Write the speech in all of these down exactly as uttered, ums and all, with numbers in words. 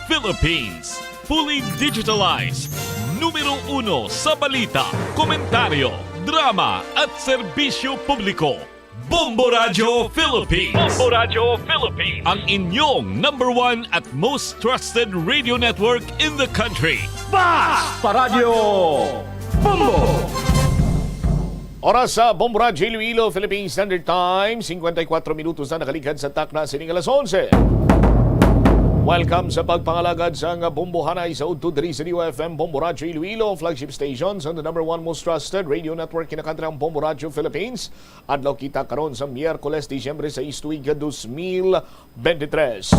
Philippines. Fully digitalized. Numero uno sa balita, komentaryo, drama at serbisyo publiko. Bombo Radyo Philippines. Bombo Radyo Philippines. Ang inyong number one at most trusted radio network in the country. Basta Radyo Bombo! Oras sa Bombo Radyo Iloilo, Philippine Standard Time, singkwenta y kuwatro minutos na nakaligad sa takna sining alas onse. Welcome sa pagpangalagad sa nga Bombo Hanay sa udto diri sa D O F M Bombo Radyo Iloilo, flagship station sa the number one most trusted radio network kinakantri ang Bombo Radyo Philippines. Adlaw kita karon sa Miyerkules, Disyembre sais, tuig dos mil veintitrés.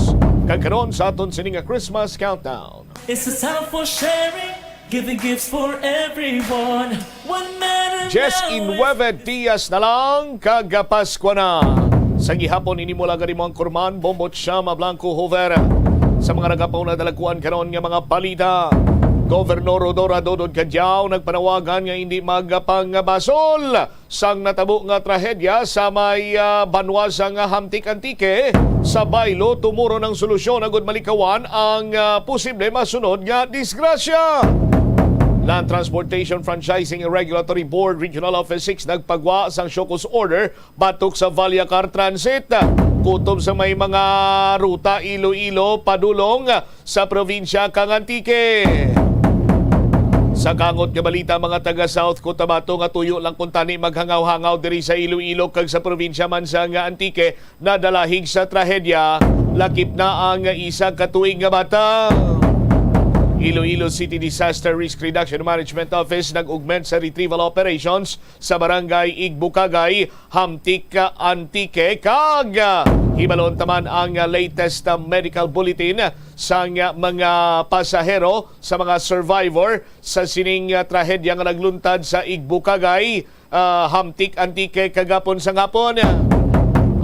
Kag karon sa aton sini nga Christmas countdown. It's a time for sharing, giving gifts for everyone. One matter now. Dies y nueve dias na lang, kag Paskwa na. Sa gihapon, ini mula gani mo ang Kurman, Bombo Chama Blanco Hoover. Sa mga nagapauna dalagkuan karon nga mga balita, Gobernador Rhodora Dodod Cadiao nagpanawagan nga hindi magpangbasol sang natabo nga trahedya sa may, ah, banwa sang Hamtic, Antique, sa Bailo, tumuro ng solusyon agud malikawan ang, ah, posible masunod nga disgrasya. Land Transportation Franchising and Regulatory Board Regional Office six nagpagwa sang show cause order batok sa Vallecar Transit, kutob sa may mga ruta Iloilo padulong sa probinsya kang Antique. Sa kangot nga balita, mga taga South Cotabato nga tuyo lang kuntani maghangaw-hangaw diri sa Iloilo kag sa probinsya man sang Antique, nadalahig sa trahedya, lakip na ang isa ka tuig nga bata. Iloilo City Disaster Risk Reduction Management Office nag-augment sa retrieval operations sa Barangay Igbukagay, Hamtic, Antique, kag, ah, hibalon ta man ang, ah, latest, ah, medical bulletin sang, ah, mga pasahero, sa mga survivor sa sining, ah, trahedya nga nagluntad sa Igbukagay, ah, Hamtic, Antique, kagapon sang hapon.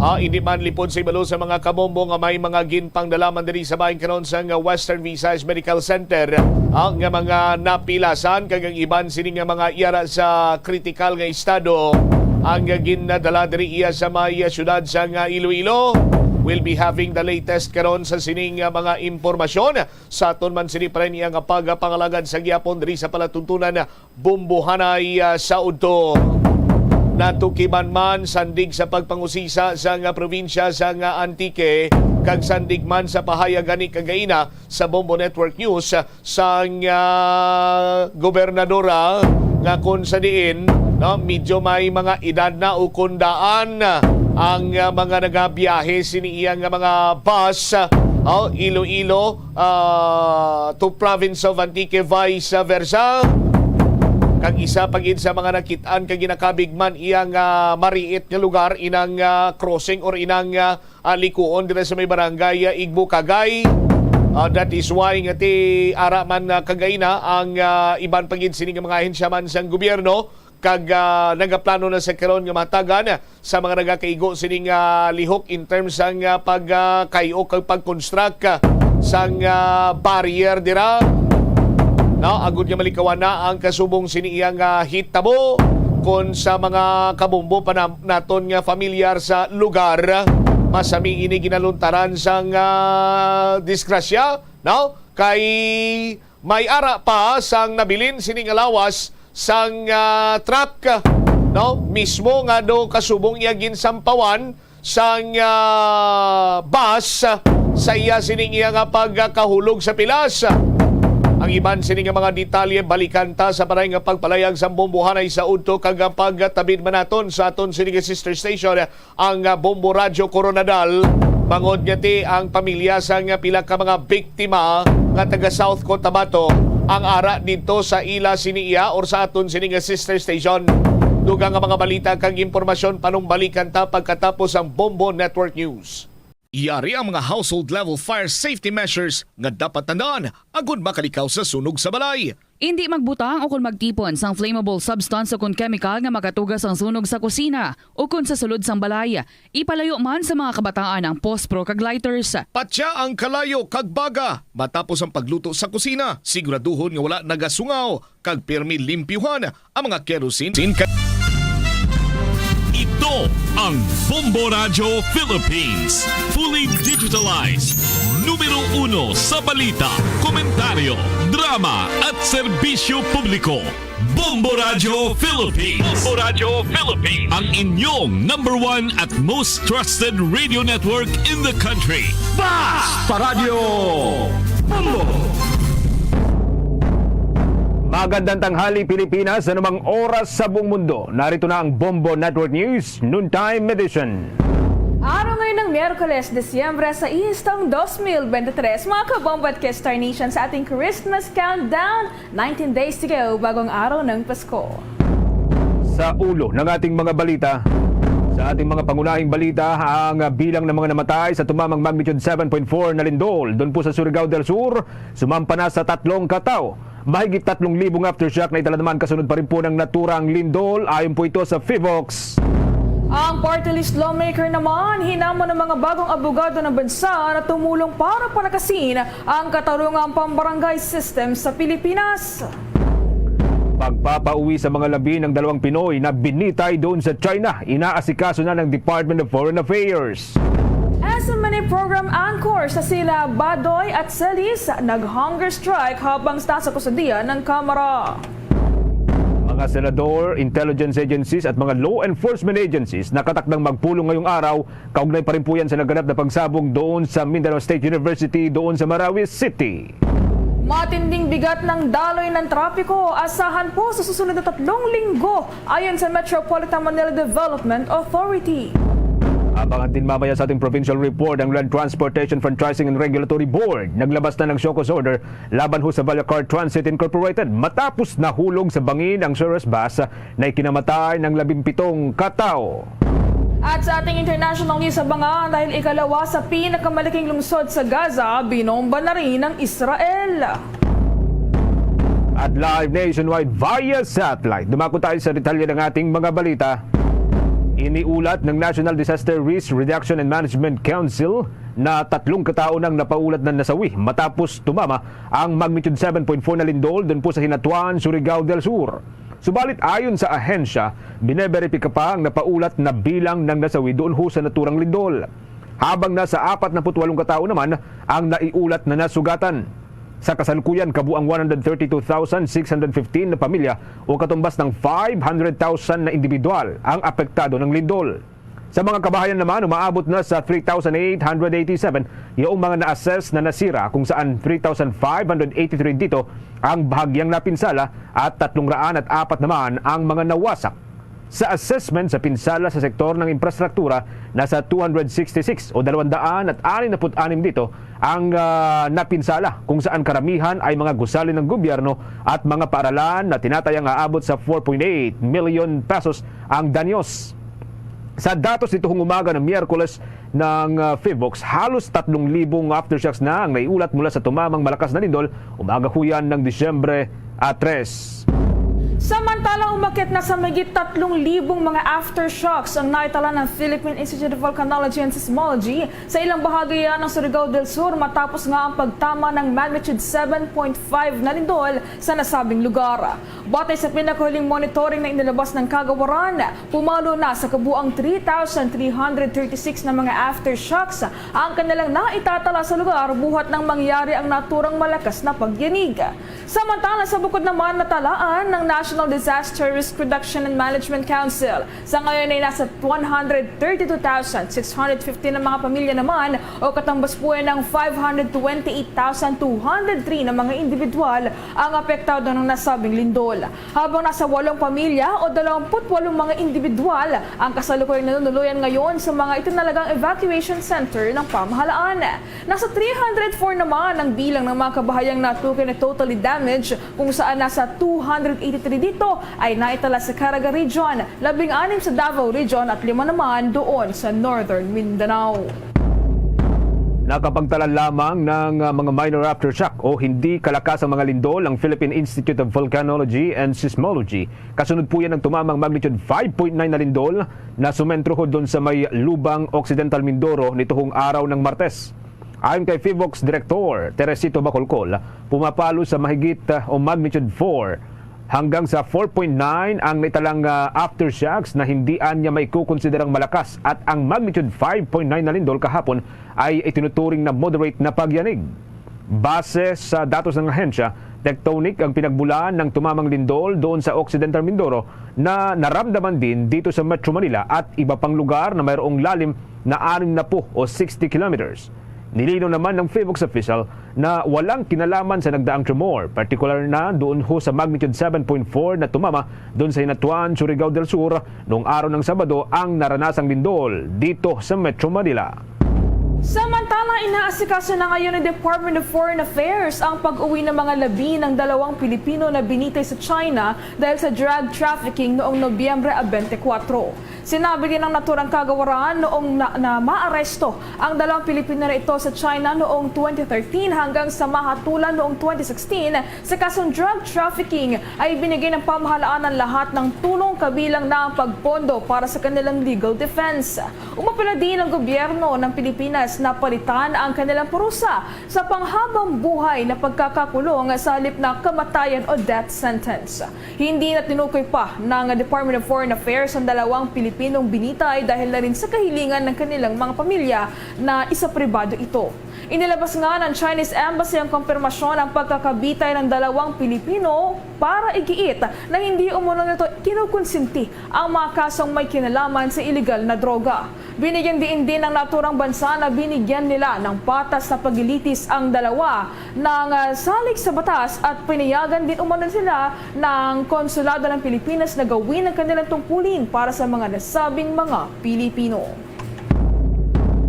Ah, hindi man lipod sa ibalo sa mga kabombo nga may mga ginpangdala man diri sa bahin karon sang Western Visayas Medical Center, ah, nga mga napilasan kag ang iban sini nga mga yara sa kritikal nga estado ang ginadala diri iya sa may siyudad sang Iloilo. We'll be having the latest karon sa sining mga impormasyon sa aton man sini pa rin iya nga pagpangalagad sa gihapon diri sa palatuntunan Bombo Hanay, ah, sa udto. Natukiban man sandig sa pagpangusisa sang probinsya sang Antique kag sandig man sa pahayag gani kagaina sa Bombo Network News sang, ah, gobernadora nga kung sa diin, no, medyo may mga edad na o kundaan ang, ah, mga nagabiyahe sini iya nga mga bus, oh, Iloilo, ah, to province of Antique, vice versa. Kag isa pa gid sa mga nakit-an kag ginakabig man iya nga mariit nga lugar inang, ah, crossing or inang, ah, ah, likuon dira sa may barangay, ah, Igbukagay. Ah, that is why nga ti ara man, ah, kagaina ang, ah, iban pa gid sini nga mga ahensya man sang gobyerno kag, ah, nagaplano na sa karon nga mahatagan sa mga nagakaigo sining, ah, lihok in terms sang, ah, pag, ah, kay-o kag pag-construct, ah, sang, ah, barrier dira. No, agud nga malikawan na ang kasubong sini iya nga hitabo. Kon sa mga kabombo pa na, naton nga familiar sa lugar, masami ini ginaluntaran sang, ah, disgrasya, no? Kay may ara pa sang nabilin sini nga lawas sang, ah, truck, no? Mismo nga do kasubong iya ginsampawan sang, ah, bus sa iya sining iya nga pagkahulog sa pilas. Ang iban sini nga mga detalye balikan ta sa paray nga pagpalayag sang Bombo Hanay sa udto kag ang pagtabid man naton sa aton sini nga sister station, ang, ah, Bombo Radyo Koronadal, bangod nga ti ang pamilya sang pila ka mga biktima nga taga South Cotabato ang ara didto sa ila sini iya or sa aton sini nga sister station. Dugang nga mga balita kag impormasyon panumbalikan ta pagkatapos ang Bombo Network News. Yari ang mga household level fire safety measures nga dapat tandaan agud makalikaw sa sunog sa balay. Indi magbutang o kon magtipon sang flammable substance o kon chemical nga makatuga sang sunog sa kusina o kon sa sulod sang balay. Ipalayo man sa mga kabataan ang pospro kag lighters. Patya ang kalayo kag baga matapos ang pagluto sa kusina. Siguraduhon nga wala nagasungaw kag pirmi limpyuhan ang mga kerosene. Ito ang Bombo Radyo Philippines, fully digitalized, Numero uno sa balita, komentaryo, drama at serbisyo publiko. Bombo Radyo Philippines. Bombo Radyo Philippines. Ang inyong number one at most trusted radio network in the country. Basta Radyo Bombo! Magandang tanghali, Pilipinas, sa anumang oras sa buong mundo. Narito na ang Bombo Network News Noontime Edition. Araw ngayon ng Miyerkules, Disyembre sais, taong dos mil bente tres, mga kabombo at ka-Star Nation, sa ating Christmas countdown, nineteen days to go, bagong araw ng Pasko. Sa ulo ng ating mga balita, sa ating mga pangunahing balita, ang bilang ng mga namatay sa tumamang magnitude seven point four na lindol doon po sa Surigao del Sur, sumampa na sa tatlong katao. Mahigit tatlong libong aftershock na itala naman kasunod pa rin po ng naturang lindol, ayon po ito sa Fivox. Ang party list lawmaker naman, hinamon ng mga bagong abogado ng bansa na tumulong para palakasin ang katarungang pambarangay system sa Pilipinas. Pagpapauwi sa mga labi ng dalawang Pinoy na binitay doon sa China, inaasikaso na ng Department of Foreign Affairs. S M N A program anchors na sila Badoy at Celis nag-hunger strike habang nasa kustodiya ng Kamara. Mga senador, intelligence agencies at mga law enforcement agencies nakatakdang magpulong ngayong araw, kaugnay pa rin po yan sa naganap na pagsabog doon sa Mindanao State University doon sa Marawi City. Matinding bigat ng daloy ng trapiko asahan po sa susunod na tatlong linggo, ayon sa Metropolitan Manila Development Authority. Abangan din mamaya sa ating provincial report ang Land Transportation Franchising and Regulatory Board. Naglabas na ng show cause order laban ho sa Vallecar Transit Incorporated matapos nahulog sa bangin ang Cirrus bus na ikinamatay ng labing pitong katao. At sa ating international news, abangan, dahil ikalawa sa pinakamalaking lungsod sa Gaza, binomba na rin ng Israel. At live nationwide via satellite. Dumako tayo sa detalye ng ating mga balita. Iniulat ng National Disaster Risk Reduction and Management Council na tatlong katao nang napaulat na nasawi matapos tumama ang magnitude seven point four na lindol doon po sa Hinatuan, Surigao del Sur. Subalit, ayon sa ahensya, bineberipika pa ang napaulat na bilang ng nasawi doon ho sa naturang lindol. Habang nasa apat na put walong katao naman ang naiulat na nasugatan. Sa kasalukuyan, kabuang one hundred thirty-two thousand six hundred fifteen na pamilya o katumbas ng five hundred thousand na individual ang apektado ng lindol. Sa mga kabahayan naman, umaabot na sa three thousand eight hundred eighty-seven yaong mga na-assess na nasira, kung saan three thousand five hundred eighty-three dito ang bahagyang napinsala at tatlong raan at apat naman ang mga nawasak. Sa assessment sa pinsala sa sektor ng infrastruktura, nasa two hundred sixty-six o dalawang daan at anim na put anim dito ang, ah, napinsala, kung saan karamihan ay mga gusali ng gobyerno at mga paaralan na tinatayang aabot sa four point eight million pesos ang danyos. Sa datos nitong umaga ng Miyerkules ng, ah, Fivox, halos tatlong libong aftershocks na ang naiulat mula sa tumamang malakas na lindol umaga huyan ng Disyembre, ah, tres. Samantala, umakyat na sa mahigit tatlong libong mga aftershocks ang naitala ng Philippine Institute of Volcanology and Seismology sa ilang bahagi ng Surigao del Sur matapos nga ang pagtama ng magnitude seven point five na lindol sa nasabing lugar. Batay sa pinakahuling monitoring na inilabas ng kagawaran, pumalo na sa kabuang three thousand three hundred thirty-six na mga aftershocks ang kanilang naitatala sa lugar buhat nang mangyari ang naturang malakas na pagyanig. Samantala, sa bukod naman natalaan ng National Disaster Risk Reduction and Management Council, sa ngayon ay nasa one hundred thirty-two thousand six hundred fifteen na mga pamilya naman o katumbas po ng five hundred twenty-eight thousand two hundred three na mga individual ang apektado ng nasabing lindol. Habang nasa walong pamilya o dalawampu't walong mga individual ang kasalukuyang nanunuluyan ngayon sa mga itinalagang evacuation center ng pamahalaan. Nasa three hundred four naman ang bilang ng mga kabahayang natukoy na totally damaged, kung saan nasa two hundred eighty-three dito ay naitala sa Caraga Region, labing-anim sa Davao Region at lima naman doon sa Northern Mindanao. Nakapagtala lamang ng, ah, mga minor aftershock o hindi kalakasang mga lindol ang Philippine Institute of Volcanology and Seismology. Kasunod po yan ng tumamang magnitude five point nine na lindol na sumentro ho doon sa may Lubang, Occidental Mindoro nituhong araw ng Martes. Ayon kay Fivox Director Teresito Bacolcol, pumapalo sa mahigit, ah, o magnitude four Hanggang sa four point nine ang naitalang, ah, aftershocks na hindi anya maikukonsiderang malakas, at ang magnitude five point nine na lindol kahapon ay itinuturing na moderate na pagyanig. Base sa datos ng ahensya, tectonic ang pinagmulan ng tumamang lindol doon sa Occidental Mindoro na naramdaman din dito sa Metro Manila at iba pang lugar na mayroong lalim na anim na po o sixty kilometers. Nilinaw naman ng PHIVOLCS official na walang kinalaman sa nagdaang tremor, partikular na doon ho sa magnitude seven point four na tumama doon sa Hinatuan, Surigao del Sur, noong araw ng Sabado ang naranasang lindol dito sa Metro Manila. Samantala, inaasikaso na ngayon ng Department of Foreign Affairs ang pag-uwi ng mga labi ng dalawang Pilipino na binitay sa China dahil sa drug trafficking noong Nobyembre twenty-four. Sinabi din ng naturang kagawaran noong na, na maaresto ang dalawang Pilipino na ito sa China noong twenty thirteen hanggang sa mahatulan noong twenty sixteen sa kasong drug trafficking ay binigay ng pamahalaan ang lahat ng tulong kabilang na ang pagpondo para sa kanilang legal defense. Umapela din ang gobyerno ng Pilipinas na palitan ang kanilang parusa sa panghabang buhay na pagkakakulong sa halip na kamatayan o death sentence. Hindi na tinukoy pa ng Department of Foreign Affairs ang dalawang Pilipinong binitay dahil na rin sa kahilingan ng kanilang mga pamilya na isapribado ito. Inilabas nga ng Chinese Embassy ang kompirmasyon ang pagkakabitay ng dalawang Pilipino para igiit na hindi umano nito kinukonsinti ang mga kasong may kinalaman sa iligal na droga. Binigyan diin din ng naturang bansa na binigyan nila ng patas na paglilitis ang dalawa ng, ah, salig sa batas at pinayagan din umano sila ng Konsulado ng Pilipinas na gawin ang kanilang tungkulin para sa mga nasabing mga Pilipino.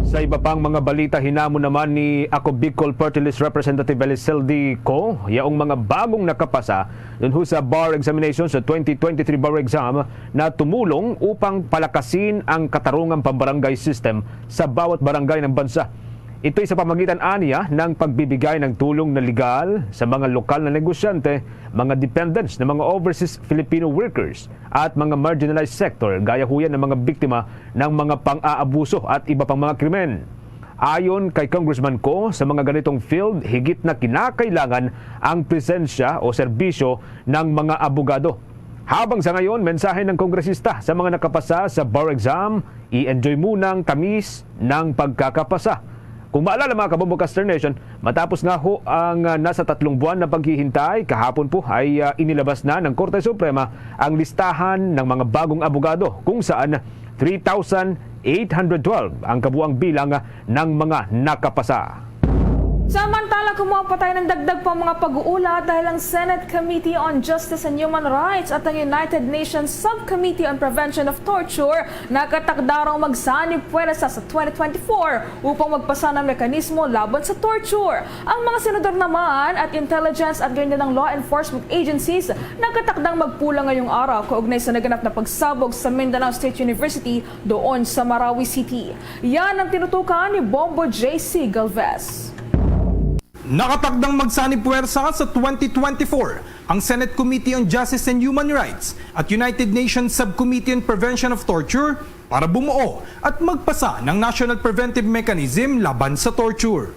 Sa iba pang mga balita, hinamon naman ni Ako Bicol Party List Representative Eliselde Co yaong mga bagong nakapasa dun ho sa bar examination sa twenty twenty-three bar exam na tumulong upang palakasin ang katarungang pambarangay system sa bawat barangay ng bansa. Ito'y sa pamagitan aniya ng pagbibigay ng tulong na legal sa mga lokal na negosyante, mga dependents ng mga overseas Filipino workers, at mga marginalized sector, gaya ho yan ng mga biktima ng mga pang-aabuso at iba pang mga krimen. Ayon kay Congressman Co, sa mga ganitong field, higit na kinakailangan ang presensya o serbisyo ng mga abogado. Habang sa ngayon, mensahe ng kongresista sa mga nakapasa sa bar exam, i-enjoy muna ang tamis ng pagkakapasa. Kung maalala, mga kabombo, Caster Nation, matapos nga ho ang, ah, nasa tatlong buwan na paghihintay, kahapon po ay, ah, inilabas na ng Korte Suprema ang listahan ng mga bagong abogado, kung saan three thousand eight hundred twelve ang kabuang bilang ng mga nakapasa. Samantala, kumuha pa tayo ng dagdag pang mga pag-uulat dahil ang Senate Committee on Justice and Human Rights at ang United Nations Subcommittee on Prevention of Torture nakatakda raw magsanib puwersa sa twenty twenty-four upang magpasa ng mekanismo laban sa torture. Ang mga senador naman at intelligence at gayon din ang law enforcement agencies nakatakdang magpulong ngayong araw kaugnay sa naganap na pagsabog sa Mindanao State University doon sa Marawi City. Yan ang tinutukan ni Bombo J C Galvez. Nakatakdang magsanib puwersa sa twenty twenty-four ang Senate Committee on Justice and Human Rights at United Nations Subcommittee on Prevention of Torture para bumuo at magpasa ng National Preventive Mechanism laban sa torture.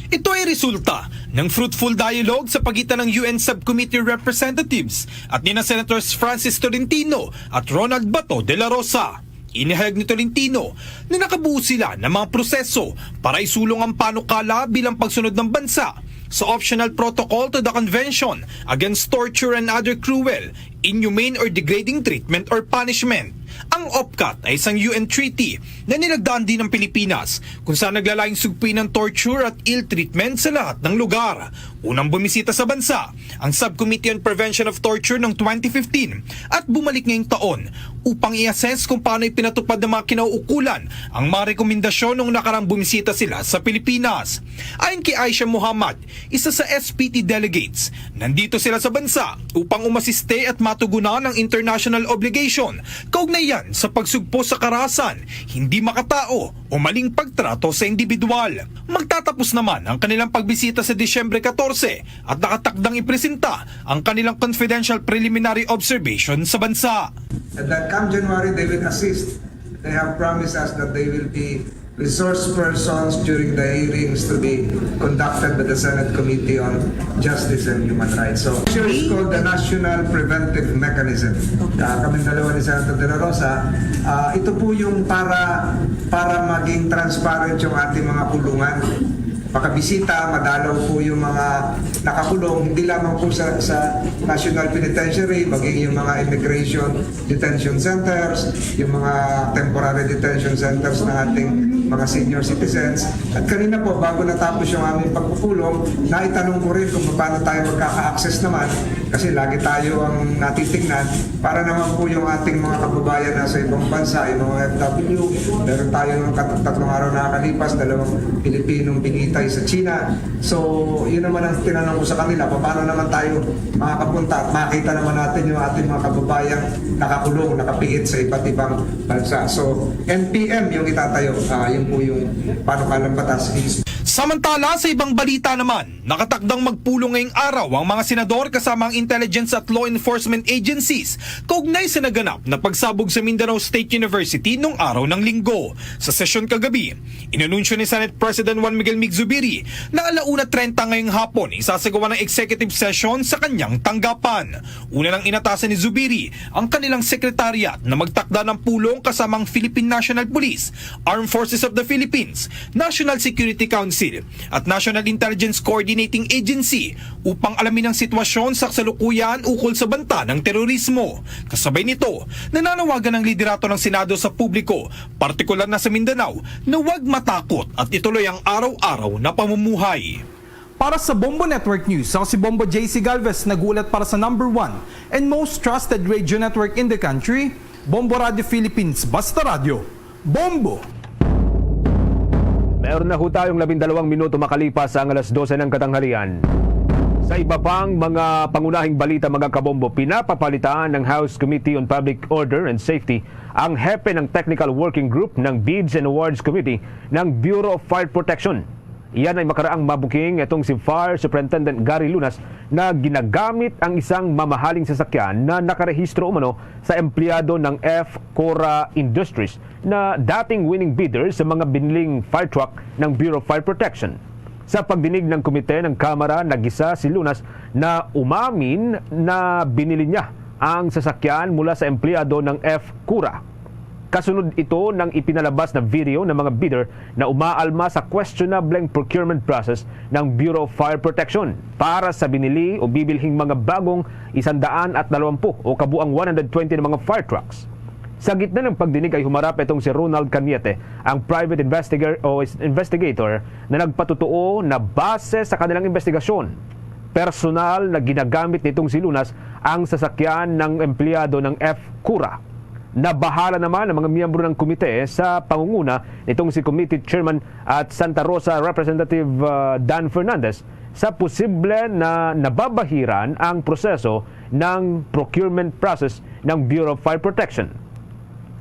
Ito ay resulta ng fruitful dialogue sa pagitan ng U N Subcommittee representatives at nina Senators Francis Tolentino at Ronald Bato de la Rosa. Inihayag ni Tolentino na nakabuo sila ng mga proseso para isulong ang panukala bilang pagsunod ng bansa sa Optional Protocol to the Convention Against Torture and Other Cruel, Inhumane, or Degrading Treatment or Punishment. Ang OPCAT ay isang U N treaty na nilagdaan din ng Pilipinas, kung saan naglalayong sugpuin ang torture at ill treatment sa lahat ng lugar. Unang bumisita sa bansa ang Subcommittee on Prevention of Torture noong twenty fifteen at bumalik ngayong taon upang i-assess kung paano ipinatupad ng mga kinauukulan ang mga rekomendasyon noong nakaraang bumisita sila sa Pilipinas. Ayon kay Aisha Muhammad, isa sa S P T delegates, nandito sila sa bansa upang umasiste at matugunan ang international obligation kaugnay yan sa pagsugpo sa karahasan, hindi makatao o maling pagtrato sa individual. Magtatapos naman ang kanilang pagbisita sa Disyembre katorse at nakatakdang ipresenta ang kanilang confidential preliminary observation sa bansa. And that come January, they will assist. They have promised us that they will be resource persons during the hearings to be conducted by the Senate Committee on Justice and Human Rights. So, here is called the National Preventive Mechanism. Ah, kami dalawa ni Senator De La Rosa, ah, ito po yung para, para maging transparent yung ating mga kulungan. Makabisita, madalaw po yung mga nakakulong, hindi lamang po sa, sa National Penitentiary, maging yung mga immigration detention centers, yung mga temporary detention centers ng ating mga senior citizens. At kanina po, bago natapos yung aming pagpupulong, naitanong ko rin kung paano tayo magkaka-access naman, kasi lagi tayo ang natitingnan, para naman po yung ating mga kababayan na sa ibang bansa, yung mga O F W, meron tayo ng kat-, tatlong araw nakakalipas, dalawang Pilipinong binitay sa China. So, yun naman ang tinanong ko sa kanila, paano naman tayo makakapunta at makita naman natin yung ating mga kababayang nakakulong, nakapiit sa iba't ibang bansa. So, N P M yung itatayo, ah, yun po yung panukalang batas. Samantala, sa ibang balita naman, nakatakdang magpulong ngayong araw ang mga senador kasama ang intelligence at law enforcement agencies kaugnay sa naganap na pagsabog sa Mindanao State University nung araw ng Linggo. Sa sesyon kagabi, inanunsyo ni Senate President Juan Miguel Mig Zubiri na alauna treinta ngayong hapon isasagawa ng executive session sa kanyang tanggapan. Una nang inatasan ni Zubiri ang kanilang secretariat na magtakda ng pulong kasama ang Philippine National Police, Armed Forces of the Philippines, National Security Council, at National Intelligence Coordinating Agency upang alamin ang sitwasyon sa kasalukuyan ukol sa banta ng terorismo. Kasabay nito, nananawagan ang liderato ng Senado sa publiko, partikular na sa Mindanao, na huwag matakot at ituloy ang araw-araw na pamumuhay. Para sa Bombo Network News, ako si Bombo J C Galvez, nag-uulat para sa number one and most trusted radio network in the country, Bombo Radio Philippines, Basta Radyo, Bombo! Meron na ho tayong labindalawang minuto makalipas ang alas dose ng katanghalian. Sa iba pang mga pangunahing balita, mga kabombo, pinapapalitan ng House Committee on Public Order and Safety ang hepe ng Technical Working Group ng Bids and Awards Committee ng Bureau of Fire Protection. Iyan ay makaraang mabuking itong si Fire Superintendent Gary Lunas na ginagamit ang isang mamahaling sasakyan na nakarehistro umano sa empleyado ng F Cora Industries na dating winning bidder sa mga biniling fire truck ng Bureau of Fire Protection. Sa pagdinig ng komite ng Kamara, nagisa si Lunas na umamin na binili niya ang sasakyan mula sa empleyado ng F Cora. Kasunod ito ng ipinalabas na video ng mga bidder na umaalma sa questionableng procurement process ng Bureau of Fire Protection para sa binili o bibilhing mga bagong isandaan at dalawampu o kabuang one hundred twenty na mga fire trucks. Sa gitna ng pagdinig ay humarap itong si Ronald Cañete, ang private investigator o is- investigator na nagpatutuo na base sa kanilang investigasyon, personal na ginagamit nitong si Lunas ang sasakyan ng empleyado ng F Cora. Nabahala naman ang mga miyembro ng komite sa pangunguna nitong si Committee Chairman at Santa Rosa Representative, ah, Dan Fernandez sa posible na nababahiran ang proseso ng procurement process ng Bureau of Fire Protection.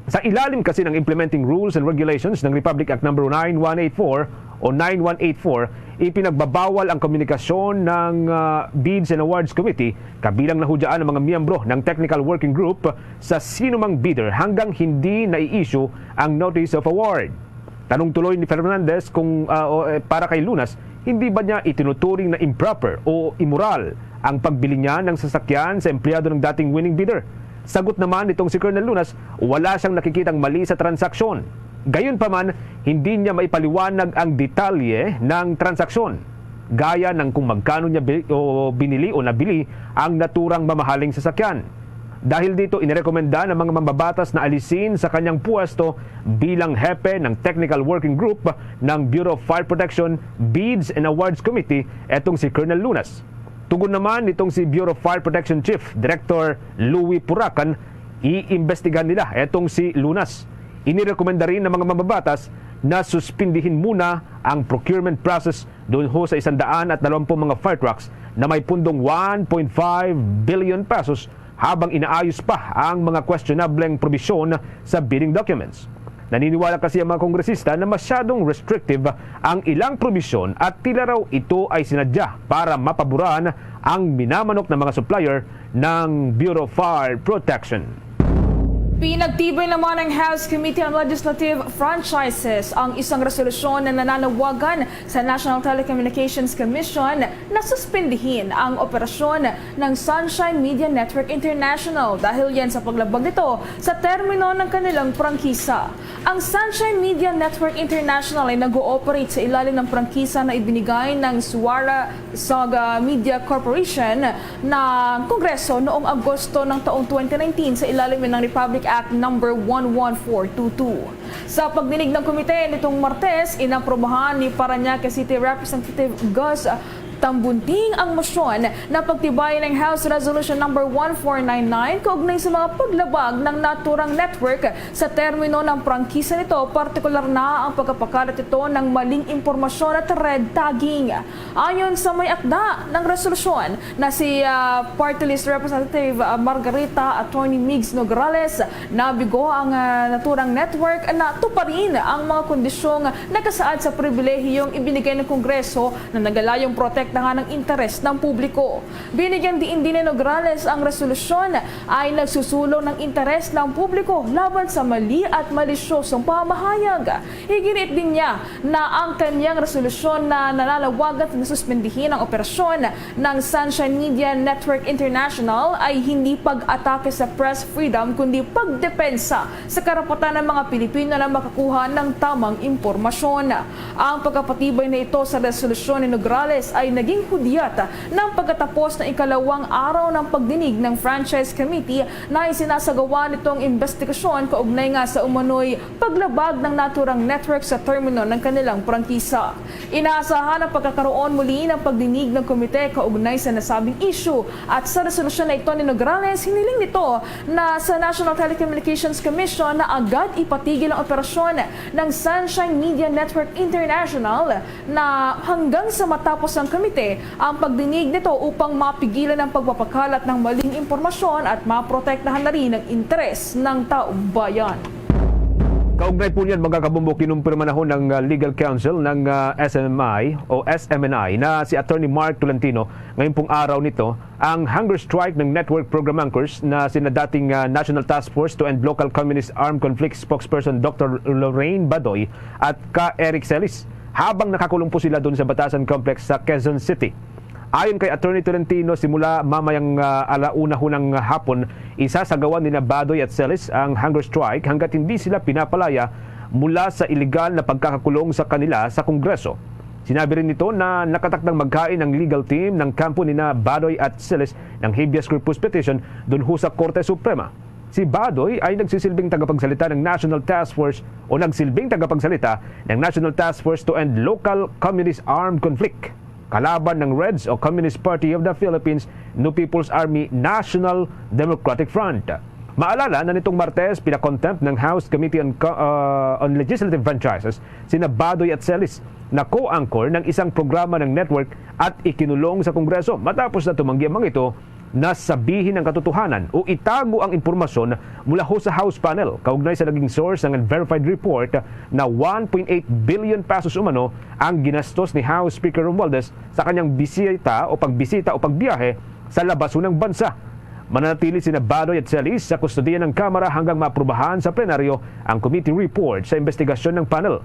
Sa ilalim kasi ng Implementing Rules and Regulations ng Republic Act Number nine one eight four o nine one eight four, ipinagbabawal ang komunikasyon ng, ah, Bids and Awards Committee, kabilang na ho dyan ang mga miyembro ng Technical Working Group, sa sinumang bidder hanggang hindi nai-issue ang Notice of Award. Tanong tuloy ni Fernandez kung, ah, o, eh, para kay Lunas, hindi ba niya itinuturing na improper o imoral ang pagbili niya ng sasakyan sa empleyado ng dating winning bidder? Sagot naman nitong si Colonel Lunas, wala siyang nakikitang mali sa transaksyon. Gayunpaman, hindi niya maipaliwanag ang detalye ng transaksyon, gaya ng kung magkano niya bi- o binili o nabili ang naturang mamahaling sasakyan. Dahil dito, inirekomenda ng mga mambabatas na alisin sa kanyang puwesto bilang hepe ng Technical Working Group ng Bureau of Fire Protection Bids and Awards Committee etong si Colonel Lunas. Tugon naman nitong si Bureau of Fire Protection Chief Director Louie Puracan, iimbestigahan nila etong si Lunas. Inirekomenda rin ng mga mambabatas na suspindihin muna ang procurement process doon ho sa isandaan at dalawampu mga fire trucks na may pundong one point five billion pesos habang inaayos pa ang mga questionableng probisyon sa bidding documents. Naniniwala kasi ang mga kongresista na masyadong restrictive ang ilang probisyon at tila raw ito ay sinadya para mapaboran ang minamanok na mga supplier ng Bureau of Fire Protection. Pinagtibay naman ng House Committee on Legislative Franchises ang isang resolusyon na nananawagan sa National Telecommunications Commission na suspendihin ang operasyon ng Sunshine Media Network International dahil yan sa paglabag nito sa termino ng kanilang prangkisa. Ang Sunshine Media Network International ay nag-ooperate sa ilalim ng prangkisa na ibinigay ng Suara Saga Media Corporation ng Kongreso noong Agosto ng taong twenty nineteen sa ilalim ng Republic Act Number one one four two two. Sa pagdinig ng komite nitong Martes, inaprubahan ni Parañaque City Representative Gus Tambunting ang motion na pagtibayan ng House Resolution Number one four nine nine kaugnay sa mga paglabag ng naturang network sa termino ng prangkisa nito, partikular na ang pagkapakalat ito ng maling impormasyon at red tagging. Ayon sa may akda ng resolusyon na si, ah, Party List Representative, ah, Margarita Attorney Migs Nograles, nabigo ang, ah, naturang network na tuparin ang mga kondisyong nakasaad sa pribilehiyong ibinigay ng Kongreso na nagalayong protektahan ang interes ng publiko. Binigyang diin din ni Nograles ang resolusyon ay nagsusulong ng interes ng publiko laban sa mali at malisyosong pamahayag. Iginiit din niya na ang kanyang resolusyon na nananawagan na suspendihin ang operasyon ng Sunshine Media Network International ay hindi pag-atake sa press freedom kundi pagdepensa sa karapatan ng mga Pilipino na makakuha ng tamang impormasyon. Ang pagkapatibay na ito sa resolusyon ni Nograles ay naging hudyat ng pagkatapos ng ikalawang araw ng pagdinig ng Franchise Committee na isinasagawa nitong investigasyon kaugnay nga sa umano'y paglabag ng naturang network sa termino ng kanilang prangkisa. Inaasahan ang pagkakaroon muli ng pagdinig ng komite kaugnay sa nasabing issue at sa resolusyon na ito ni Nograles, hiniling nito na sa National Telecommunications Commission na agad ipatigil ang operasyon ng Sunshine Media Network International na hanggang sa matapos ang komite ang pagdinig nito upang mapigilan ang pagpapakalat ng maling impormasyon at maprotektahan na rin ang interes ng taong bayan. Kaugnay po niyan, mga kabombo, kinumpirma na ho ng, ah, legal counsel ng, ah, S M I o S M N I na si Attorney Mark Tolentino ngayon pong araw nito ang hunger strike ng network program anchors na sina dating, ah, National Task Force to End Local Communist Armed Conflict spokesperson Doctor Lorraine Badoy at ka Eric Celis habang nakakulong po sila doon sa Batasan Complex sa Quezon City. Ayon kay Attorney Tolentino, simula mamayang, ah, alauna ho ng hapon, isasagawa nina Badoy at Celis ang hunger strike hanggat hindi sila pinapalaya mula sa iligal na pagkakakulong sa kanila sa Kongreso. Sinabi rin nito na nakatakdang maghain ang legal team ng kampo nina Badoy at Celis ng habeas corpus petition dun ho sa Korte Suprema. Si Badoy ay nagsisilbing tagapagsalita ng National Task Force o nagsilbing tagapagsalita ng National Task Force to End Local Communist Armed Conflict kalaban ng Reds o Communist Party of the Philippines, New People's Army, National Democratic Front. Maalala na nitong Martes, pina-contempt ng House Committee on, Co- uh, on Legislative Franchises sina Badoy at Celis na co-anchor ng isang programa ng network at ikinulong sa Kongreso matapos na tumanggi ang mga ito na sabihin ang katotohanan o itago ang impormasyon mula ho sa House panel kaugnay sa naging source ng unverified report na one point eight billion pesos umano ang ginastos ni House Speaker Romualdez sa kanyang bisita o pagbisita o pagbiyahe sa labas ho ng bansa. Mananatili sina Badoy at Celis sa kustodiya ng Kamara hanggang maaprubahan sa plenaryo ang committee report sa investigasyon ng panel.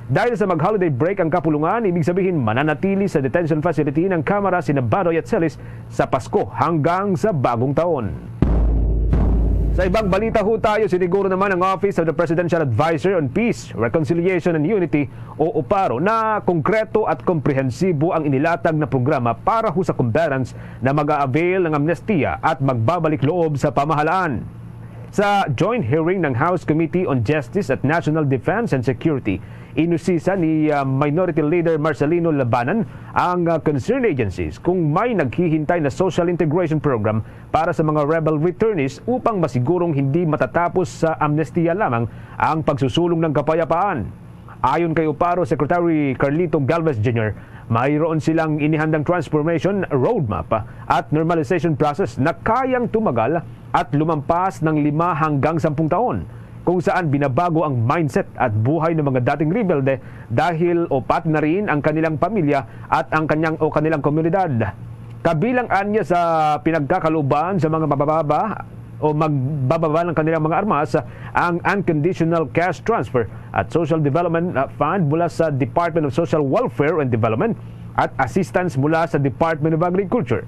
Dahil sa mag-holiday break ang kapulungan, ibig sabihin mananatili sa detention facility ng Kamara sina Badoy at Celis sa Pasko hanggang sa Bagong Taon. Sa ibang balita ho tayo, siniguro naman ang Office of the Presidential Advisor on Peace, Reconciliation and Unity o OPARO na konkreto at komprehensibo ang inilatag na programa para ho sa combatants na mag-a-avail ng amnestiya at magbabalik loob sa pamahalaan. Sa joint hearing ng House Committee on Justice at National Defense and Security, inusisa ni, ah, Minority Leader Marcelino Labanan ang, ah, concerned agencies kung may naghihintay na social integration program para sa mga rebel returnees upang masigurong hindi matatapos sa amnestiya lamang ang pagsusulong ng kapayapaan. Ayon kay OPARO Secretary Carlito Galvez Junior, mayroon silang inihandang transformation roadmap at normalization process na kayang tumagal at lumampas ng lima hanggang sampung taon, kung saan binabago ang mindset at buhay ng mga dating rebelde dahil upat na rin ang kanilang pamilya at ang kanyang o kanilang komunidad. Kabilang anya sa pinagkakalooban sa mga mabababa o magbababa ng kanilang mga armas ang Unconditional Cash Transfer at Social Development, uh, Fund mula sa Department of Social Welfare and Development at assistance mula sa Department of Agriculture.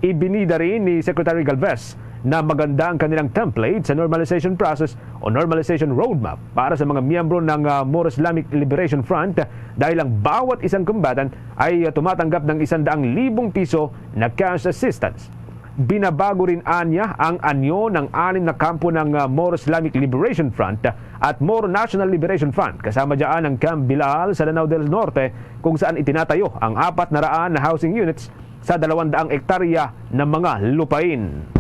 Ibinida rin ni Secretary Galvez na maganda ang kanilang template sa normalization process o normalization roadmap para sa mga miyembro ng, ah, Moro Islamic Liberation Front dahil ang bawat isang combatant ay, ah, tumatanggap ng isang daang libong piso na cash assistance. Binabago rin anya ang anyo ng anim na kampo ng, ah, Moro Islamic Liberation Front at Moro National Liberation Front, kasama dyan ang Camp Bilal sa Lanao del Norte, kung saan itinatayo ang apat na raan na housing units sa dalawang daang ektarya na mga lupain.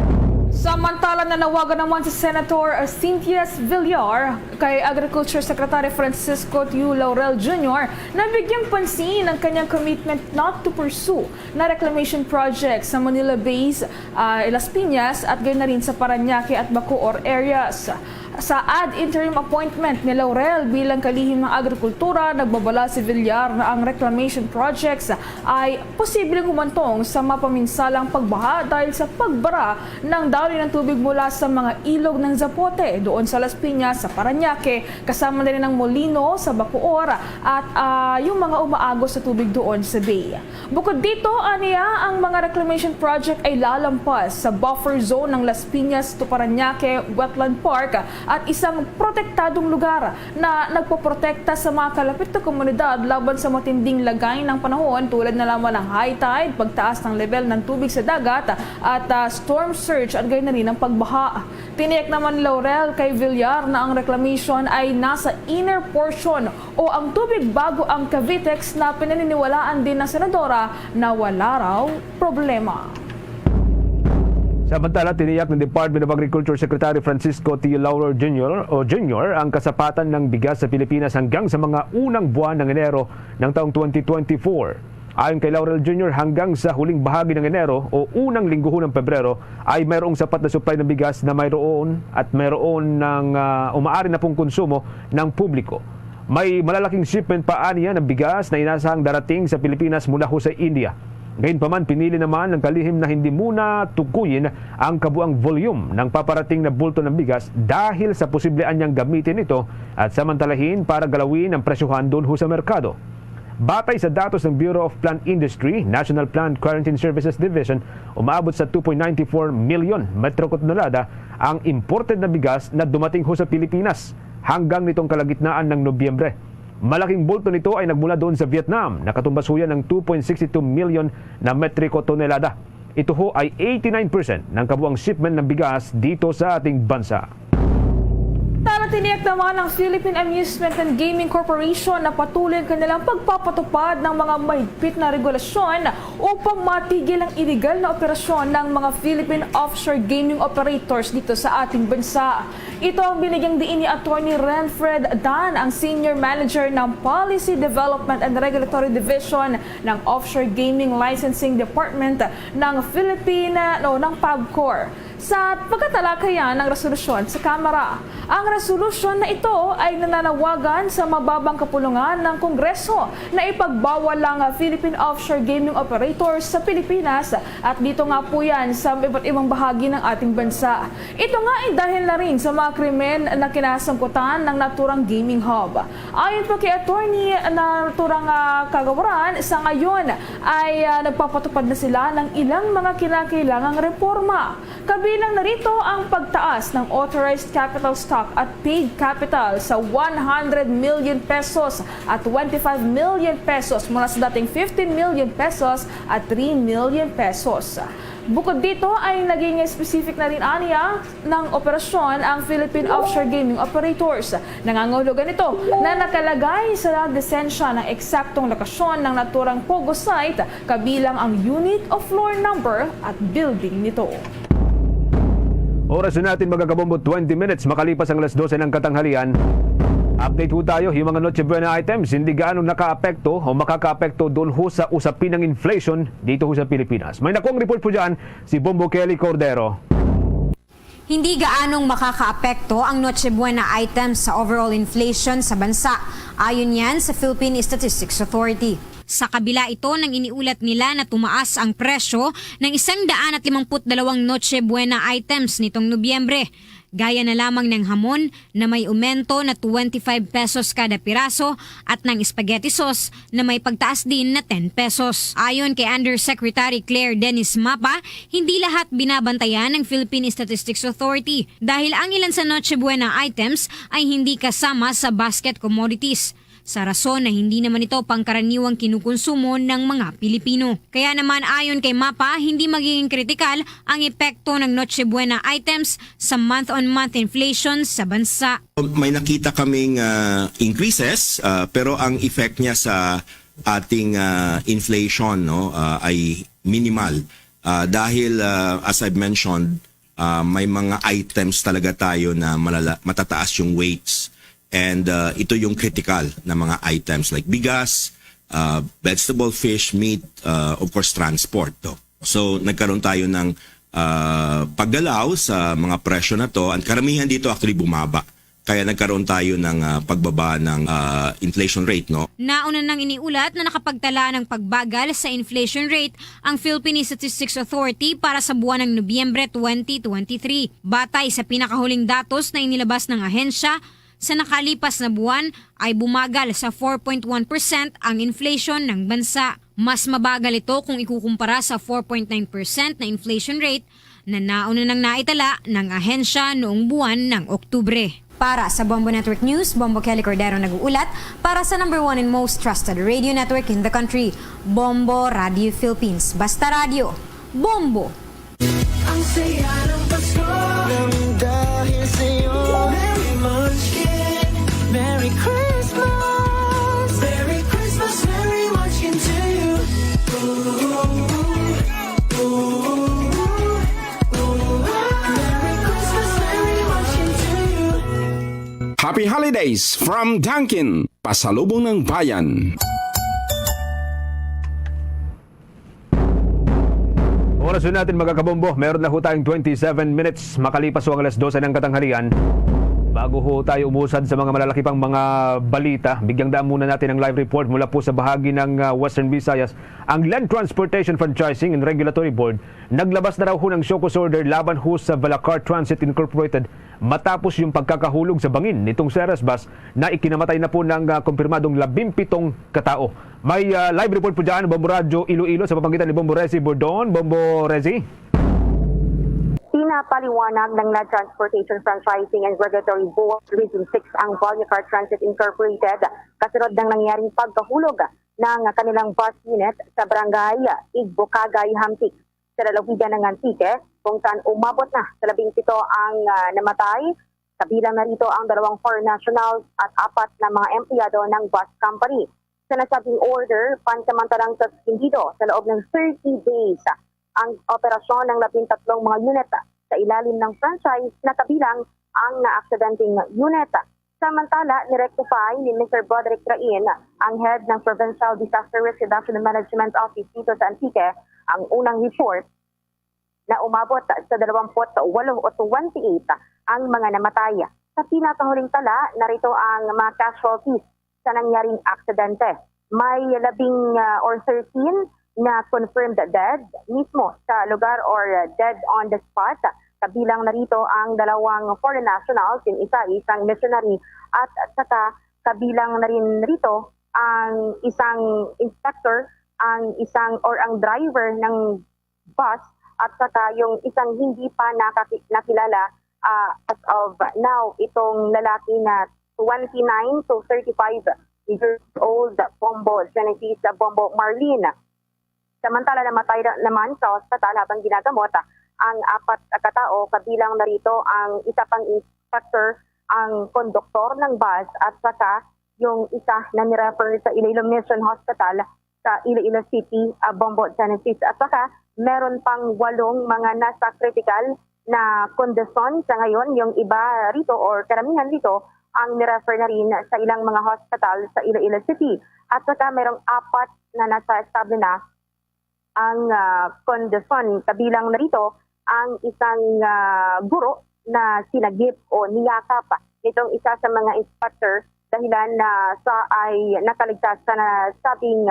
Samantala, nanawagan naman si Senator Cynthia Villar kay Agriculture Secretary Francisco Tiu Laurel Junior na bigyang pansin ang kanyang commitment not to pursue na reclamation project sa Manila Bay, ah, Las Piñas at gayon na rin sa Parañaque at Bacoor areas. Sa ad interim appointment ni Laurel bilang kalihim ng agrikultura, nagbabala si Villar na ang reclamation projects ay posibleng humantong sa mapaminsalang pagbaha dahil sa pagbara ng daloy ng tubig mula sa mga ilog ng Zapote doon sa Las Piñas, sa Parañaque, kasama na rin ang Molino sa Bacoor at, ah, yung mga umaagos sa tubig doon sa bay. Bukod dito, aniya, ang mga reclamation project ay lalampas sa buffer zone ng Las Piñas to Parañaque Wetland Park at isang protektadong lugar na nagpoprotekta sa mga kalapit na komunidad laban sa matinding lagay ng panahon, tulad na lamang ng high tide, pagtaas ng level ng tubig sa dagat, at, ah, storm surge at gayon na rin ang pagbaha. Tiniyak naman ni Laurel kay Villar na ang reclamation ay nasa inner portion o ang tubig bago ang Cavitex na pinaniniwalaan din ng senadora na wala raw problema. Samantala, tiniyak ng Department of Agriculture Secretary Francisco T. Laurel Junior o Junior ang kasapatan ng bigas sa Pilipinas hanggang sa mga unang buwan ng Enero ng taong twenty twenty-four. Ayon kay Laurel Junior, hanggang sa huling bahagi ng Enero o unang lingguhon ng Pebrero ay mayroong sapat na supply ng bigas na mayroon at mayroon ng, ah, umaari na pong konsumo ng publiko. May malalaking shipment pa aniya ng bigas na inasahang darating sa Pilipinas mula ho sa India. Gayunpaman, pinili naman ng kalihim na hindi muna tukuyin ang kabuang volume ng paparating na bulto ng bigas dahil sa posible anyang gamitin ito at samantalahin para galawin ang presyohan doon ho sa merkado. Batay sa datos ng Bureau of Plant Industry, National Plant Quarantine Services Division, umaabot sa two point nine four million metriko tonelada ang imported na bigas na dumating ho sa Pilipinas hanggang nitong kalagitnaan ng Nobyembre. Malaking bulto nito ay nagmula doon sa Vietnam, na katumbas ho yan ng two point six two million na metriko tonelada. Ito ho ay eighty-nine percent ng kabuang shipment ng bigas dito sa ating bansa. Tala, tiniyak naman ng Philippine Amusement and Gaming Corporation na patuloy ang kanilang pagpapatupad ng mga mahigpit na regulasyon upang matigil ang iligal na operasyon ng mga Philippine offshore gaming operators dito sa ating bansa. Ito ang binigyang diin ni Attorney Renfred Dan, ang Senior Manager ng Policy Development and Regulatory Division ng Offshore Gaming Licensing Department ng Philippine, no, ng PAGCOR. Sa pagkatalakayan ng resolusyon sa Kamara, ang resolusyon na ito ay nananawagan sa mababang kapulungan ng Kongreso na ipagbawal ang Philippine offshore gaming operators sa Pilipinas, at dito nga po yan sa iba't ibang bahagi ng ating bansa. Ito nga ay dahil na rin sa mga krimen na kinasangkutan ng naturang gaming hub. Ayon pa kay Attorney Naturang, ah, Kagawaran, sa ngayon ay, ah, nagpapatupad na sila ng ilang mga kinakailangang reforma. Kabilang na rito ang pagtaas ng authorized capital stock at paid capital sa one hundred million pesos at twenty-five million pesos mula sa dating fifteen million pesos at three million pesos. Bukod dito ay naging specific na rin aniya ng operasyon ang Philippine Offshore Gaming Operators. Nangangahulugan ito na nakalagay sa lisensya ng eksaktong lokasyon ng naturang POGO site, kabilang ang unit o floor number at building nito. Oras na natin, mga kabombo, twenty minutes makalipas ang alas dose ng katanghalian. Update ho tayo, yung mga Noche Buena items hindi gaano nakaapekto o makakaapekto doon ho sa usapin ng inflation dito ho sa Pilipinas. May nakuang report po dyan si Bombo Kelly Cordero. Hindi gaanong makakaapekto ang Noche Buena items sa overall inflation sa bansa, ayon yan sa Philippine Statistics Authority. Sa kabila ito ng iniulat nila na tumaas ang presyo ng isang daan at limampu't dalawang Noche Buena items nitong Nobyembre, gaya na lamang ng hamon na may umento na twenty-five pesos kada piraso at ng spaghetti sauce na may pagtaas din na ten pesos. Ayon kay Undersecretary Claire Dennis Mapa, hindi lahat binabantayan ng Philippine Statistics Authority dahil ang ilan sa Noche Buena items ay hindi kasama sa basket commodities, sa rason na hindi naman ito pangkaraniwang kinukonsumo ng mga Pilipino. Kaya naman, ayon kay Mapa, hindi magiging kritikal ang epekto ng Noche Buena items sa month-on-month inflation sa bansa. May nakita kaming ah, increases, ah, pero ang effect niya sa ating ah, inflation, no, ah, ay minimal. Ah, dahil, ah, as I've mentioned, ah, may mga items talaga tayo na malala, matataas yung weights. And ah, ito yung critical na mga items like bigas, ah, vegetable, fish, meat, ah, of course, transport. No? So, nagkaroon tayo ng ah, paggalaw sa mga presyo na to. Ang karamihan dito actually bumaba. Kaya nagkaroon tayo ng ah, pagbaba ng ah, inflation rate, no? Nauna nang iniulat na nakapagtala ng pagbagal sa inflation rate ang Philippine Statistics Authority para sa buwan ng Nobyembre twenty twenty-three. Batay sa pinakahuling datos na inilabas ng ahensya, sa nakalipas na buwan ay bumagal sa four point one percent ang inflation ng bansa. Mas mabagal ito kung ikukumpara sa four point nine percent na inflation rate na nauna nang naitala ng ahensya noong buwan ng Oktubre. Para sa Bombo Network News, Bombo Kelly Cordero nag-uulat para sa number one and most trusted radio network in the country, Bombo Radio Philippines. Basta radyo, Bombo! Ang saya ng Pasko nang dahil sa'yo. Merry Munchkin, Merry Christmas. Merry Christmas, Merry Munchkin to you. Ooh, ooh, ooh, ooh. Merry Christmas, Merry Munchkin to you. Happy Holidays from Dunkin, Pasalubong ng Bayan. Oras na natin, mga kabombo. Meron na ho tayong twenty-seven minutes makalipas ho ang alas dose ng katanghalian. Bago ho tayo umusad sa mga malalaki pang mga balita, bigyang daan muna natin ang live report mula po sa bahagi ng ah, Western Visayas. Ang Land Transportation Franchising and Regulatory Board naglabas na raw ho ng show cause order laban ho sa Valacar Transit Incorporated matapos yung pagkakahulog sa bangin nitong Ceres bus na ikinamatay na po ng ah, kumpirmadong labimpitong katao. May ah, live report po dyan, Bombo Radyo Iloilo, sa pamamagitan ni Bombo Resi Bordon. Bombo Resi. Pinapaliwanag ng Land Transportation Franchising and Regulatory Board Region six ang Vallecar Transit Incorporated kasunod ng nangyaring pagkahulog ng kanilang bus unit sa barangay Igbokagay, Hamtic, sa lalawigan ng Antique, kung saan umabot na sa labing pito ang ah, namatay. Kabilang na rito ang dalawang foreign nationals at apat na mga empleyado ng bus company. Sa nasabing order, pansamantalang suspendido sa loob ng thirty days ang operasyon ng labing tatlong mga unit sa ilalim ng franchise na kabilang ang naaksidenteng unit. Samantala, ni-rectify ni Mister Broderick Rain, ang head ng Provincial Disaster Risk Reduction and Management Office dito sa Antique, ang unang report na umabot sa dalawampu't walo o twenty-eight ang mga namatay. Sa pinakahuling tala, narito ang mga casualties sa nangyaring aksidente. May labing ah, or thirteen na confirmed dead mismo sa lugar or dead on the spot. Kabilang na rito ang dalawang foreign nationals, yung isa ay isang missionary at saka kabilang na rin rito ang isang inspector, ang isang or ang driver ng bus at saka yung isang hindi pa nakaki- nakilala ah, as of now, itong lalaki na twenty-nine to thirty-five years old, Bombo Genesis Bombo Marlene. Samantala, namatay ra- naman sa ospital habang ginagamot ang apat ka tawo, kabilang na rito ang isa pang inspector, ang konduktor ng bus at saka yung isa na nirefer sa Iloilo Mission Hospital sa Iloilo City, ah, Bombo Genesis. At saka meron pang walong mga nasa critical na kondisyon sa ngayon. Yung iba rito or karamihan rito ang nirefer na rin sa ilang mga hospital sa Iloilo City. At saka merong apat na nasa estable na ang ah, kondisyon. Kabilang na rito ang isang ah, guro na sinagip o niyakap nitong isa sa mga inspector dahilan na sa ay nakaligtas sa nasabing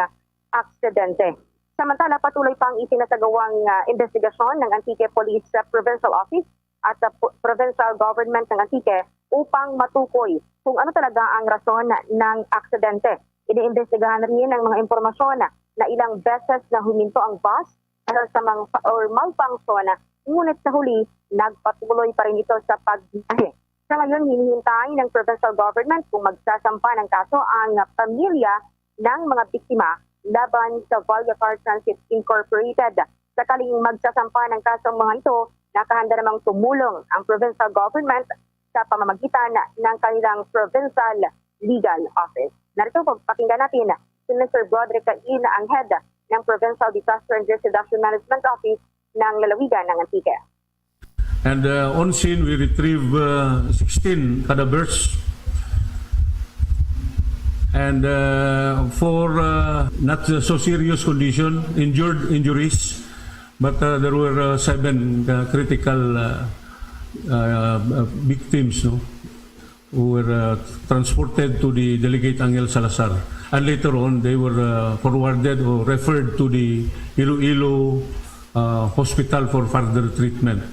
aksidente. Samantala, patuloy pang isinasagawang ah, investigasyon ng Antique Police ah, Provincial Office at sa pu- Provincial Government ng Antique upang matukoy kung ano talaga ang rason ng aksidente. Iniimbestigahan rin ang mga impormasyon na ilang beses na huminto ang bus dahil sa mga or malfunction, ngunit sa huli, nagpatuloy pa rin ito sa pagbiyahe. Sa ngayon, hinihintay ng provincial government kung magsasampa ng kaso ang pamilya ng mga biktima laban sa Vallecar Transit Incorporated. Sakaling magsasampa ng kaso ang mga ito, nakahanda namang tumulong ang provincial government sa pamamagitan ng kanilang provincial legal office. Narito, pakinggan natin si Mister Broderick Cain, ang head ng Provincial Disaster and Risk Reduction Management Office ng lalawigan ng Antique. And uh, on scene, we retrieve uh, sixteen cadavers. And uh, four uh, not so serious condition, injured injuries, but uh, there were uh, seven uh, critical uh, uh, victims, no, who were uh, transported to the Delegate Angel Salazar. And later on, they were uh, forwarded or referred to the Iloilo uh, hospital for further treatment.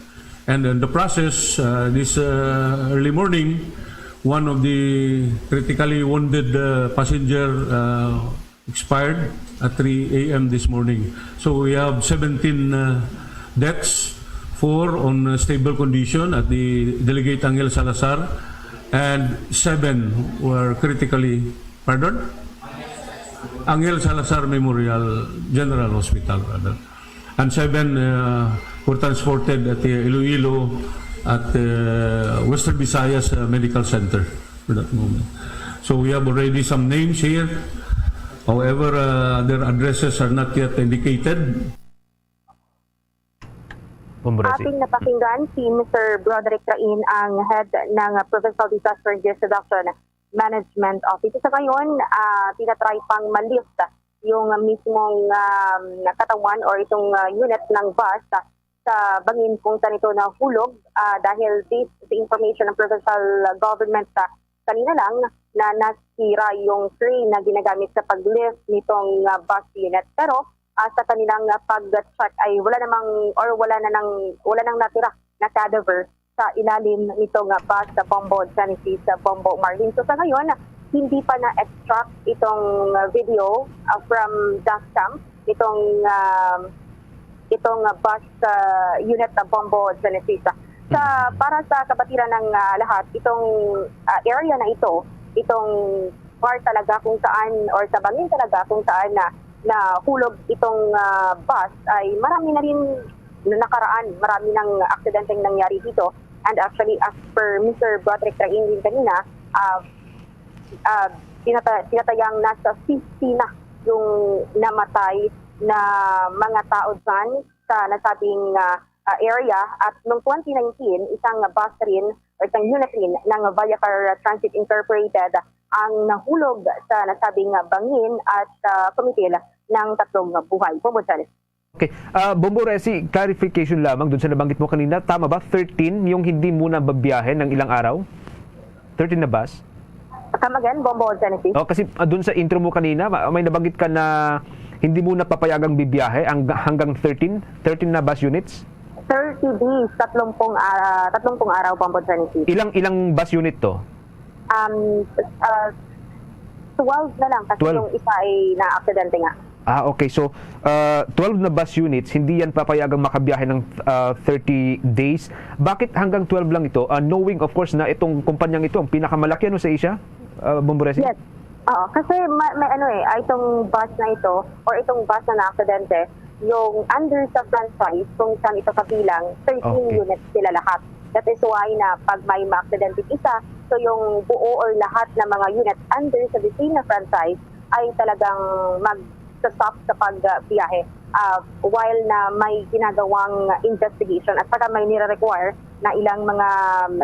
And in the process, uh, this uh, early morning, one of the critically wounded uh, passenger uh, expired at three a m this morning. So we have seventeen uh, deaths, four on uh, stable condition at the Delegate Angel Salazar, and seven were critically, pardon? Angel Salazar Memorial General Hospital, rather. And seven uh, were transported at the Iloilo at uh, Western Visayas uh, Medical Center for that moment. So we have already some names here. However, uh, their addresses are not yet indicated. Ating napakinggan si Mister Broderick Rain, ang head ng Provincial Disaster and Risk Reduction Management Office. Sa ngayon, uh, tinatry pang malist yung mismong um, katawan or itong uh, unit ng bus uh, sa bangin kung saan ito nahulog uh, dahil based sa information ng provincial government uh, kanina lang na nasira yung crane na ginagamit sa pag-lift nitong uh, bus unit. Pero uh, sa kanilang uh, pag-check ay wala namang or wala na nang wala nang natira na cadaver sa ilalim nito nga bus sa Bombo Genesis sa Bombo Marlin. So sa ngayon, hindi pa na-extract itong uh, video uh, from dashcam itong uh, itong uh, bus uh, unit na Bombo Genesis. Sa para sa kabatiran ng uh, lahat, itong uh, area na ito, itong part talaga kung saan or sa bangin talaga kung saan na nahulog itong uh, bus ay marami na rin nakaraan, marami ng aksidenteng nangyari dito. And actually, as per Mister Broderick Rain din kanina, uh, uh, tinata- tinatayang nasa fifty na yung namatay na mga tao dyan sa nasabing uh, uh, area. At noong twenty nineteen, isang bus rin o isang unit rin ng Vallacar Transit Incorporated ang nahulog sa nasabing bangin at uh, kumitil ng tatlong buhay. Bombo Charles. Okay. Uh, Bombo Resi, clarification lamang dun sa nabanggit mo kanina. Tama ba? Thirteen yung hindi muna babiyahe ng ilang araw? Thirteen na bus? Come again, Bombo Genesis? Oh, kasi uh, dun sa intro mo kanina, may nabanggit ka na hindi muna papayagang bibiyahe ang hanggang thirteen, thirteen na bus units? Thirty days, tatlong pong, uh, tatlong pong araw, Bombo Genesis. Ilang ilang bus unit to? Um, uh, twelve na lang kasi 12. Yung isa ay na-aksidente nga. Ah, okay. So, uh, twelve na bus units, hindi yan papayagang makabiyahe ng uh, thirty days. Bakit hanggang twelve lang ito? Uh, knowing, of course, na itong kumpanyang ito, ang pinakamalaki ano, sa Asia, uh, Bombo Resi? Yes. Oo, kasi may, may ano eh, itong bus na ito, or itong bus na na-aksidente, yung under sa franchise, kung saan ito kabilang, thirteen okay. Units sila lahat. That is why na pag may ma-accident isa, so yung buo or lahat ng mga units under sa the same na franchise ay talagang mag-stop sa pagbiyahe uh, while na may ginagawang investigation at saka may nire-require na ilang mga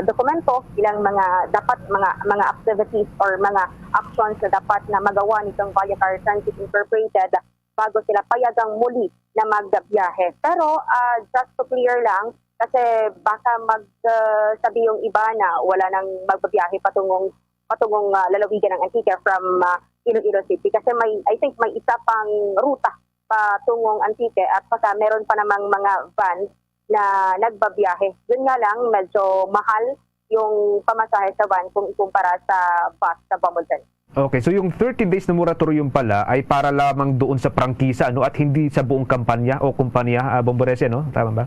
dokumento, ilang mga dapat mga mga activities or mga actions na dapat na magawa nitong Vallacar Transit Incorporated bago sila payagang muli na magbiyahe. Pero uh, just to clear lang, kasi baka mag uh, sabi yung iba na wala nang magbabiyahe patungong patungong uh, lalawigan ng Antique from uh, Iloilo City. Kasi may, I think may isa pang ruta patungong Antique at saka meron pa namang mga vans na nagbabiyahe. Yun nga lang, medyo mahal yung pamasahe sa van kung ikumpara sa bus sa Bombo City. Okay, so yung thirty days na moratorium pala ay para lamang doon sa prangkisa, ano, at hindi sa buong kampanya o kumpanya, ah, Bombo Resi, ano? Tama ba?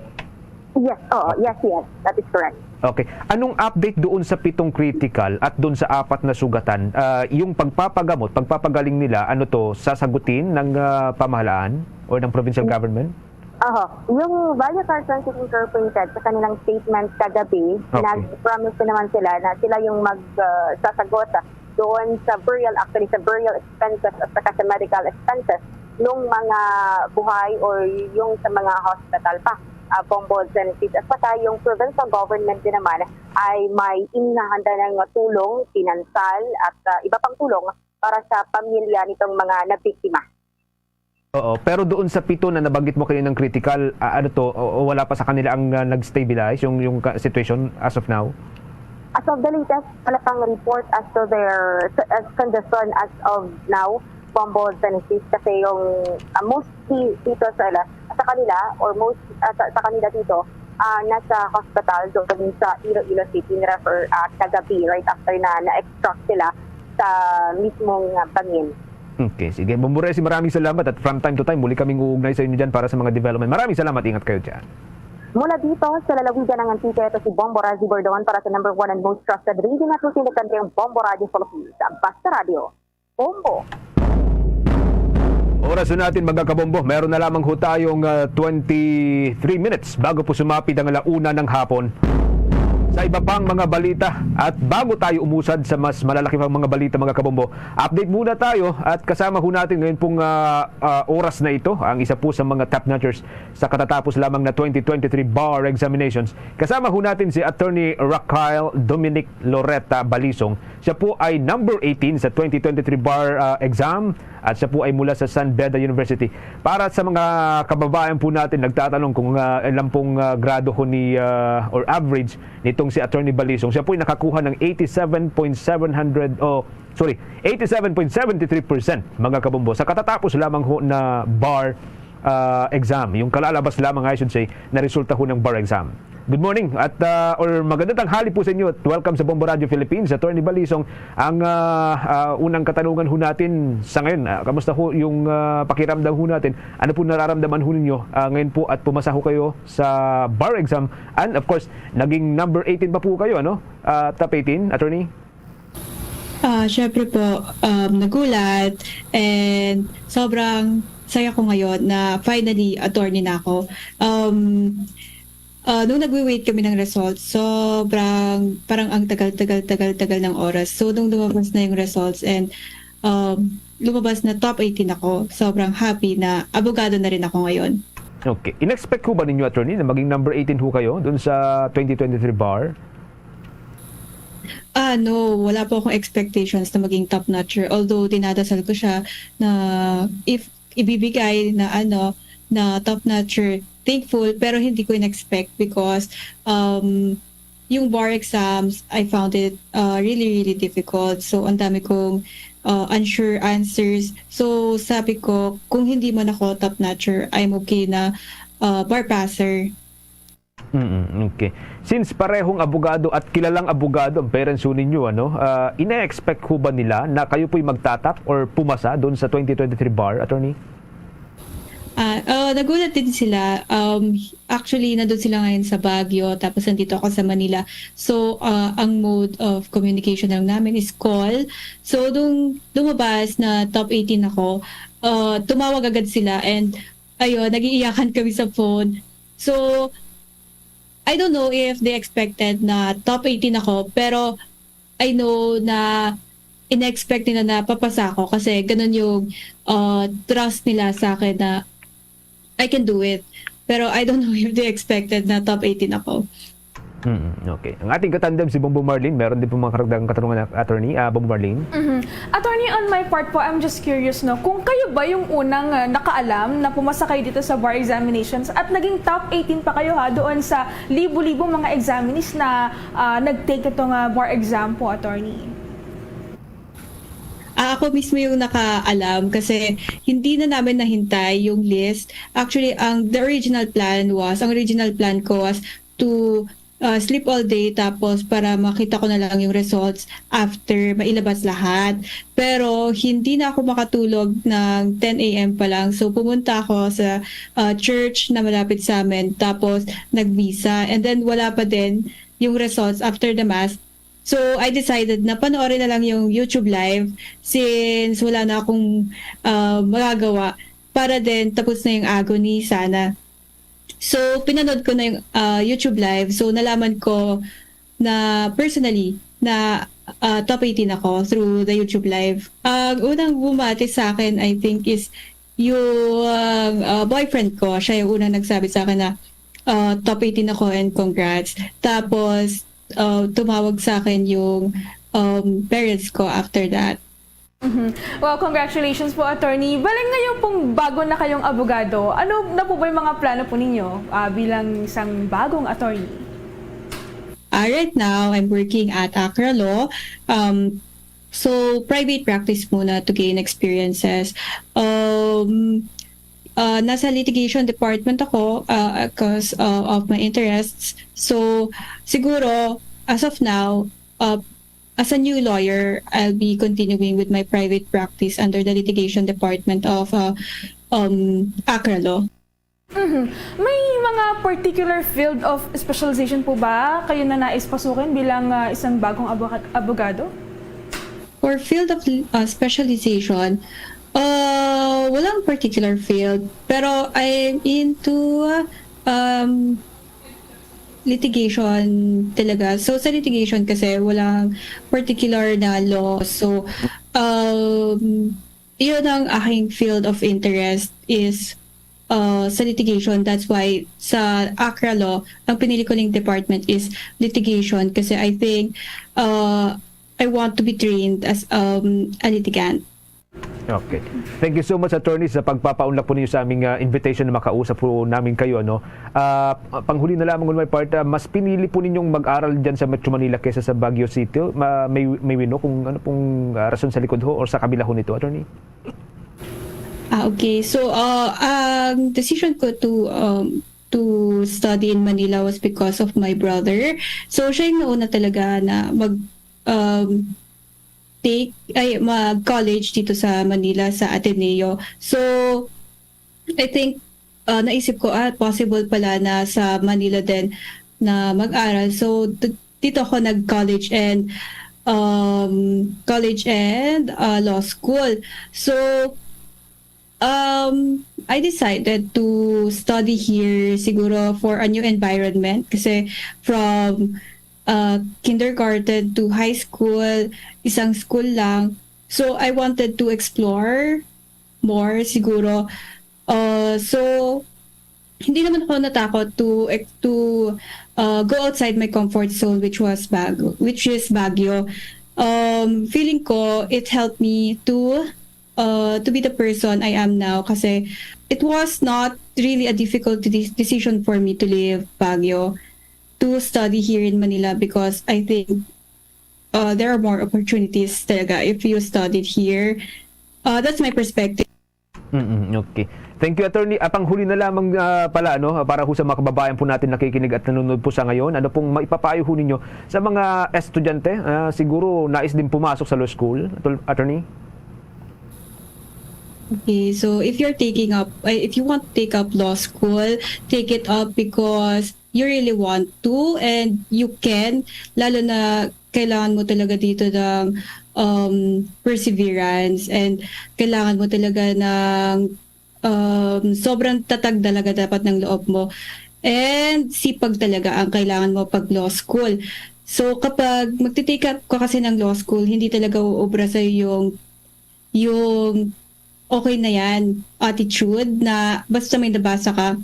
Yes, oo, yes, yes, that is correct. Okay. Anong update doon sa pitong critical at doon sa apat na sugatan? Ah, yung pagpapagamot, pagpapagaling nila, ano to, sasagutin ng, ah, pamahalaan or ng provincial government? Aha. Yung Valle Carson City Incorporated, sa kanilang statement kagabi, Okay. nag-promise na naman sila na sila yung mag, ah, sasagot doon sa burial, actually sa burial expenses at saka sa medical expenses nung mga buhay or yung sa mga hospital pa. Ah, Bombo Genesis at saka yung provincial government din naman ay may inihanda ng tulong, financial at, ah, iba pang tulong para sa pamilya nitong mga nabiktima. Oo, pero doon sa pito na nabanggit mo kaninang critical, ah, ano to, o, o wala pa sa kanila ang, ah, nag-stabilize yung, yung ka-, situation as of now? As of the latest, wala pang report as to their s-, as condition as of now, Bombo Genesis, kasi yung, ah, mostly dito sa, sa kanila, or most, ah, sa, sa kanila dito, ah, nasa hospital doon sa Iloilo City, ni-refer, ah, kagabi, right after na na-extract sila sa mismong, ah, bangin. Okay, sige. Bombo Resi, maraming salamat at from time to time, muli kaming uugnay sa inyo dyan para sa mga development. Maraming salamat. Ingat kayo dyan. Mula dito sa lalawigan ng Antique, ito si Bombo Razi Bordon para sa number one and most trusted radio network in the country, ang Bombo Radio Philippines. Basta Radio, Bombo. Oras na natin, mga kabombo. Meron na lamang ho tayong, ah, twenty-three minutes bago po sumapit ang alauna ng hapon. Sa iba pang mga balita, at bago tayo umusad sa mas malalaki pang mga balita, mga kabombo, update muna tayo at kasama ho natin ngayon pong, ah, ah, oras na ito ang isa po sa mga top notchers sa katatapos lamang na twenty twenty-three bar examinations. Kasama ho natin si Attorney Raquel Dominic Loretta Balisong. Siya po ay number eighteen sa twenty twenty-three bar, ah, exam at siya po ay mula sa San Beda University. Para sa mga kababayan po natin nagtatanong kung, ah, ilan pong, ah, grado ho ni, ah, or average nitong si Attorney Balisong, siya po ay nakakuha ng eighty-seven point seven hundred, oh, sorry, eighty-seven point seven three percent, mga kabombo, sa katatapos lamang ho na bar, ah, exam. Yung kalalabas lamang, I should say, na resulta ho ng bar exam. Good morning at, ah, or magandang tanghali po sa inyo at welcome sa Bombo Radio Philippines. Attorney Balisong, ang, ah, ah, unang katanungan ho natin sa ngayon, ah, kamusta ho yung, ah, pakiramdam ho natin? Ano po nararamdaman ho ninyo, ah, ngayon po at pumasa ho kayo sa bar exam? And of course, naging number eighteen pa po kayo, ano? Ah, top eighteen, attorney? Ah, syempre po, um, nagulat and sobrang saya ko ngayon na finally attorney na ako. Um, ah, nung nagwi-wait kami ng results, sobrang, parang ang tagal, tagal, tagal, tagal ng oras. So, nung lumabas na yung results and, um, lumabas na top eighteen ako, sobrang happy na abogado na rin ako ngayon. Okay. In-expect ho ba ninyo, attorney, na maging number eighteen ho kayo dun sa twenty twenty-three bar? Ah, no, wala po akong expectations na maging top notcher. Although, dinadasal ko siya na if ibibigay na, ano, na top notcher, thankful, pero hindi ko in-expect because, um, yung bar exams, I found it, uh, really, really difficult. So, ang dami kong, uh, unsure answers. So, sabi ko, kung hindi man ako top notcher, I'm okay na, uh, bar passer. Mm, okay. Since parehong abogado at kilalang abogado ang parents ho ninyo, ano, ah, ina-expect ho ba nila na kayo po'y magtatap or pumasa doon sa twenty twenty-three bar, attorney? Ah, ah, nagulat din sila. Um, actually, nandun sila ngayon sa Baguio, tapos nandito ako sa Manila. So, ah, ang mode of communication lang namin is call. So, nung lumabas na top eighteen ako, ah, tumawag agad sila and, ayun, nag-iiyakan kami sa phone. So, I don't know if they expected na top eighteen ako, pero I know na in-expect nila na papasa ako kasi ganun yung, uh, trust nila sa akin na I can do it. Pero I don't know if they expected na top eighteen ako. Mm, okay. Ang ating katandem si Bombo Marlene, meron din po mga karagdagang katanungan, attorney. Ah, Bombo Marlene? Mhm. Attorney, on my part po, I'm just curious, no, kung kayo ba yung unang, ah, nakaalam na pumasa kayo dito sa bar examinations at naging top eighteen pa kayo, ha, doon sa libo-libo mga examinees na, ah, nag-take itong, ah, bar exam po, attorney? Ah, Ako mismo yung nakaalam kasi hindi na namin nahintay yung list. Actually, ang the original plan was, ang original plan ko was to, uh, sleep all day tapos para makita ko na lang yung results after mailabas lahat. Pero hindi na ako makatulog ng ten a m pa lang. So, pumunta ako sa, uh, church na malapit sa amin. Tapos, nag-misa. And then, wala pa din yung results after the mass. So, I decided na panoorin na lang yung YouTube live since wala na akong, uh, magagawa para din tapos na yung agony sana. So, pinanood ko na yung, uh, YouTube live. So, nalaman ko na personally na, uh, top eighteen ako through the YouTube live. Ang unang bumati sa akin, I think, is yung, uh, boyfriend ko. Siya yung unang nagsabi sa akin na, uh, top eighteen ako and congrats. Tapos, uh, tumawag sa akin yung, um, parents ko after that. Mhm. Well, congratulations po, attorney. Bale, ngayon pong bago na kayong abogado, ano na po ba yung mga plano po ninyo, ah, bilang isang bagong attorney? Ah, right now, I'm working at Accra Law. Um, so, private practice muna to gain experiences. Um, ah, nasa litigation department ako, ah, 'cause, ah, of my interests. So, siguro, as of now, ah, as a new lawyer, I'll be continuing with my private practice under the litigation department of, uh, um, Accra Law. Mhm. May mga particular field of specialization po ba kayo na nais pasukin bilang, ah, isang bagong aboga-, abogado? For field of, uh, specialization, uh, walang particular field, pero I'm into, um, litigation talaga. So, sa litigation kasi, walang particular na law. So, um, yun ang aking field of interest is, uh, sa litigation. That's why sa Accra Law, ang pinili ko ning department is litigation kasi I think, uh, I want to be trained as, um, a litigant. Okay. Thank you so much, attorney, sa pagpapaunlak po ninyo sa aming, ah, invitation na makausap po namin kayo, ano. Ah, panghuli na lamang on my part, ah, mas pinili po ninyong mag-aral dyan sa Metro Manila kaysa sa Baguio City? Ma-, may, may we know kung ano pong, ah, rason sa likod ho or sa kabila ho nito, attorney? Ah, okay. So, ah, ang decision ko to, um, to study in Manila was because of my brother. So, siya yung nauna talaga na mag, um, take, ay, mag-college dito sa Manila, sa Ateneo. So, I think, uh, naisip ko, ah, possible pala na sa Manila din na mag-aral. So, d-, dito ako nag-college and, um, college and, uh, law school. So, um, I decided to study here siguro for a new environment kasi from, uh, kindergarten to high school, isang school lang. So, I wanted to explore more siguro. Uh, so, hindi naman ako natakot to ex-, to, uh, go outside my comfort zone, which was Baguio, which is Baguio. Um, feeling ko, it helped me to, uh, to be the person I am now kasi it was not really a difficult de-, decision for me to leave Baguio to study here in Manila because I think, uh, there are more opportunities talaga if you studied here. Uh, that's my perspective. Mm, okay. Thank you, attorney. Ah, panghuli na lamang, ah, pala, ano, para ho sa mga kababayan po natin nakikinig at nanonood po sa ngayon, ano pong maipapayo ho ninyo sa mga estudyante? Ah, siguro nais din pumasok sa law school, atul-, attorney? Okay, so if you're taking up, eh, if you want to take up law school, take it up because you really want to and you can, lalo na kailangan mo talaga dito ng, um, perseverance and kailangan mo talaga ng, um, sobrang tatag talaga dapat ng loob mo. And sipag talaga ang kailangan mo pag law school. So, kapag magti-take up ka kasi ng law school, hindi talaga uubra sa'yo yung, yung okay na yan attitude na basta may nabasa ka.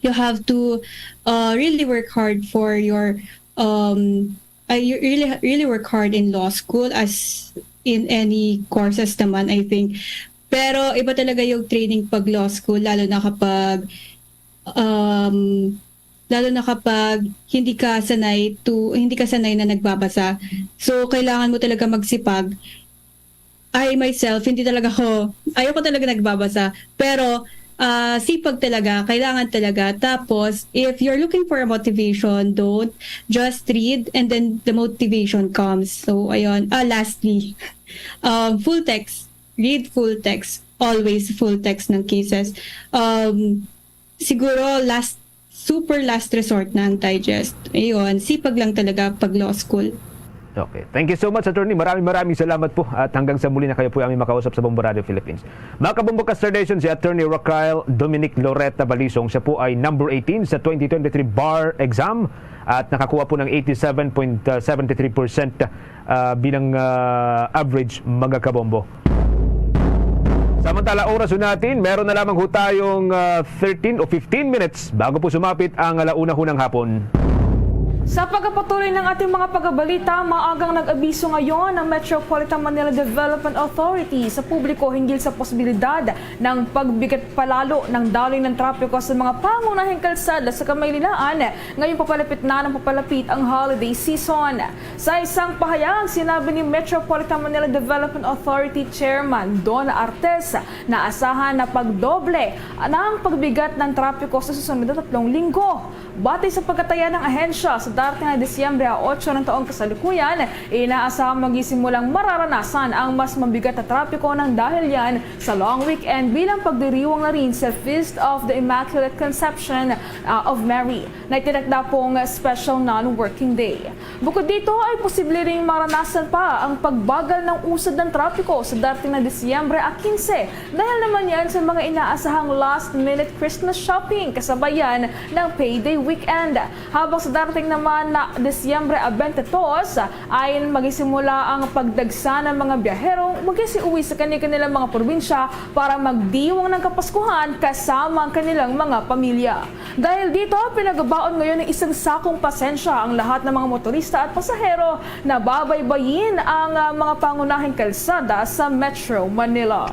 You have to, uh, really work hard for your, um, uh, you really, really work hard in law school as in any courses naman, I think. Pero iba talaga yung training pag law school, lalo na kapag, um, lalo na kapag hindi ka sanay to, hindi ka sanay na nagbabasa. So, kailangan mo talaga magsipag. I myself, hindi talaga ako, ayoko talaga nagbabasa. Pero, ah, sipag talaga, kailangan talaga. Tapos, if you're looking for a motivation, don't, just read and then the motivation comes. So, ayun. Ah, lastly, um, full text. Read full text. Always full text ng cases. Um, siguro last, super last resort na ang digest. Ayun, sipag lang talaga pag law school. Okay. Thank you so much, Attorney. Maraming maraming salamat po. At hanggang sa muli na, kayo po ay aming makausap sa Bombo Radio Philippines. Mga Kabombo Caster Nation, si Attorney Raquel Dominic Loretta Balisong, siya po ay number eighteen sa twenty twenty-three bar exam at nakakuha po ng eighty-seven point seven three percent, ah, bilang, ah, average, mga kabombo. Samantala, oras ho natin, meron na lamang ho tayong, ah, thirteen o fifteen minutes bago po sumapit ang ala una ho ng hapon. Sa pagpapatuloy ng ating mga pagbabalita, maagang nag-abiso ngayon ang Metropolitan Manila Development Authority sa publiko hinggil sa posibilidad ng pagbigat palalo ng daloy ng trapiko sa mga pangunahing kalsada sa Kamaylinaan ngayong papalapit na ng papalapit ang holiday season. Sa isang pahayag, sinabi ni Metropolitan Manila Development Authority Chairman Don Artes na asahan na pagdoble ang pagbigat ng trapiko sa susunod na tatlong linggo. Batay sa pagkataya ng ahensya, sa darating na Disyembre otso ng taong kasalukuyan, inaasahang magisimulang mararanasan ang mas mabigat na trapiko nang dahil yan sa long weekend bilang pagdiriwang na rin sa Feast of the Immaculate Conception, ah, of Mary na itinakda pong special non-working day. Bukod dito ay posible ring maranasan pa ang pagbagal ng usad ng trapiko sa darating na Disyembre a quince dahil naman yan sa mga inaasahang last-minute Christmas shopping kasabay yan ng payday weekend. Habang sa darating naman na Disyembre a twenty-two ay magsisimula ang pagdagsa ng mga biyaherong magkisiuwi sa kani-kanilang mga probinsya para magdiwang ng Kapaskuhan kasama ang kanilang mga pamilya. Dahil dito, pinagabaon ngayon ng isang sakong pasensya ang lahat ng mga motorista at pasahero na babaybayin ang, ah, mga pangunahing kalsada sa Metro Manila.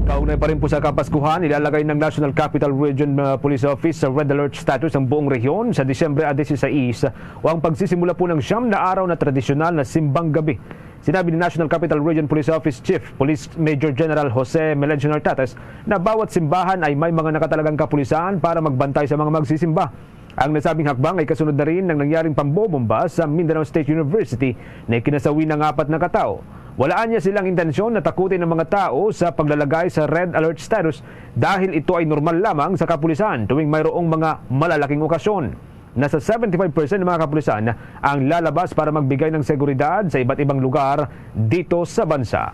Kaugnay pa rin po sa Kapaskuhan, ilalagay ng National Capital Region, uh, Police Office sa Red Alert status ang buong rehiyon sa Disyembre a dieciséis o ang pagsisimula po ng siyam na araw na tradisyonal na simbang gabi. Sinabi ni National Capital Region Police Office Chief Police Major General Jose Melencio Nartates na bawat simbahan ay may mga nakatalagang kapulisan para magbantay sa mga magsisimba. Ang nasabing hakbang ay kasunod na rin ng nangyaring pambobomba sa Mindanao State University na ikinasawi ng apat na katao. Wala anya silang intensyon na takutin ang mga tao sa paglalagay sa red alert status dahil ito ay normal lamang sa kapulisan tuwing mayroong mga malalaking okasyon. Nasa seventy-five percent ng mga kapulisan ang lalabas para magbigay ng seguridad sa iba't ibang lugar dito sa bansa.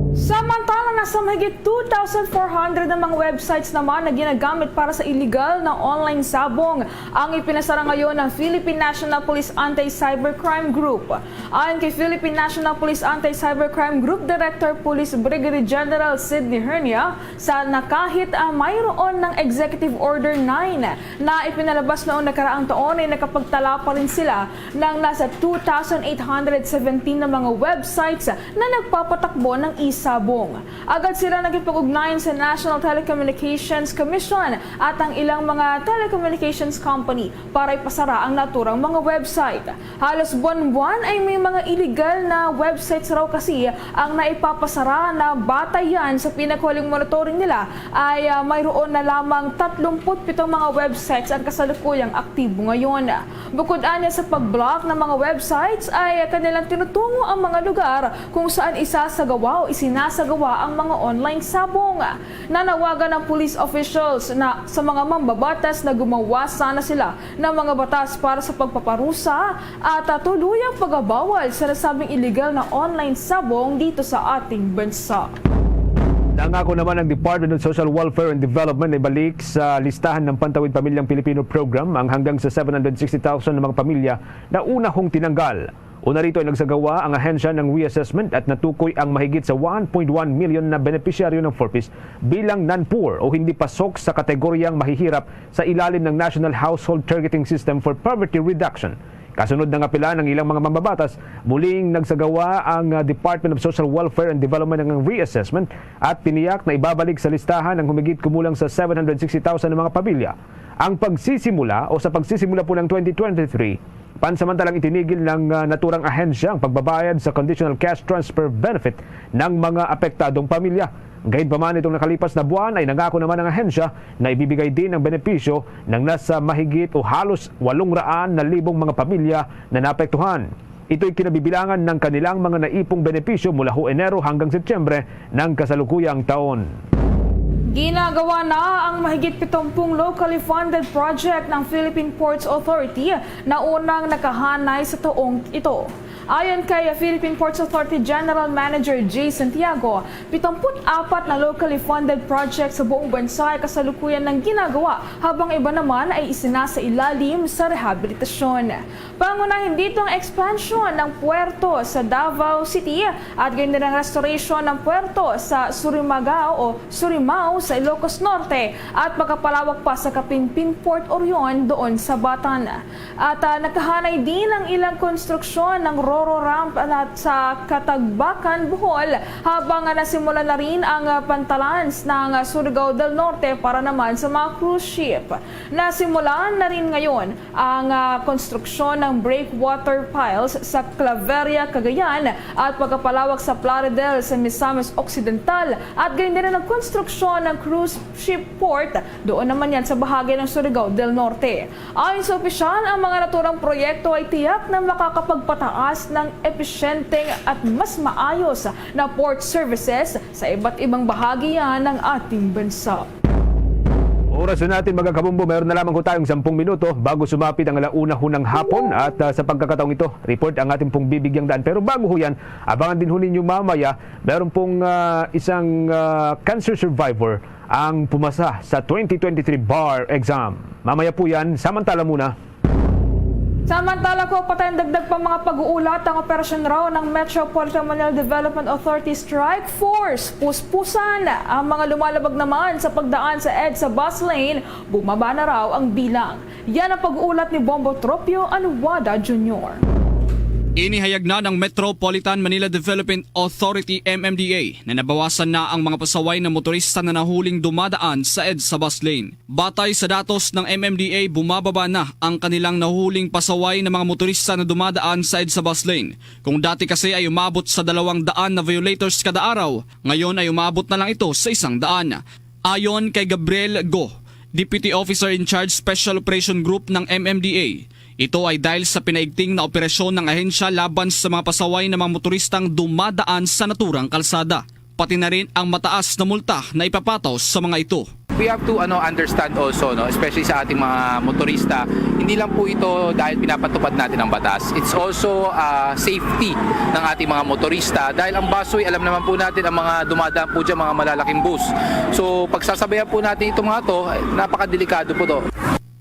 Samantala, nasa mahigit two thousand four hundred na mga websites naman na ginagamit para sa illegal na online sabong ang ipinasara ngayon ng Philippine National Police Anti-Cybercrime Group. Ayon kay Philippine National Police Anti-Cybercrime Group Director Police Brigadier General Sidney Hernia, sa na kahit, ah, mayroon ng Executive Order nine na ipinalabas noong nakaraang taon ay nakapagtala pa rin sila ng nasa two thousand eight hundred seventeen na mga websites na nagpapatakbo ng e-sabong. Agad sila nakipag-ugnayan sa National Telecommunications Commission at ang ilang mga telecommunications company para ipasara ang naturang mga website. Halos buwan-buwan ay may mga illegal na websites raw kasi ang naipapasara na batay yan sa pinakahuling monitoring nila ay, ah, mayroon na lamang tatlumpu't pitong mga websites ang kasalukuyang aktibo ngayon. Bukod anya sa pag-block ng mga websites ay kanilang tinutungo ang mga lugar kung saan isasagawa o isinasagawa ang mga online sabong. Nanawagan ang police officials na sa mga mambabatas na gumawa sana sila ng mga batas para sa pagpaparusa at, ah, tuluyang pagabawal sa nasabing illegal na online sabong dito sa ating bansa. Nangako naman ang Department of Social Welfare and Development na ibalik sa listahan ng Pantawid Pamilyang Pilipino Program ang hanggang sa seven hundred sixty thousand na mga pamilya na una hong tinanggal. Una rito ay nagsagawa ang ahensya ng reassessment at natukoy ang mahigit sa one point one million na benepisyaryo ng four Ps bilang non-poor o hindi pasok sa kategoryang mahihirap sa ilalim ng National Household Targeting System for Poverty Reduction. Kasunod ng apela ng ilang mga mambabatas, muling nagsagawa ang, ah, Department of Social Welfare and Development ng reassessment at tiniyak na ibabalik sa listahan ang humigit kumulang sa seven hundred sixty thousand na mga pamilya. Ang pagsisimula o sa pagsisimula po ng twenty twenty-three, Pansamantalang itinigil ng, ah, naturang ahensya ang pagbabayad sa conditional cash transfer benefit ng mga apektadong pamilya. Gayunpaman, itong nakalipas na buwan ay nangako naman ang ahensya na ibibigay din ang benepisyo ng nasa mahigit o halos walong raan na libong mga pamilya na naapektuhan. Ito'y kinabibilangan ng kanilang mga naipong benepisyo mula Huenero hanggang Setyembre ng kasalukuyang taon. Ginagawa na ang mahigit pitumpung locally funded project ng Philippine Ports Authority na unang nakahanay sa taong ito. Ayon kay Philippine Ports Authority General Manager Jay Santiago, pitumpu't apat na locally funded projects sa buong bansa ay kasalukuyan ng ginagawa, habang iba naman ay isinasailalim sa rehabilitasyon. Pangunahin dito ang expansion ng puerto sa Davao City at gayon din ang restoration ng puerto sa Surigao o Surigao sa Ilocos Norte at pagkapalawak pa sa Capinpin Port Orion doon sa Batan. At, ah, nakahanay din ang ilang konstruksyon ng ro-ro ramp na sa Catagbacan, Bohol, habang, ah, nasimulan na rin ang, ah, pantalans ng, ah, Surigao del Norte para naman sa mga cruise ship. Nasimulan na rin ngayon ang, ah, konstruksyon ng breakwater piles sa Claveria, Cagayan at pagkapalawak sa Plaridel sa Misamis Occidental at gayon din ang konstruksyon ng cruise ship port doon naman yan sa bahagi ng Surigao del Norte. Ayon sa opisyal, ang mga naturang proyekto ay tiyak na makakapagpataas ng episyenteng at mas maayos na port services sa iba't ibang bahagi yan ng ating bansa. Oras na natin, mga kabombo, meron na lamang ho tayong sampung minuto bago sumapit ang ala una ho ng hapon. At, ah, sa pagkakataong ito, report ang ating pong bibigyang daan. Pero bago ho yan, abangan din ho ninyo mamaya, meron pong, ah, isang, ah, cancer survivor ang pumasa sa twenty twenty-three bar exam. Mamaya po yan, samantala muna. Samantala, ko patay ang dagdag pa mga pag-uulat ang operasyon raw ng Metropolitan Manila Development Authority Strike Force. Puspusan ang mga lumalabag naman sa pagdaan sa EDSA bus lane, bumaba na raw ang bilang. Yan ang pag-uulat ni Bombo Tropio Anuada Junior. Inihayag na ng Metropolitan Manila Development Authority, M M D A, na nabawasan na ang mga pasaway na motorista na nahuling dumadaan sa EDSA bus lane. Batay sa datos ng M M D A, bumababa na ang kanilang nahuling pasaway na mga motorista na dumadaan sa EDSA bus lane. Kung dati kasi ay umabot sa dalawang daan na violators kada araw, ngayon ay umabot na lang ito sa isang daan. Ayon kay Gabriel Go, Deputy Officer in Charge Special Operation Group ng M M D A, ito ay dahil sa pinaigting na operasyon ng ahensya laban sa mga pasaway na mga motoristang dumadaan sa naturang kalsada, pati na rin ang mataas na multa na ipapataw sa mga ito. We have to, ano, understand also, no, especially sa ating mga motorista, hindi lang po ito dahil pinapatupad natin ang batas. It's also, ah, safety ng ating mga motorista dahil ang busway, alam naman po natin, ang mga dumadaan po dyan, mga malalaking bus. So, pagsasabayan po natin itong mga to, napakadelikado po to.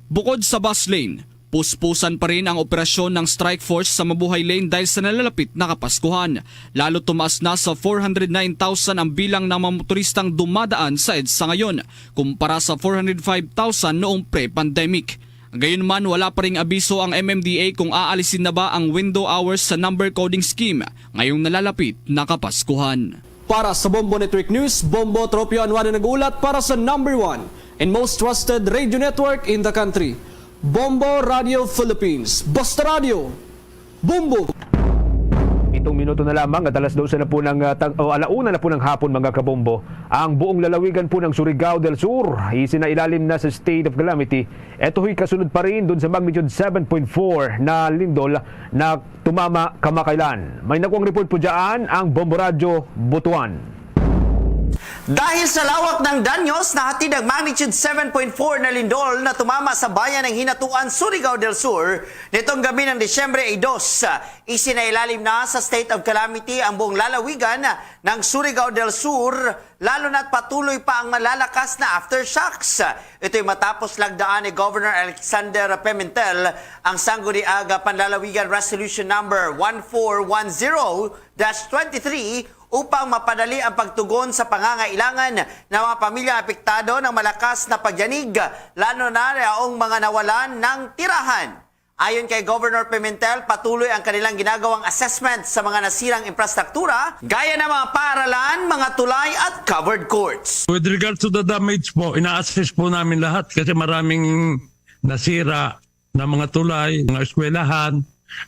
Bukod sa bus lane, puspusan pa rin ang operasyon ng Strike Force sa Mabuhay Lane dahil sa nalalapit na Kapaskuhan. Lalo tumaas na sa four hundred nine thousand ang bilang ng mga motoristang dumadaan sa EDSA ngayon, kumpara sa four hundred five thousand noong pre-pandemic. Gayunman, wala pa ring abiso ang M M D A kung aalisin na ba ang window hours sa number coding scheme ngayong nalalapit na Kapaskuhan. Para sa Bombo Network News, Bombo Tropio Anuada nag-uulat para sa number one and most trusted radio network in the country, Bombo Radio Philippines. Basta Radio, Bombo! Pitong minuto na lamang at alas dose na po ng, ah, tag-, o, ala una na po ng hapon, mga kabombo. Ang buong lalawigan po ng Surigao del Sur, isinailalim na sa state of calamity. Ito ho'y kasunod pa rin dun sa magnitude seven point four na lindol na tumama kamakailan. May nakuang report po dyan ang Bombo Radyo Butuan. Dahil sa lawak ng danyos na hatid ng magnitude seven point four na lindol na tumama sa bayan ng Hinatuan, Surigao del Sur, nitong gabi ng Disyembre dos, isinailalim na sa state of calamity ang buong lalawigan ng Surigao del Sur, lalo na't patuloy pa ang malalakas na aftershocks. Ito'y matapos lagdaan ni Governor Alexander Pimentel ang Sangguniang Panlalawigan Resolution Number one four one zero dash twenty-three upang mapadali ang pagtugon sa pangangailangan ng mga pamilyang apektado ng malakas na pagyanig, lalo na yaong mga nawalan ng tirahan. Ayon kay Governor Pimentel, patuloy ang kanilang ginagawang assessment sa mga nasirang infrastruktura, gaya ng mga paaralan, mga tulay at covered courts. With regard to the damage po, ina-assess po namin lahat kasi maraming nasira na mga tulay, mga eskwelahan,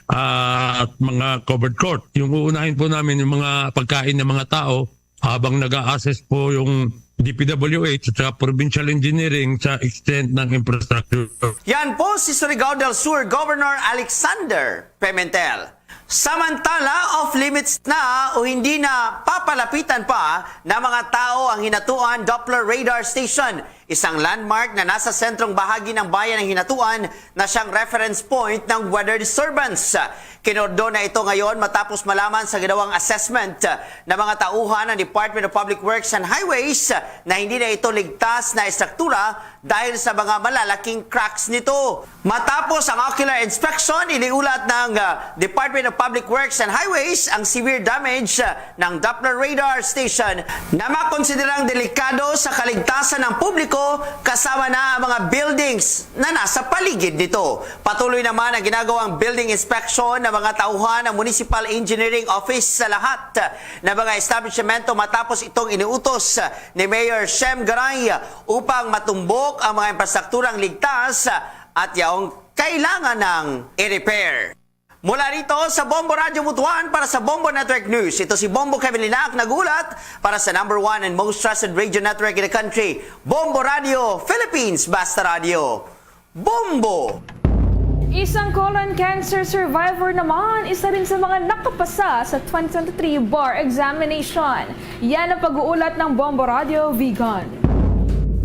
ah, at mga covered court. Yung uunahin po namin yung mga pagkain ng mga tao habang nag-a-assess po yung D P W H at saka provincial engineering sa extent ng infrastructure. Yan po si Surigao del Sur Governor Alexander Pimentel. Samantala, off-limits na o hindi na papalapitan pa ng mga tao ang Hinatuan Doppler Radar Station, isang landmark na nasa sentrong bahagi ng bayan ng Hinatuan na siyang reference point ng weather disturbance. Kinordona ito ngayon matapos malaman sa ginawang assessment ng mga tauhan ng Department of Public Works and Highways na hindi na ito ligtas na estruktura dahil sa mga malalaking cracks nito. Matapos ang ocular inspection, iniulat ng, ah, Department of Public Works and Highways ang severe damage, ah, ng Doppler radar station na makonsiderang delikado sa kaligtasan ng publiko, kasama na ang mga buildings na nasa paligid nito. Patuloy naman ang ginagawang building inspection ng mga tauhan ng Municipal Engineering Office sa lahat ng mga establishmento matapos itong iniutos ni Mayor Shem Garay upang matumbok ang mga infrastrukturang ligtas at yaong kailangan ng i-repair. Mula rito sa Bombo Radyo Butuan para sa Bombo Network News, ito si Bombo Kevin Linak nag-ulat para sa number one and most trusted radio network in the country, Bombo Radio Philippines, Basta Radio. Bombo! Isang colon cancer survivor naman, isa rin sa mga nakapasa sa twenty twenty-three bar examination. Yan ang pag-uulat ng Bombo Radio Vigan.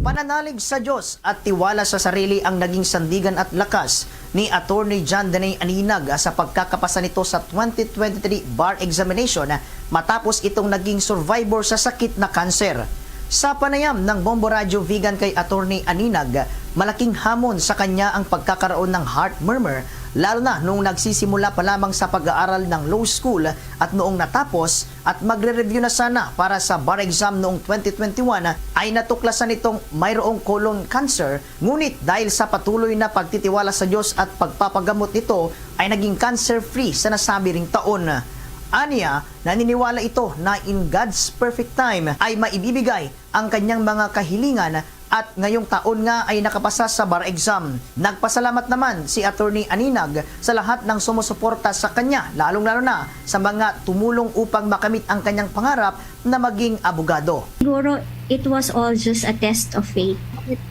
Pananalig sa Diyos at tiwala sa sarili ang naging sandigan at lakas ni Attorney John Denay Aninag sa pagkakapasa nito sa twenty twenty-three bar examination matapos itong naging survivor sa sakit na kanser. Sa panayam ng Bombo Radyo Vigan kay Attorney Aninag, malaking hamon sa kanya ang pagkakaroon ng heart murmur, lalo na noong nagsisimula pa lamang sa pag-aaral ng law school at noong natapos at magre-review na sana para sa bar exam noong twenty twenty-one, ay natuklasan nitong mayroong colon cancer, ngunit dahil sa patuloy na pagtitiwala sa Diyos at pagpapagamot nito ay naging cancer-free sa nasabi ring taon. Anya, naniniwala ito na in God's perfect time ay maibibigay ang kanyang mga kahilingan at ngayong taon nga ay nakapasa sa bar exam. Nagpasalamat naman si Attorney Aninag sa lahat ng sumusuporta sa kanya, lalong-lalo na sa mga tumulong upang makamit ang kanyang pangarap na maging abogado. Siguro, it was all just a test of faith.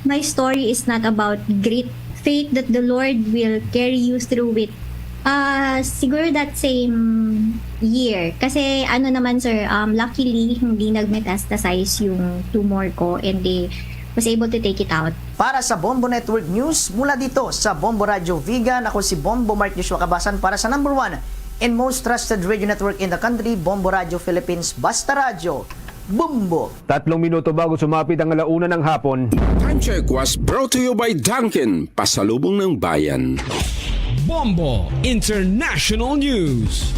My story is not about grit. Faith that the Lord will carry you through it. Ah, siguro that same year. Kasi ano naman, sir, um, luckily, hindi nag-metastasize yung tumor ko and they was able to take it out. Para sa Bombo Network News, mula dito sa Bombo Radyo Vigan, ako si Bombo Mark Joshua Kabasan para sa number one and most trusted radio network in the country, Bombo Radyo Philippines, Basta Radyo, Bombo! Tatlong minuto bago sumapit ang alauna ng hapon. Time check was brought to you by Dunkin, pasalubong ng bayan. Bombo International News.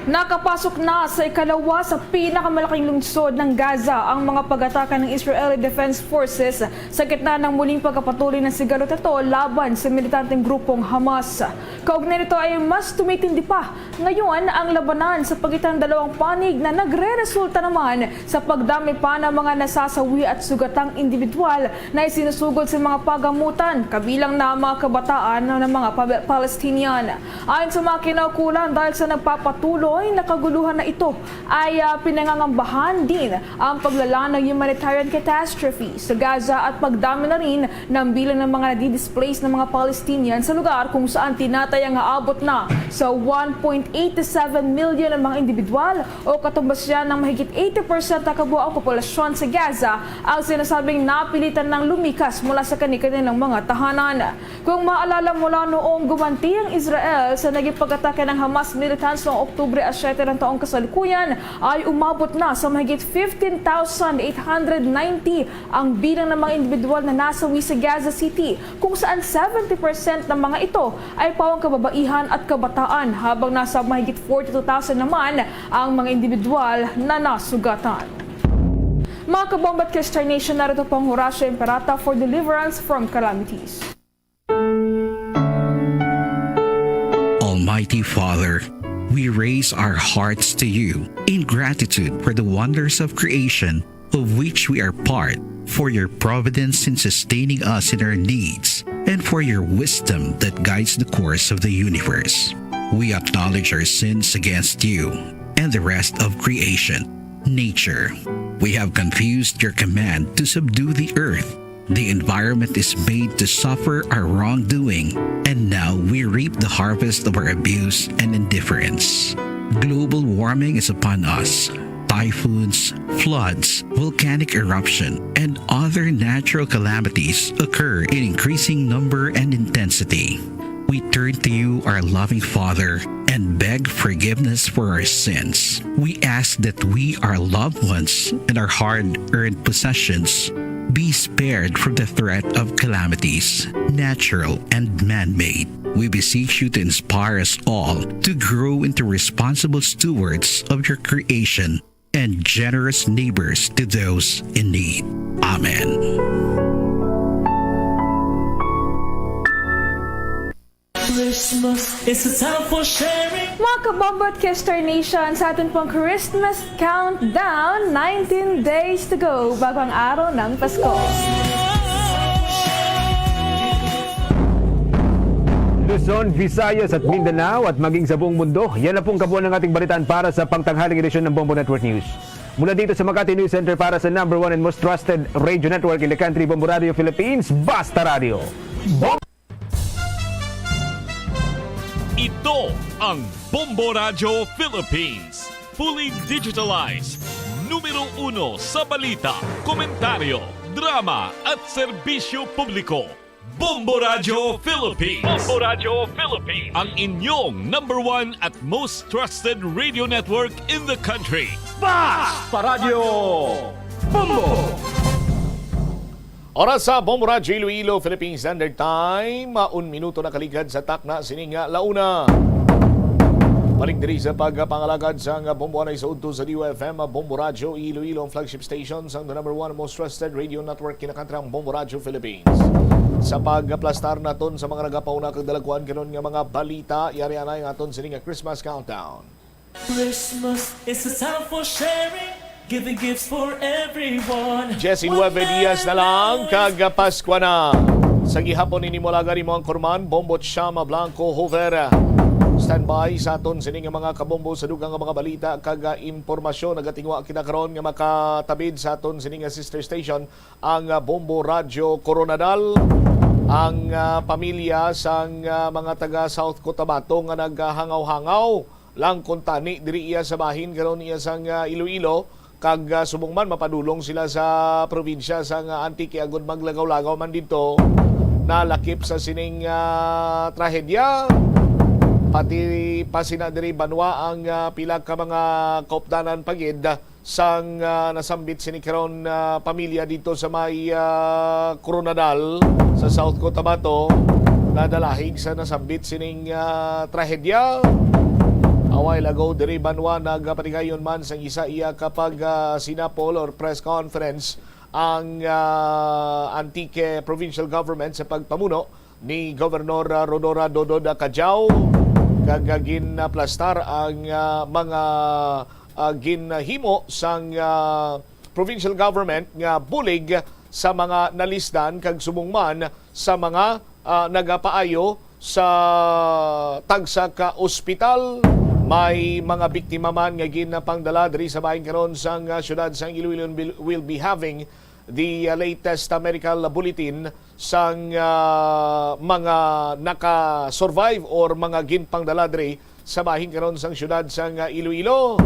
Nakapasok na sa ikalawa sa pinakamalaking lungsod ng Gaza ang mga pag-atake ng Israeli Defense Forces sa gitna ng muling pagkapatuloy ng sigalot nito laban sa militanteng grupong Hamas. Kaugnay nito ay mas tumitindi pa ngayon ang labanan sa pagitan ng dalawang panig na nagre-resulta naman sa pagdami pa ng mga nasasawi at sugatang individual na isinusugod sa mga pagamutan, kabilang na ang mga kabataan ng mga Palestinian. Ayon sa mga kinaukulan, dahil sa nagpapatuloy na kaguluhan na ito, ay uh, pinangangambahan din ang paglala ng humanitarian catastrophe sa Gaza at pagdami na rin ng bilang ng mga nadidisplace ng mga Palestinian sa lugar, kung saan tinataya nga abot na sa one point eight seven million ang mga individual o katumbas niya ng mahigit eighty percent na kabuoang populasyon sa Gaza ang sinasabing napilitan ng lumikas mula sa kani-kanilang mga tahanan. Kung maalala, mula noong gumanti ang Israel sa naging pag-atake ng Hamas militants noong Oktubre siyete ng taong kasalukuyan, ay umabot na sa mahigit fifteen thousand eight hundred ninety ang bilang ng mga individual na nasawi sa Gaza City, kung saan seventy percent ng mga ito ay pawang kababaihan at kabataan, habang nasa mahigit forty-two thousand naman ang mga individual na nasugatan. Mga kabomba at ka-Star Nation, narito po ang Horacio Imperata for Deliverance from Calamities. Almighty Father, we raise our hearts to you in gratitude for the wonders of creation of which we are part, for your providence in sustaining us in our needs, and for your wisdom that guides the course of the universe. We acknowledge our sins against you and the rest of creation, nature. We have confused your command to subdue the earth. The environment is made to suffer our wrongdoing, and now we reap the harvest of our abuse and indifference. Global warming is upon us. Typhoons, floods, volcanic eruption, and other natural calamities occur in increasing number and intensity. We turn to you, our loving Father, and beg forgiveness for our sins. We ask that we, our loved ones, and our hard earned possessions be spared from the threat of calamities, natural and man made. We beseech you to inspire us all to grow into responsible stewards of your creation and generous neighbors to those in need. Amen. Christmas is a time for sharing. Mga kabombo at Kister Nation, sa aton pong Christmas Countdown, nineteen days to go bago ang araw ng Pasko. Luzon, Visayas at Mindanao at maging sa buong mundo. Yan na pong kabuuan ng ating balitaan para sa pangtanghaling edisyon ng Bombo Network News. Mula dito sa Makati News Center para sa number one and most trusted radio network in the country, Bombo Radio Philippines, Basta Radio. Bombo! Ito ang Bombo Radyo Philippines. Fully digitalized. Numero uno sa balita, komentaryo, drama at serbisyo publiko. Bombo Radyo Philippines. Bombo Radyo Philippines. Ang inyong number one at most trusted radio network in the country. Basta Radyo Bombo! Oras sa Bombo Radyo Iloilo, Philippine Standard Time. Ah, un minuto na kaligad sa takna sining, ah, launa. Balik diri sa pagpangalagad sang Bombo anay sa udto sa D U F M, Bombo Radyo Iloilo, ang flagship station sang the number one most trusted radio network kinakantrang Bombo Radyo Philippines. Sa pagplastar naton sa mga nagapauna kag dalagkuan karon nga mga balita, yari anay ang aton sining nga Christmas countdown. Christmas is a time for sharing, giving gifts for everyone. Diecinueve dias na lang kag Paskwa na. Sa gihapon ini, mulagan nimo ang kurman, Bombo Chama Blanco Hoover. Standby sa aton sini nga mga kabombo sa dugang nga mga balita kag, ah, impormasyon. Nagatingwa kita karon nga makatabid sa aton sini nga sister station, ang, ah, Bombo Radyo Coronadal. Ang, ah, pamilya sang, ah, mga taga South Cotabato nga naghangaw-hangaw lang kuntani diri iya sa bahin karon iya sang, ah, Iloilo, kag, ah, subong man mapadulong sila sa probinsya sang, ah, Antique agud maglagaw-lagaw man didto. Nalakip sa sining, ah, trahedya, pati pa sina diri banwa ang, ah, pila ka mga kaupdanan pa gid sang, ah, nasambit sini karon, ah, pamilya dito sa may, ah, Coronadal sa South Cotabato, nadalahig sa nasambit sining, ah, trahedya. A while ago diri banwa nagapatigayon man sang isa iya ka pag, ah, sinapol or press conference ang, ah, Antique Provincial Government sa pagpamuno ni Governor, ah, Rhodora Dodod Cadiao, kag, ah, ginaplastar ang, ah, mga, ah, ginhimo sang, ah, provincial government nga bulig sa mga nalisdan kag subong man sa mga, ah, nagapaayo sa tagsa ka ospital. May mga biktima man nga ginapangdala diri sa bahin karon sang, ah, siyudad sang Iloilo will, will be having the, ah, latest, ah, medical bulletin sang, ah, mga naka-survive or mga ginpangdala diri sa bahin karon sang siyudad sang, ah, Iloilo.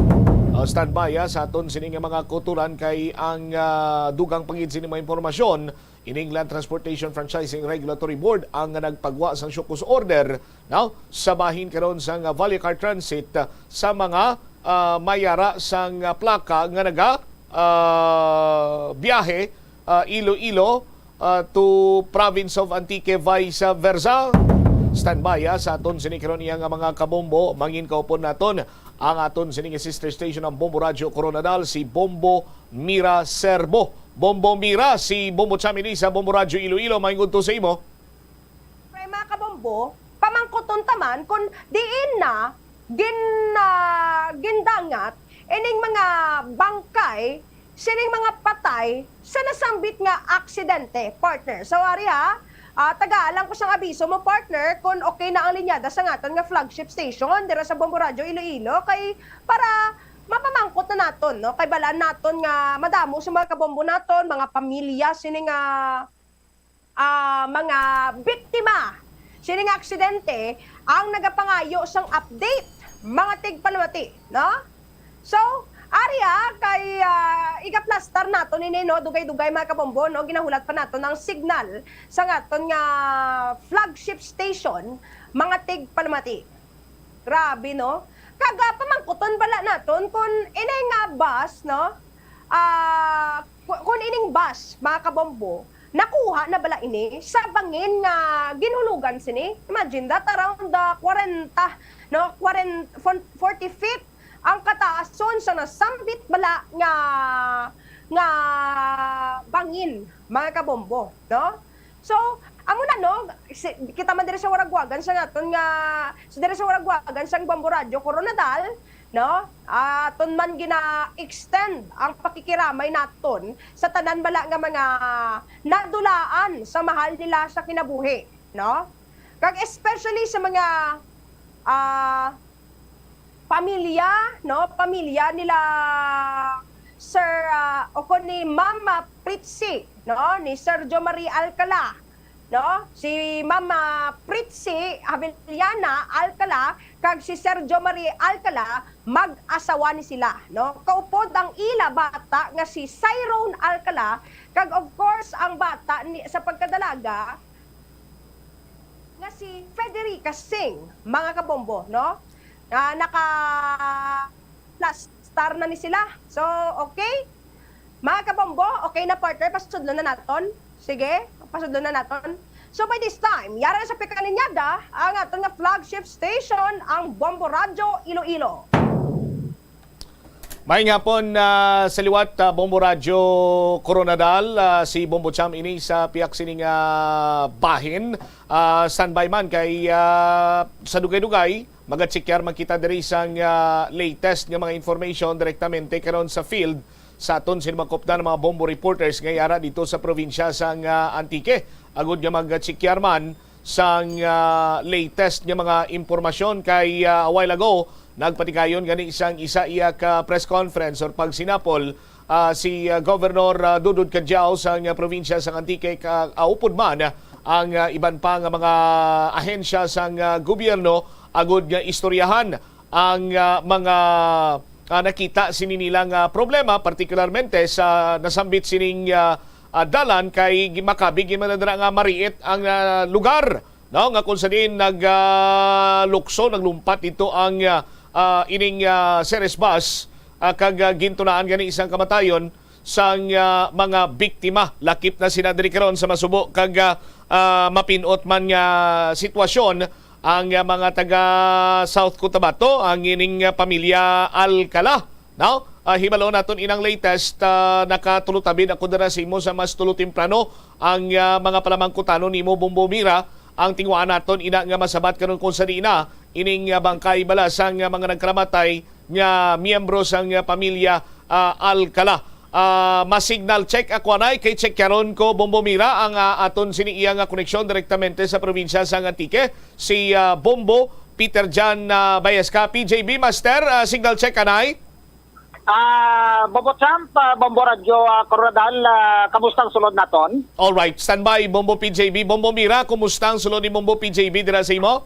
Ah, standby, ah, sa aton sini nga mga kauturan kay ang, ah, dugang pa gid sini mga impormasyon, ining Land Transportation Franchising Regulatory Board ang nagpagwa sang show cause order, no, sa bahin karon sang, ah, Valle Car Transit, ah, sa mga, ah, mayara sang, ah, plaka nga naga, ah, biyahe, ah, Iloilo, ah, to province of Antique, vice versa. Standby, ah, sa aton sini karon iya nga mga kabombo. Mangin kaupon naton ang aton sini nga sister station, ang Bombo Radyo Coronadal, si Bombo Mira Serbo. Bombo Mira, si Bombo Chamini sa Bombo Radyo Iloilo. Maayong udto sa imo. Kay mga kabombo, pamangkuton ta man kung diin na gin-, ah, gindangat ining mga bangkay sining mga patay sa nasambit nga aksidente, partner. So, ari ha, Ah, tagaan lang ko sang abiso mo, partner, kung okay na ang linyada sa aton nga flagship station dira sa Bombo Radyo Iloilo, kay para mapamangkot na naton, no? Kay balaan naton nga madamo sa mga kabombo naton, mga pamilya sini nga, ah, mga biktima sini nga aksidente ang nagapangayo sang update, mga tigpalamati, no? So, ari, ah, kay, ah, igaplastar naton ini, no, dugay-dugay, mga kabombo, no, ginahulat pa naton ang signal sa aton nga flagship station, mga tigpalamati. Grabe, no? Kag, ah, pamangkuton bala naton kung ini nga bus, no, ah, ku-, kung ining bus, mga kabombo, nakuha na bala ini sa bangin nga ginhulugan sini? Imagine that, around, ah, kwarenta, no? Kwaren-, fon-, forty feet ang kataason sa nasambit bala nga, nga bangin, mga kabombo, no? So, amo na, no, si, kita man diri sa Waragwagan sa naton nga, sa diri sa Waragwagan sang Bombo Radyo Coronadal, no? Aton man gina-extend ang pakikiramay naton sa tanan bala nga mga nadulaan sa mahal nila sa kinabuhi, no? Kag especially sa mga, ah, pamilya, no? Pamilya nila Sir, ah, o kon ni Mama Pritzy, no? Ni Sergio Marie Alcala, no? Si Mama Pritzy Avellana Alcala kag si Sergio Marie Alcala, mag-asawa ni sila, no? Kaupod ang ila bata nga si Cyrone Alcala, kag of course ang bata ni, sa pagkadalaga nga si Federica Singh, mga kabombo, no? Ah, naka plus star na ni sila. So, okay. Mga kabombo, okay na, partner, pasudlo na naton. Sige, pasudlo na naton. So by this time, yara na sa pikalinyada ang aton nga flagship station, ang Bombo Radyo Iloilo. May nga po na sa liwat, ah, Bombo Radyo Coronadal, ah, si Bombo Cham ini sa piyak sining, ah, bahin. Ah, standby man kay, ah, sa dugay-dugay, magacheckar man kita diri sang, ah, latest nga mga information direktamente karon sa field sa aton sining mga kopdan, mga Bombo reporters nga yara dito sa probinsya sang, ah, Antique. Agud nga magacheckar man sang, ah, latest nga mga impormasyon kay, ah, a while ago, nagpatigayon gani sang isa iya ka press conference or pagsinapol, ah, si, ah, Governor, ah, Dodod Cadiao sang, ah, probinsya sang Antique, ka, ah, upod man ang, ah, iban pa nga mga ahensya sang, ah, gobyerno agud nga istoryahan ang, ah, mga, ah, nakita sini nila nga problema, partikularmente sa nasambit sining, ah, ah, dalan kay gi-, makabig man dira nga mariit ang, ah, lugar, no, nga kung sa diin nag, ah, lukso, naglumpat dito ang, ah, ah, ining, ah, Ceres bus, ah, kag, ah, gintunaan gani isang kamatayon sang, ah, mga biktima. Lakip na sila diri karon sa masubo kag, ah, ah, mapinot man nga sitwasyon ang, ah, mga taga South Cotabato, ang ining, ah, pamilya Alcala, no? Ah, hibalo naton inang latest, ah, nakatulo tabid ako dira sa imo sa mas tulo temprano ang, ah, mga palamangkutanon nimo, Bombo Mira, ang tinguhaan naton ina nga masabat karon kung sa diin na ining, ah, bangkay bala sang, ah, mga nagkalamatay nga miyembro sang, ah, pamilya, ah, Alcala. Ah, ma-signal check ako anay kay check karon ko, Bombo Mira, ang, ah, aton sini iya nga koneksyon direktamente sa probinsya sang Antique, si, ah, Bombo Peter Jan, ah, Bayasca. P J B, Master, ah, signal check anay. Ah, Bombo Champ, ah, Bombo Radyo, ah, Coronadal, ah, kamusta ang sulod naton? Alright, standby, Bombo P J B. Bombo Mira, kumusta ang sulod ni Bombo P J B dira sa imo?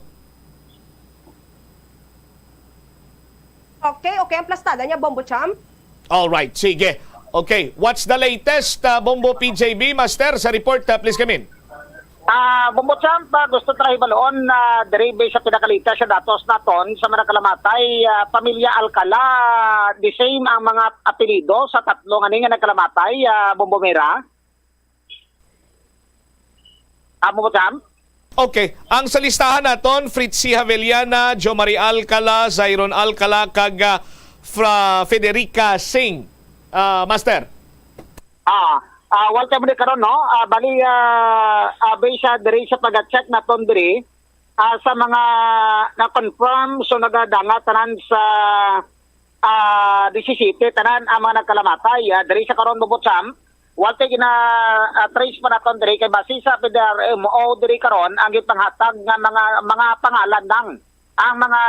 Okay, okay ang plastada niya, Bombo Champ. Alright, sige. Okay, what's the latest, uh, Bombo P J B, Master, sa report? Uh, please come in. Ah, Bombo Champ, ah, gusto ta hibaluon na diri, based sa pinakalitas sa datos naton sa mga nakalamatay, ah, pamilya Alcala, the same ang mga apelyido sa tatlo nga ni nga nakalamatay, ah, Bombo Mira. Amo ba, Sam? Okay. Ang sa listahan naton, Fritzy Haveliana, Jo Marie Alcala, Zyron Alcala, kag, ah, Fra-, Federica Singh. Ah, Master. Ah, ah, wal kay mo ni karon, no? Ah, bali, ah, ah, based sa diri sa pag-check naton diri, ah, sa mga na-confirm, so nagadanga tanan sa, ah, disisiyete tanan ang mga nagkalamatay. Ah, diri sa karon, Bombo Champ, Wa tay gina-, ah, trace pa naton diri kay base sa P D R M O diri karon ang gipanghatag nga mga, mga pangalan lang. Ang mga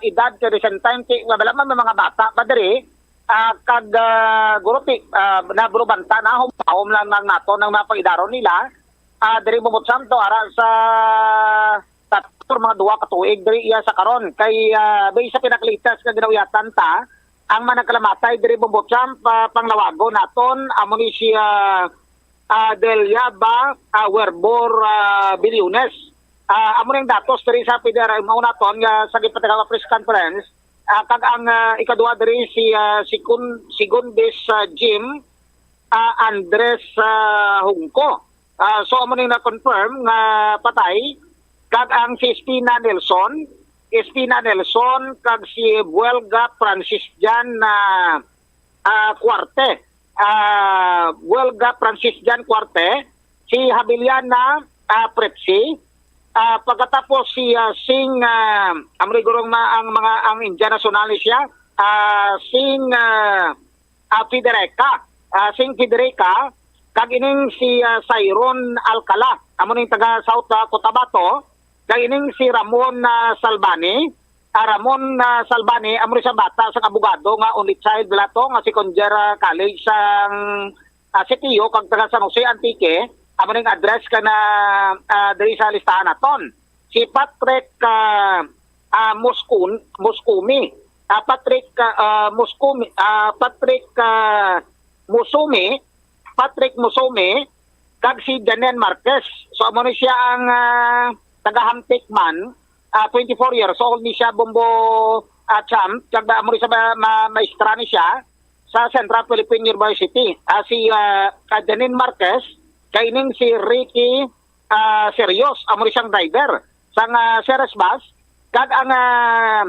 edad kay recent time, ti-, wala man may mga bata pa diri, ah, kag, ah, guro ti-, ah, nabulubanta na, humahom lang, lang naton ang mga pag-idaron nila. Ah, diri Bumbot Santo, ara sa tatlo, mga duha ka tuig diri iya sa karon. Kay, ah, based sa pinakalitas nga ginauyatan ta, ang mga nagkalamatay diri Bumbot Santo, ah, panglawagon naton, amo ni si, ah, ah, Deliaba, ah, Werbor, ah, Biliones. Ah, amo ning datos diri sa P D R M O naton nga sa gipatigaw nga press conference. Ah, kag ang, ah, ikaduha diri si, ah, Sigun-, Sigundis, ah, Jim, ah, Andres, ah, Hungko. Ah, so amo ning na-confirm nga patay, kag ang si Espina Nelson, Espina Nelson, kag si Buelga Francis Jan na, ah, Cuarte. Ah, Buelga Francis Jan Cuarte, si Habiliana, ah, Prepsi, ah, pagkatapos si, ah, Sing, ah, amo ni gurong ma-, ang mga, ang Indian national ni siya, ah, Sing, ah, ah, Federica, ah, Sing Federica, kag ining si, ah, Cyron Alcala, amo ning taga South, ah, Cotabato, kag ining si Ramon, ah, Salbani, ah, Ramon, ah, Salbani, amo ni sa bata sang abogado nga only child nila to, nga second year, ah, college sang, ah, C T U, kag taga San Jose, Antique, amo ning address ka na, ah, diri sa listahan naton. Si Patrick, ah, ah, Moscon-, Moscomi, ah, Patrick, ah, ah, Moscomi, ah, Patrick, ah, Musumi, Patrick Musumi, kag si Janine Marquez. So, amo ni siya ang, ah, taga Hamtic man, ah, twenty-four years old ni siya, Bombo, ah, Champ, kag amo ni siya ma-, ma-, maestra ni siya sa Central Philippine University. Ah, si, ah, ah, Janine Marquez, kaining si Ricky, ah, Serios, amo ni siyang driver sang, ah, Ceres Bus, kag ang, ah,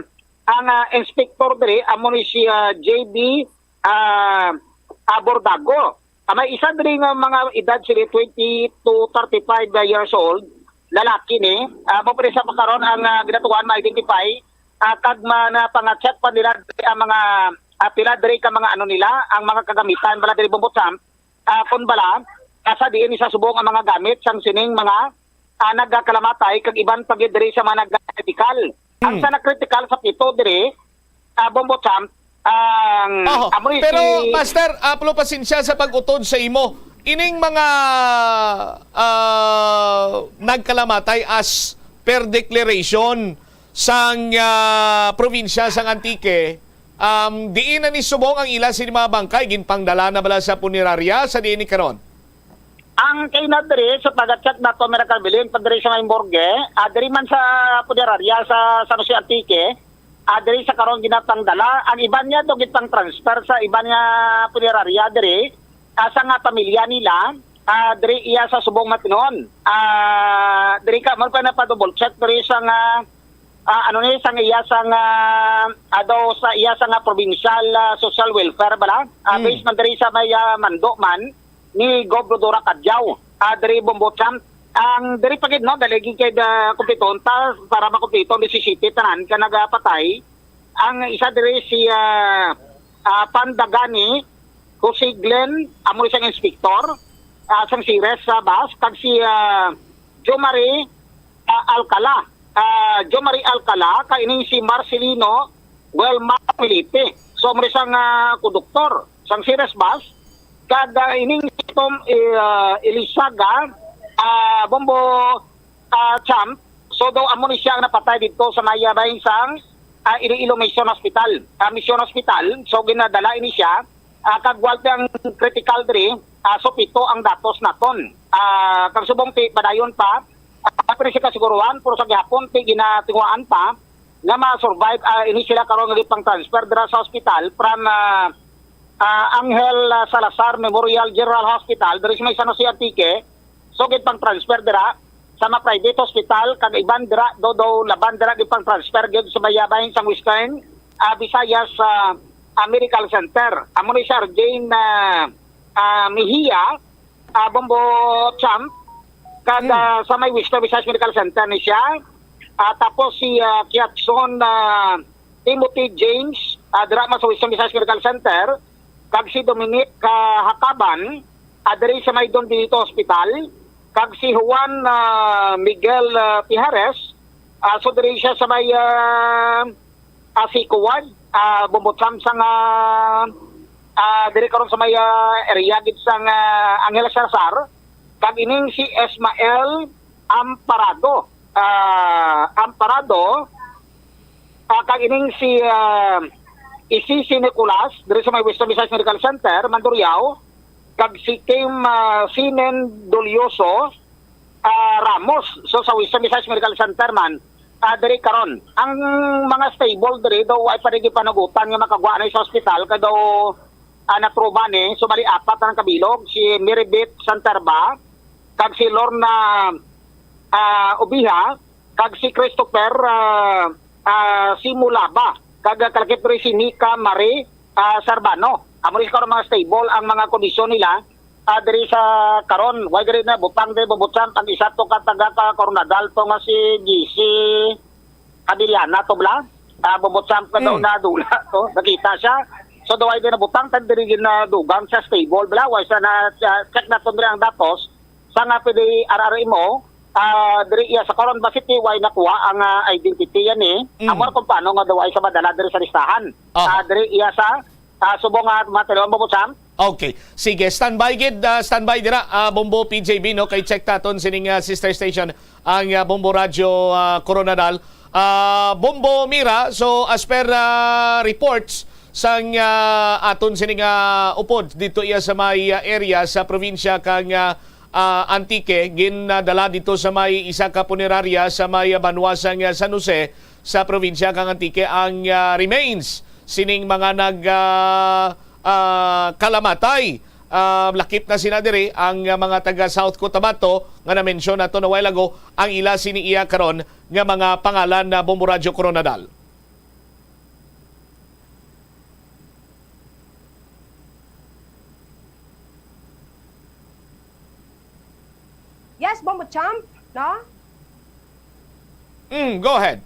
ang, ah, inspector diri amo ni si, ah, J B, ah, ah, Bordago. Ah, may isa diri nga mga edad sila twenty to thirty-five years old, lalaki ni. Ah, mo pwede sa pagkaron ang, ah, ginatuan ma-identify, ah, kag ma-, na panga-check pa nila diri ang mga, ah, pila diri ka mga ano nila, ang mga kagamitan bala diri Bumbot Champ, ah, kon bala, ah, sa diin isa subong ang mga gamit sang sining mga, ah, nagakalamatay kag iban pa gid diri sa mga nagakritikal. Ang Hmm. sa nakritikal sa pito diri, ah, Bombo Champ, ang Oho, amo ni pero si Master, Aplo, pasensya sa pag-utod sa imo. Ining mga, ah, nagkalamatay as per declaration sang, ah, probinsya sang Antique, um, diin na ni subong ang ila sini mga bangkay? Ginpangdala na bala sa punerarya sa diin ni karon? Ang kay na diri sa pag-check nato, Miracle Bilin, pa diri sa may morgue, ah, diri man sa punerarya sa San Jose Antique, ah, diri sa karon ginapangdala. Ang iban niya to gipang-transfer sa iban nga punerarya diri, ah, sa nga pamilya nila, ah, diri iya sa subong matinon. Ah, diri ka, mo pa na pa-double check diri sa nga, ah, ano ni, sa iya sa nga, ah, daw sa iya sa nga provincial, ah, social welfare bala. Ah, Mm. Based man diri sa may, ah, Mando man ni Gov Rhodora Cadiao, ah, diri Bombo Champ. Ang diri pa gid, no, dali gid kay da kumpleton ta para makumpleto ang disisiyete tanan ka nagapatay. Ang isa diri si, ah, ah, Pandagani Jose Glenn, amo ni siyang inspektor, ah, sang Ceres sa bus, kag si, ah, Jomari, ah, Alcala. Ah, Jomari Alcala, kag ining si Marcelino Wilmar Felipe. So, amo ni sang, ah, konduktor sang Ceres bus, kag, ah, ining si Tom, eh, ah, Elisaga, ah, Bombo, ah, Champ. So, daw amo ni siya ang napatay dito sa may, ah, bahin sang, ah, Iloilo Mission Hospital. Ah, Mission Hospital. So, ginadala ini siya. Ah, kag wala ang critical diri. Ah, so, pito ang datos naton. Ah, kag subong ti padayon pa, ah, pero si kasiguruhan, pero sa gihapon ti ginatinguhaan pa nga ma-survive, ah, ini sila karon nga gipang-transfer dira sa hospital from, ah, ah, Angel, ah, Salazar Memorial General Hospital diri sa may San Jose Antique. So, gid pang-transfer dira sa mga private hospital, kag iban dira, do, do, laban dira, gid pang-transfer gid sa may bahin sang Western, ah, Visayas, ah, ah, Medical Center. Amo ni Sir Jane, ah, ah, Mejia, ah, Bombo Champ, kag, Hmm. ah, sa may Western Visayas Medical Center ni siya. Ah, tapos si, ah, Kiatson, ah, Timothy James, ah, dira man sa Western Visayas Medical Center, kag si Dominic, ah, Hakaban, ah, diri sa may Don Benito Hospital, kag si Juan, ah, Miguel, ah, Pijares, ah, so diri siya sa may, ah, ah, Seco Ward, ah, Bombo Champ sang, ah, ah, diri karon sa may, ah, area gid sang, ah, Angel Salazar, kag ining si Esmael Amparado, ah, Amparado, ah, kag ining si, ah, Isisi Nicolas diri sa may Western Visayas Medical Center, Mandurriao, kag si Kim, ah, Sinen Dolioso, ah, Ramos. So, sa Western Visayas Medical Center man, ah, diri karon. Ang mga stable diri daw ay pa rin gipanagutan nga makagwa na sa ospital kay daw, ah, natruba ni. So, bali apat ang kabilog, si Miribit Santerba, kag si Lorna, ah, Ubiha, kag si Christopher, ah, ah, Simulaba, kag, ah, kalakip diri si Nika Marie, ah, Sarbano. Amo rin karon mga stable ang mga kondisyon nila, ah, diri sa karon. Way diri na butang diri, Bombo Champ, ang isa to ka taga ka Coronadal to nga si G C Abiliana to bala. Ah, Bombo Champ ka daw Mm. nadula to. Nakita siya. So, daw ay din nabutang, tan diri ginadugang sa stable bala. Way sa na, sa, check naton diri ang datos sa nga pwede R R M O, ah, diri iya sa karon ba, City, way nakuha ang, ah, identity yan eh. Mm. Amo kung paano nga daw ay sa madala diri sa listahan. Aha. Ah, diri iya sa, ah, subong nga mga talon, Bombo Champ. Okay. Sige, standby gid, ah, standby dira, ah, Bombo P J B, no, kay check taton sining, ah, sister station ang, ah, Bombo Radyo, ah, Coronadal. Ah, Bombo Mira, so as per, ah, reports sang, ah, aton sining, ah, upod dito iya sa may, ah, area sa probinsya kang, ah, ah, Antique, ginadala dito sa may isa ka punerarya sa may, ah, banwa sang, ah, San Jose sa probinsya kang Antique ang, ah, remains sining mga nag, ah, ah, kalamatay. Ah, lakip na sina diri ang, ah, mga taga South Cotabato nga na-mention nato na while ago, ang ila sini iya karon nga mga pangalan na Bombo Radyo Coronadal. Yes, Bombo Champ, no? Mm, go ahead.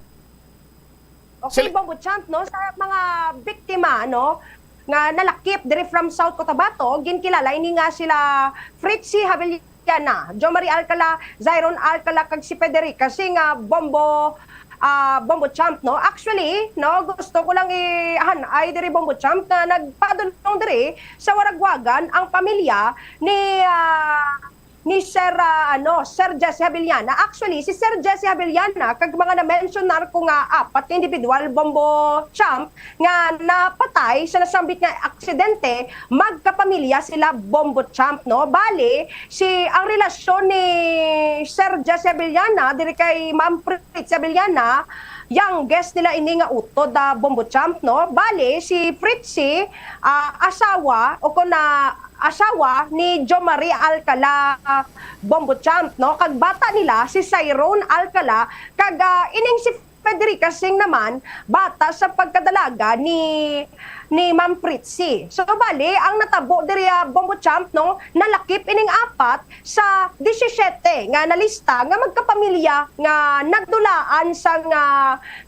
Okay, Sel- Bombo Champ, no, sa mga biktima, no, nga nalakip diri from South Cotabato, ginkilala ini nga sila Fritzy Havillana, Jo Marie Alcala, Zyron Alcala, kag si Federica Singh, ah, Bombo, ah, Bombo Champ, no. Actually, no, gusto ko lang i-, han, ay diri, Bombo Champ, na nagpadulong diri sa Waragwagan ang pamilya ni, ah, ni Sir, ah, ano, Sir Jesse Havillana. Actually, si Sir Jesse Havillana kag mga na-mention na ko nga apat ka individual, Bombo Champ, nga napatay sa nasambit nga aksidente, magkapamilya sila, Bombo Champ, no? Bali, si, ang relasyon ni Sir Jesse Havillana diri kay Ma'am Fritzy Havillana, youngest nila ini nga utod, ah, Bombo Champ, no? Bali, si Fritzy, ah, asawa o kung na asawa ni Jo Marie Alcala, Bombo Champ, no? Kag bata nila si Cyrone Alcala, kag, ah, ining si Federica Singh naman, bata sa pagkadalaga ni, ni Ma'am Fritzy. So, bali, ang natabo diri, ah, Bombo Champ, no, nalakip ining apat sa disisyete nga nalista nga magkapamilya nga nagdulaan sang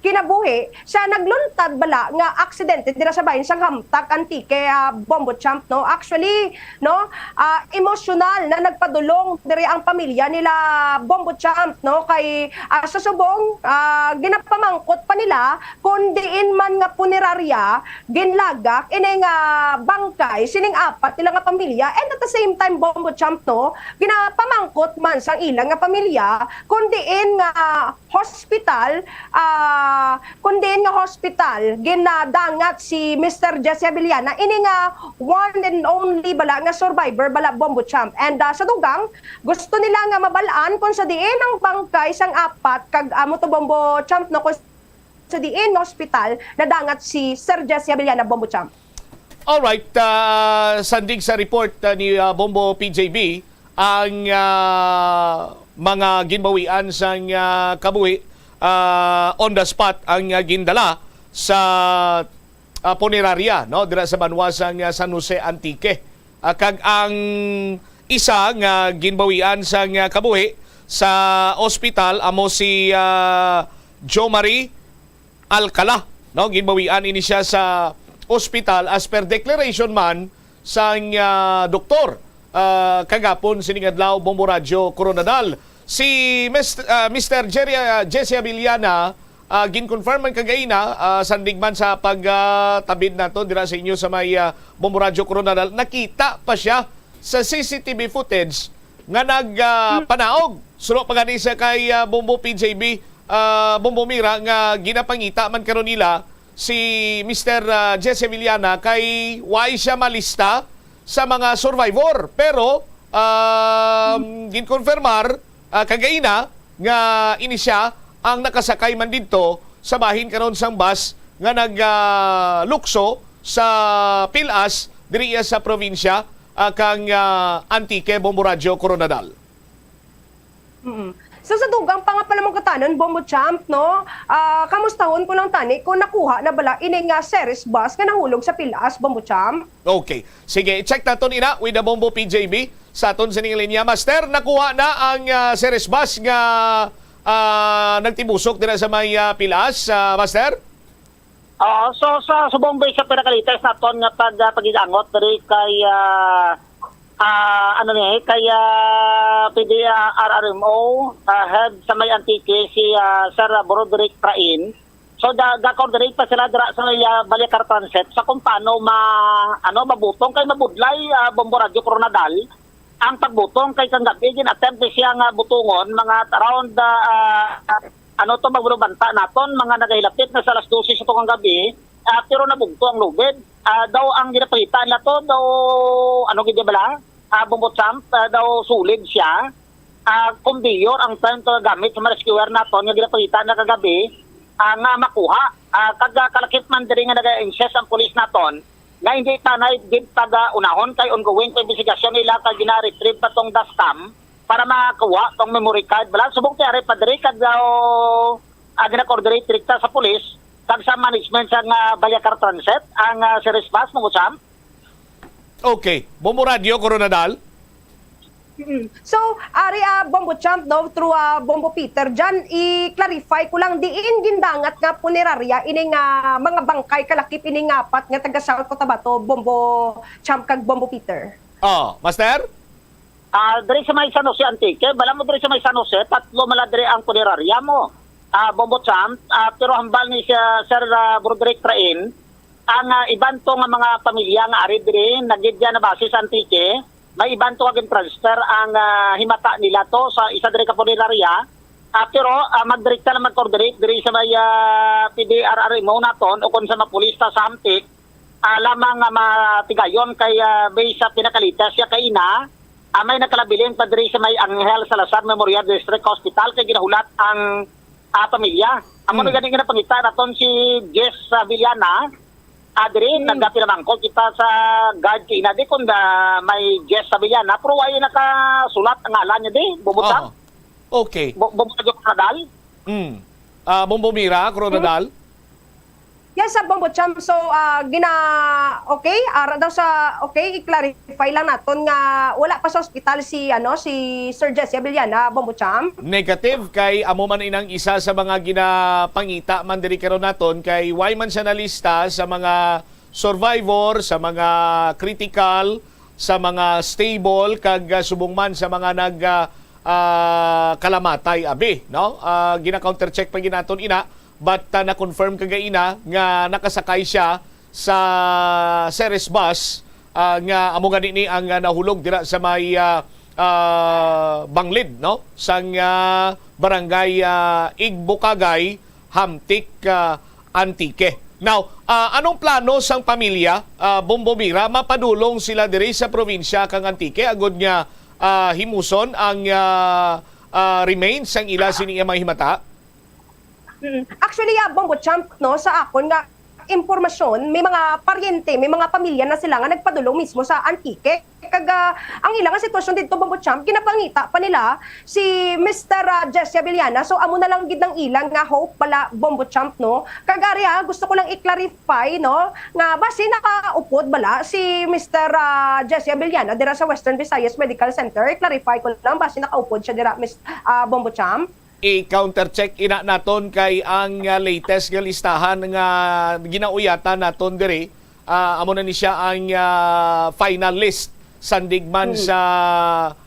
kinabuhi sa nagluntad bala nga aksidente dira sa bahin sang Hamtag, Antique, ah, Bombo Champ, no? Actually, no, ah, emosyonal na nagpadulong diri ang pamilya nila Bombo Champ, no? Kay, ah, sa subong, ah, ginapamangkot pa nila kung diin man nga punerarya ginlagak ini nga bangkay sining apat nila nga pamilya, and at the same time, Bombo Champ, no, ginapamangkot man sang ila nga pamilya kung diin nga hospital, ah, kung diin nga hospital ginadangat si Mister Jesse Havillana, ini nga one and only bala nga survivor bala, Bombo Champ. And, ah, sa dugang, gusto nila nga mabal-an kung sa diin ang bangkay sang apat kag amo to, Bombo Champ, no, kung sa diin nga hospital nadangat si Sir Jesse Havillana, Bombo Champ. Alright, ah, sandig sa report, ah, ni, ah, Bombo P J B, ang, ah, mga ginbawian sang, ah, kabuhi, ah, on the spot ang, ah, gindala sa, ah, punerarya, no, dira sa banwa sang, ah, San Jose, Antique. Ah, kag ang isa nga ginbawian sang, ah, kabuhi sa ospital amo si, ah, Jo Marie Alcala, no? Ginbawian ini siya sa ospital as per declaration man sang, ah, doktor ah, kagapon sining adlaw, Bombo Radyo Coronadal. Si Mis-, ah, Mister Jerry, ah, Jesse Avellana, ah, gin-confirm man kagaina, ah, sandig man sa pagtabid nato dira sa inyo sa may, ah, Bombo Radyo Coronadal, nakita pa siya sa C C T V footage nga nag, ah, panaog. Suno pa gani sa kay, ah, Bombo P J B, ah, Bombo Mira, nga ginapangita man karon nila si Mister, ah, Jesse Avellana kay why siya malista sa mga survivor. Pero, um, ginkonfirmar, ah, kagaina nga ini siya ang nakasakay man didto sa bahin karon sang bus nga nag, ah, lukso sa Pilas diri sa probinsya, ah, kang, ah, Antique, Bombo Radyo Coronadal. Mm. So, sa dugang pa nga palamangkutanon, Bombo Champ, no? Ah, kamustahon ko lang tani kung nakuha na bala ini nga Ceres bus nga nahulog sa Pilas, Bombo Champ? Okay. Sige, i-check naton ina with the Bombo P J B sa aton sining linya. Master, nakuha na ang, ah, Ceres bus nga, ah, nagtibusok dira sa may, ah, Pilas, ah, Master? Oo, so sa subong ba sa pinakalites naton nga pag, ah, pag-iangot diri kay, ah, ah, ano ni, kay, ah, P D R R M O, ah, head sa may Antique, si, ah, Sir Broderick Train. So, da, ga-coordinate pa sila dira sa may, ah, Baliacar Transit sa kung paano ma, ano, mabutong kay mabudlay, ah, Bombo Radyo Coronadal. Ang pagbutong kay kang gabi, gin-attempt ni siya nga butungon, mga around, ah, ah, ano to, magbanta naton, mga nagahilapit na sa alas dose sa tukang gabi, ah, pero nabugto ang lubid. Ah, daw ang ginapakita nila to, daw, ano gid bala? Ah, Bombo Champ, ah, daw solid siya. Ah, conveyor ang time to gamit sa mga rescuer naton nga ginapakita na kagabi, ah, nga makuha. Ah, kag, ah, kalakip man diri nga nag-insist ang pulis naton, nga hindi pa na gid pag-unahon kay ongoing pa investigasyon nila kay gina-retrieve pa tong dashcam para makuha tong memory card. Wala, subong ti ari pa diri kag daw, ah, gina-coordinate direkta sa pulis kag sa management sa nga Baliacar Transit ang, ah, Ceres Bus, Mangucham. Okay. Bombo Radyo, Coronadal. Mm. So, ari, ah, Bombo Champ, no, through, ah, Bombo Peter, dyan, i-clarify ko lang, diin gindangat nga punerarya ini nga mga bangkay kalakip ini nga apat nga taga South Cotabato, Bombo Champ kag Bombo Peter? Oh, Master? Ah, diri sa may San Jose, Antique, bala mo diri sa may San Jose, tatlo mala diri ang punerarya mo. Ah, Bombo Champ, ah, pero hambal ni siya, Sir, ah, Broderick Train, ang, ah, iban to nga mga pamilya nga ari diri, nagidya na base sa Antique, may iban to nga gin-transfer ang, ah, himata nila to sa isa diri ka punerarya. Ah, pero, ah, magdirekta na mag-coordinate diri sa may, ah, P D R R M O naton o kung sa mga pulis ta sa Hamtic, ah, lamang nga matigayon kay, ah, based sa pinakalitas siya kay ina, ah, may nakalabilin pa diri sa may Angel Salazar Memorial District Hospital kay ginahulat ang, ah, pamilya. Amo na Hmm. gani nga napangita naton si Jess, ah, Villana. Ah, diri, Hmm. nagapinamangkot kita sa guard kay ina di kung da may Jess sa Villana, pero wala nakasulat ang ngalan niya di, Bombo Champ. Aha. Okay. Bo-, Bombo Radyo Coronadal. Mm. Ah, Bombo Mira, Coronadal. Yes, sa Bombo Champ. So, ah, gina-, okay, ara daw sa, okay, i-clarify lang naton nga wala pa sa ospital si, ano, si Sir Jesse Abellana, Bombo Champ. Negative, kay amo man inang isa sa mga ginapangita man diri karon naton, kay why man siya nalista sa mga survivor, sa mga critical, sa mga stable, kag, ah, subong man sa mga nag, ah, ah, kalamatay abi, no? Ah, gina-countercheck pa gid naton ina, but, ah, na-confirm kagaina nga nakasakay siya sa Ceres bus, ah, nga amo gani ni ang, ah, nahulog dira sa may, ah, ah, banglid, no? Sang, ah, barangay, ah, Igbukagay, Hamtic, ah, Antique. Now, ah, anong plano sang pamilya, ah, Bombo Mira? Mapadulong sila diri sa probinsya kang Antique agud nga, ah, himuson ang, ah, ah, remains sang ila sini nga mga himata? Mm. Actually, ah, Bombo Champ, no, sa akon nga impormasyon, may mga paryente, may mga pamilya na sila nga nagpadulong mismo sa Antique. Kag, ah, ang ila nga sitwasyon didto, Bombo Champ, ginapangita pa nila si Mister, ah, Jesse Avellana. So, amo na lang gid ang ilang nga hope pala, Bombo Champ, no? Kag ari, ah, gusto ko lang i-clarify, no, nga basi nakaupod bala si Mister, ah, Jesse Avellana dira sa Western Visayas Medical Center. I-clarify ko lang, basi nakaupod siya dira, Mis-, ah, Bombo Champ. I-countercheck ina naton kay ang, ah, latest nga listahan nga ginauyatan naton diri, ah, amo na ni siya ang, ah, final list sandig man sa,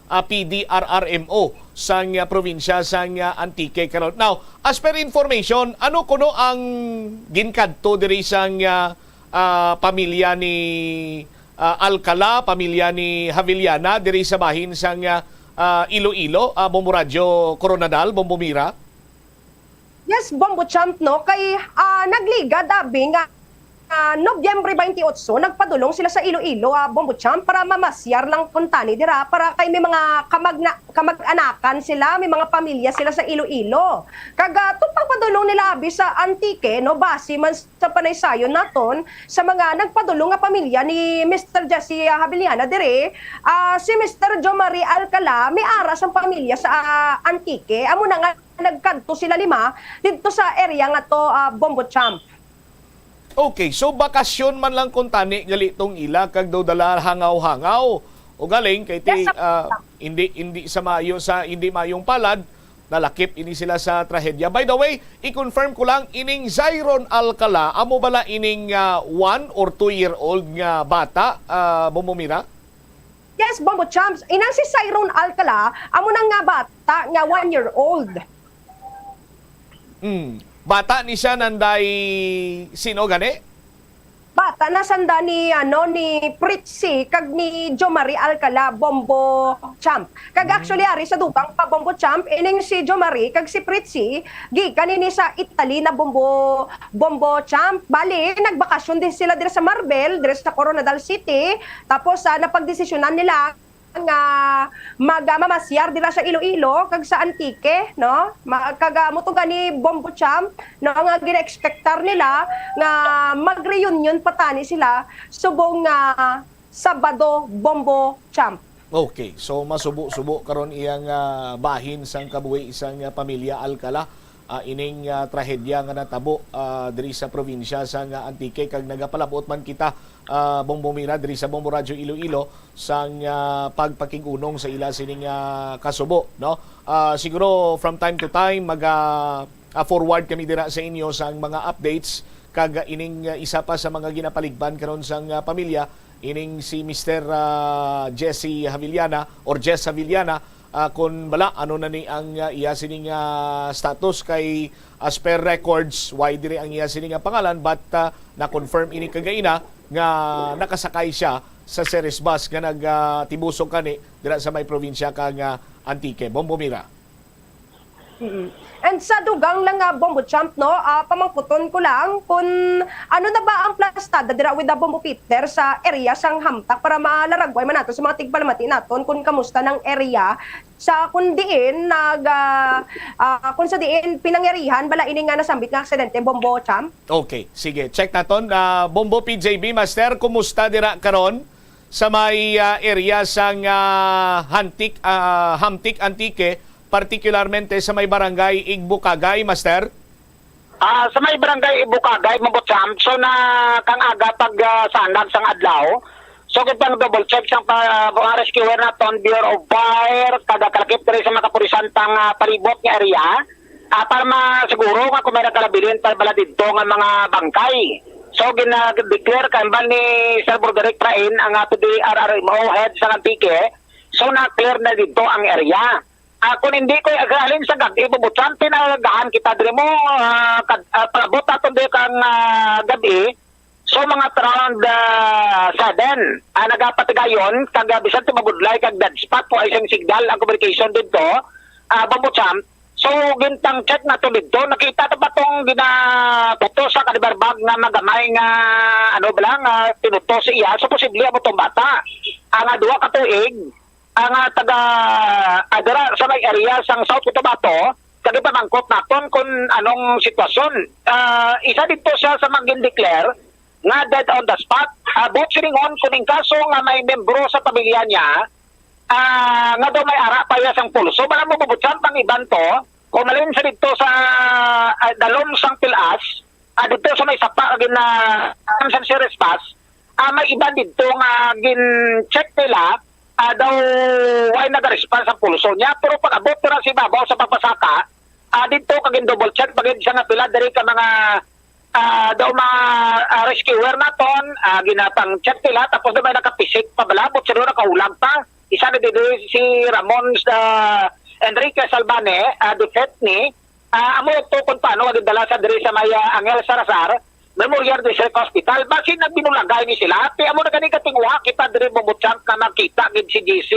ah, P D R R M O sang, ah, probinsya sang, ah, Antique karon. Now, as per information, ano kuno ang ginkadto diri sang, ah, ah, pamilya ni, ah, Alcala, pamilya ni Havillana diri sa bahin sang, ah, ah, Iloilo, ah, Bombo Radyo Coronadal, Bombo Mira? Yes, Bombo Champ, no? Kay, ah, nagligad, abi nga, ah, Nobyembre twenty-eight, nagpadulong sila sa Iloilo, ah, Bombo Champ, para mamasyar lang kuntani dira, para kay may mga kamagna-, kamag-anakan sila, may mga pamilya sila sa Iloilo. Kag, ah, itong pagpadulong nila, abi, sa Antique, no, base man sa panaysayon naton, sa mga nagpadulong nga pamilya ni Mister Jesse, ah, Havillana dire, ah, si Mister Jomari Alcala, may ara sang pamilya sa, ah, Antique. Amo na nga, nagkadto sila lima didto sa area nga to, ah, Bombo Champ. Okay, so bakasyon man lang kuntani gali tong ila kag daw dala hangaw-hangaw. O galing kay ti, Yes, sir. ah, hindi, hindi sa mayo, sa hindi mayong palad, nalakip ini sila sa trahedya. By the way, i-confirm ko lang, ining Zyron Alcala, amo bala ining, ah, one or two year old nga bata, ah, Bombo Mira? Yes, Bombo Champs. Inang si Zyron Alcala, amo na nga bata nga one year old. Hmm. Bata ni siya nanday sino gani? Bata na sanda ni, ano, ni Pritzy kag ni Jomari Alcala, Bombo Champ. Kag Hmm. actually, ari sa dugang pa, Bombo Champ, ining si Jomari kag si Pritzy, gikan ini sa Italy na Bombo, Bombo Champ. Bali, nagbakasyon din sila dira sa Marbel, dira sa Coronadal City. Tapos, ah, napagdesisyonan nila nga mag-, ah, mamasyar dira sa Iloilo kag sa Antique, no? Ma-, kag, ah, mo to gani, Bombo Champ, no, nga gina-expectar nila nga mag-reunion pa tani sila subong nga Sabado, Bombo Champ. Okay, so masubo-subo karon iyang, ah, bahin sang kabuhi sang, ah, pamilya Alcala, ah, ining, ah, trahedya nga natabo, ah, diri sa probinsya sang, ah, Antique, kag nagapalabot man kita, ah, Bombo Mira, diri sa Bombo Radyo Iloilo, sang, ah, pagpakig-unong sa ila sining, ah, kasubo, no? Ah, siguro from time to time mag, ah, ah, forward kami dira sa inyo sang mga updates, kag, ah, ining, ah, isa pa sa mga ginapaligban karon sang, ah, pamilya, ining si Mister, ah, Jesse Havillana or Jess Havillana, ah, kun bala ano na ni ang, ah, iya sining, ah, status, kay as per records, way diri ang iya sining, ah, pangalan, but, ah, na-confirm ini kagaina nga nakasakay siya sa Ceres bus nga nag, ah, tibusog kani dira sa may probinsya kang, ah, Antique. Bombo Mira. Mm. And sa dugang lang nga, Bombo Champ, no, ah, pamangkuton ko lang kung ano na ba ang plastada dira with the Bombo Peter sa area sang Hamtac para malaragway man nato sa mga tigpalamati naton kung kamusta nang area sa kung diin nag, ah, ah, kung sa diin pinangyarihan bala ini nga nasambit nga aksidente, Bombo Champ? Okay, sige. Check naton. Ah, Bombo P J B, Master, kumusta dira karon sa may, ah, area sang, ah, Hantik, ah, Hamtic, Antique, partikularmente sa may barangay Igbukagay, Master? Ah, sa may barangay Igbukagay, Mambo Champ, so na kang aga pag, ah, sanag sang adlaw, so gid pang double check sang pa, mga rescuer naton, Bureau of Fire, kada kalakip diri sa mga kapulisan pang, ah, palibot nga area, ah, para masiguro nga kung may nagkalabilin pa bala didto nga mga bangkay. So, gina-declare kambal ni Sir Broderick Prain, ang, ah, P D R R M O head sa Antique. So, na-clear na didto ang area. Ah, kung hindi ko, ah, halin sa gab-i, Bombo Champ, pinagahan kita diri mo, ah, kad-, ah, pag-abot naton diri kang, ah, gab-i, so, mga around, ah, seven, ah, nagapatigayon, kag, ah, bisan ti mabudlay kag dead spot, wa ay sing signal ang communication didto, ah, Bombo Champ. So, gintang check nato didto, nakita ta ba tong ginaputo sa kalibarbag nga magamay nga, ano ba lang, ah, tinuto sa iya? So, posible amo tong bata. Ang, ah, duha ka tuig, ang, ah, taga, ah, dira sa may area sang South Cotabato, kag ipamangkot naton kung anong sitwasyon. Ah, isa didto siya sa mga gin-declare nga dead on the spot. Ah, buot silingon, kung in kaso nga may membro sa pamilya niya, ah, nga daw may ara pa iya sang pulso, bala mo bubutsan pang iban to, kung malin sa didto sa, ah, dalom sang pilas, ah, didto sa may sapa, gina-, sa Ceres bus, ah, may iban didto nga gin-check nila, ah, daw way nag-response ang pulso niya. Pero pag-abot na sa ibabaw sa pagpasaka, ah, didto ka gin-double check, pagid sa nga pila diri ka mga ah, daw mga, ah, rescuer naton, ah, ginapang-check nila, tapos daw may nakapisik pa bala, but sila nakahulag pa. Isa na dito si Ramon, ah, Enriquez Albane, ah, Duterte, ah, amo ito kung paano nga gindala sa diri sa may, ah, Angel Salazar Memorial District Hospital. Basin nagbinulagay ni sila. Ti amo na gani katingwa kita diri, Bombo Champ, na magkita gid si G C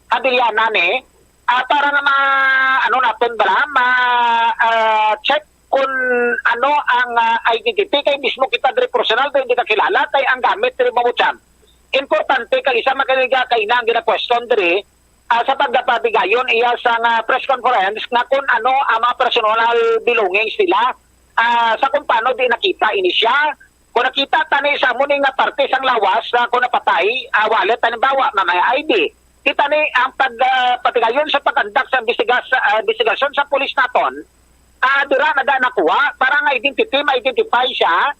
Habiliana ni, ah, para nga ma-, ano naton bala, ma-, ah, check kung ano ang, ah, identity, kay mismo kita diri personal, diri hindi kakilala, kay ang gamit diri, Bombo Champ. Importante kay isa makaliga kay na ang gina-question diri, ah, sa pagpabigayon iya sa nga press conference nga kung ano ang mga personal belongings nila, ah, sa kung paano di nakita ini siya. Kung nakita tani sa amo ni nga parte sang lawas, ah, kung napatay, ah, wallet, halimbawa, nga may I D. Kita ni ang pag, ah, patigayon sa pag-conduct sa imbestigas-, ah, investigasyon sa pulis naton, ah, dira na da nakuha para nga identity, ma-identify siya,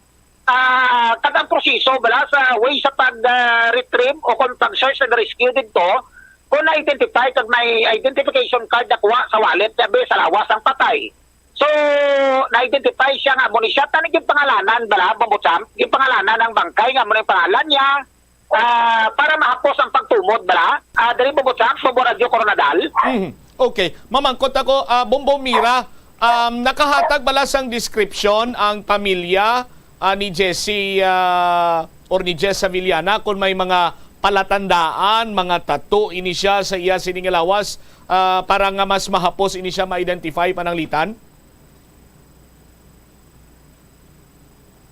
ah, kag ang proseso bala sa way sa pag, ah, retrieve o kung pag-search and rescue didto, kung na-identify kag may identification card nakuha sa wallet, sabi, sa lawas ang patay. So, na-identify siya nga amo ni siya. Tani gipangalanan bala, Bombo Champ? Gipangalanan ang bangkay nga amo ni pangalan niya, ah, para mahapos ang pagtumod bala. Ah, diri, Bombo Champ, Bombo Radyo Koronadal. Mhm. Okay. Mamangkot ako, ah, Bombo Mira, um, nakahatag bala sang description ang pamilya, ah, ni Jesse, ah, or ni Jess Avellana kung may mga palatandaan, mga tattoo ini siya sa iya sini nga lawas, ah, para nga mas mahapos ini siya ma-identify, pananglitan?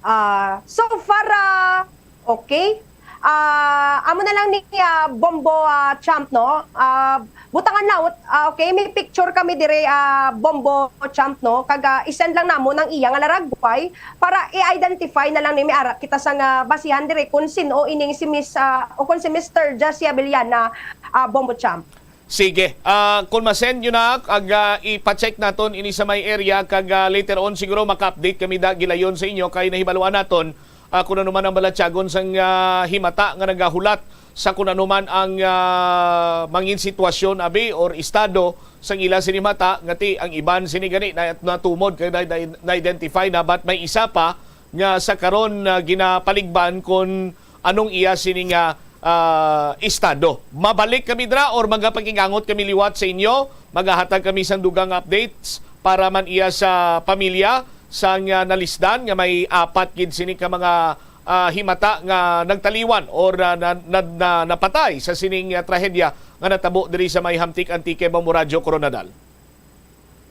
Ah, so far, ah, okay. Ah, amo na lang ni, ah, Bombo, ah, Champ, no? Ah, butangan na, ah, okay, may picture kami dire, ah, Bombo Champ, no? Kag, ah, i-send lang namo nang iya nga laragway para i-identify na lang ni, may ara kita sa nga basihan dire kung sin-o ining si Miss, ah, o kung si Mister Jessie Abellana, ah, Bombo Champ. Sige. Ah, kung ma-send nyo na, ag, ah, ipa-check naton ini sa may area, kag, ah, later on siguro maka-update kami da gilayon sa inyo, kay nahibaluan naton, ah, kung ano man ang balatyagon sang, ah, himata nga nagahulat sa kung ano man ang, ah, mangin sitwasyon, abi, or estado sang ila sini mata, nga ti ang iban sini gani na, natumod kay na, na, na-identify na, but may isa pa nga sa karon, ah, ginapaligban kung anong iya sini nga, ah, estado. Mabalik kami dira or magapakig-angot kami liwat sa inyo, magahatag kami sang dugang updates para man iya sa pamilya sang, ah, nalisdan nga may apat gid sini ka mga, ah, himata nga nagtaliwan or, ah, na, na, na, napatay sa sining, ah, trahedya nga natabo diri sa may Hamtic, Antique, Bombo Radyo Koronadal.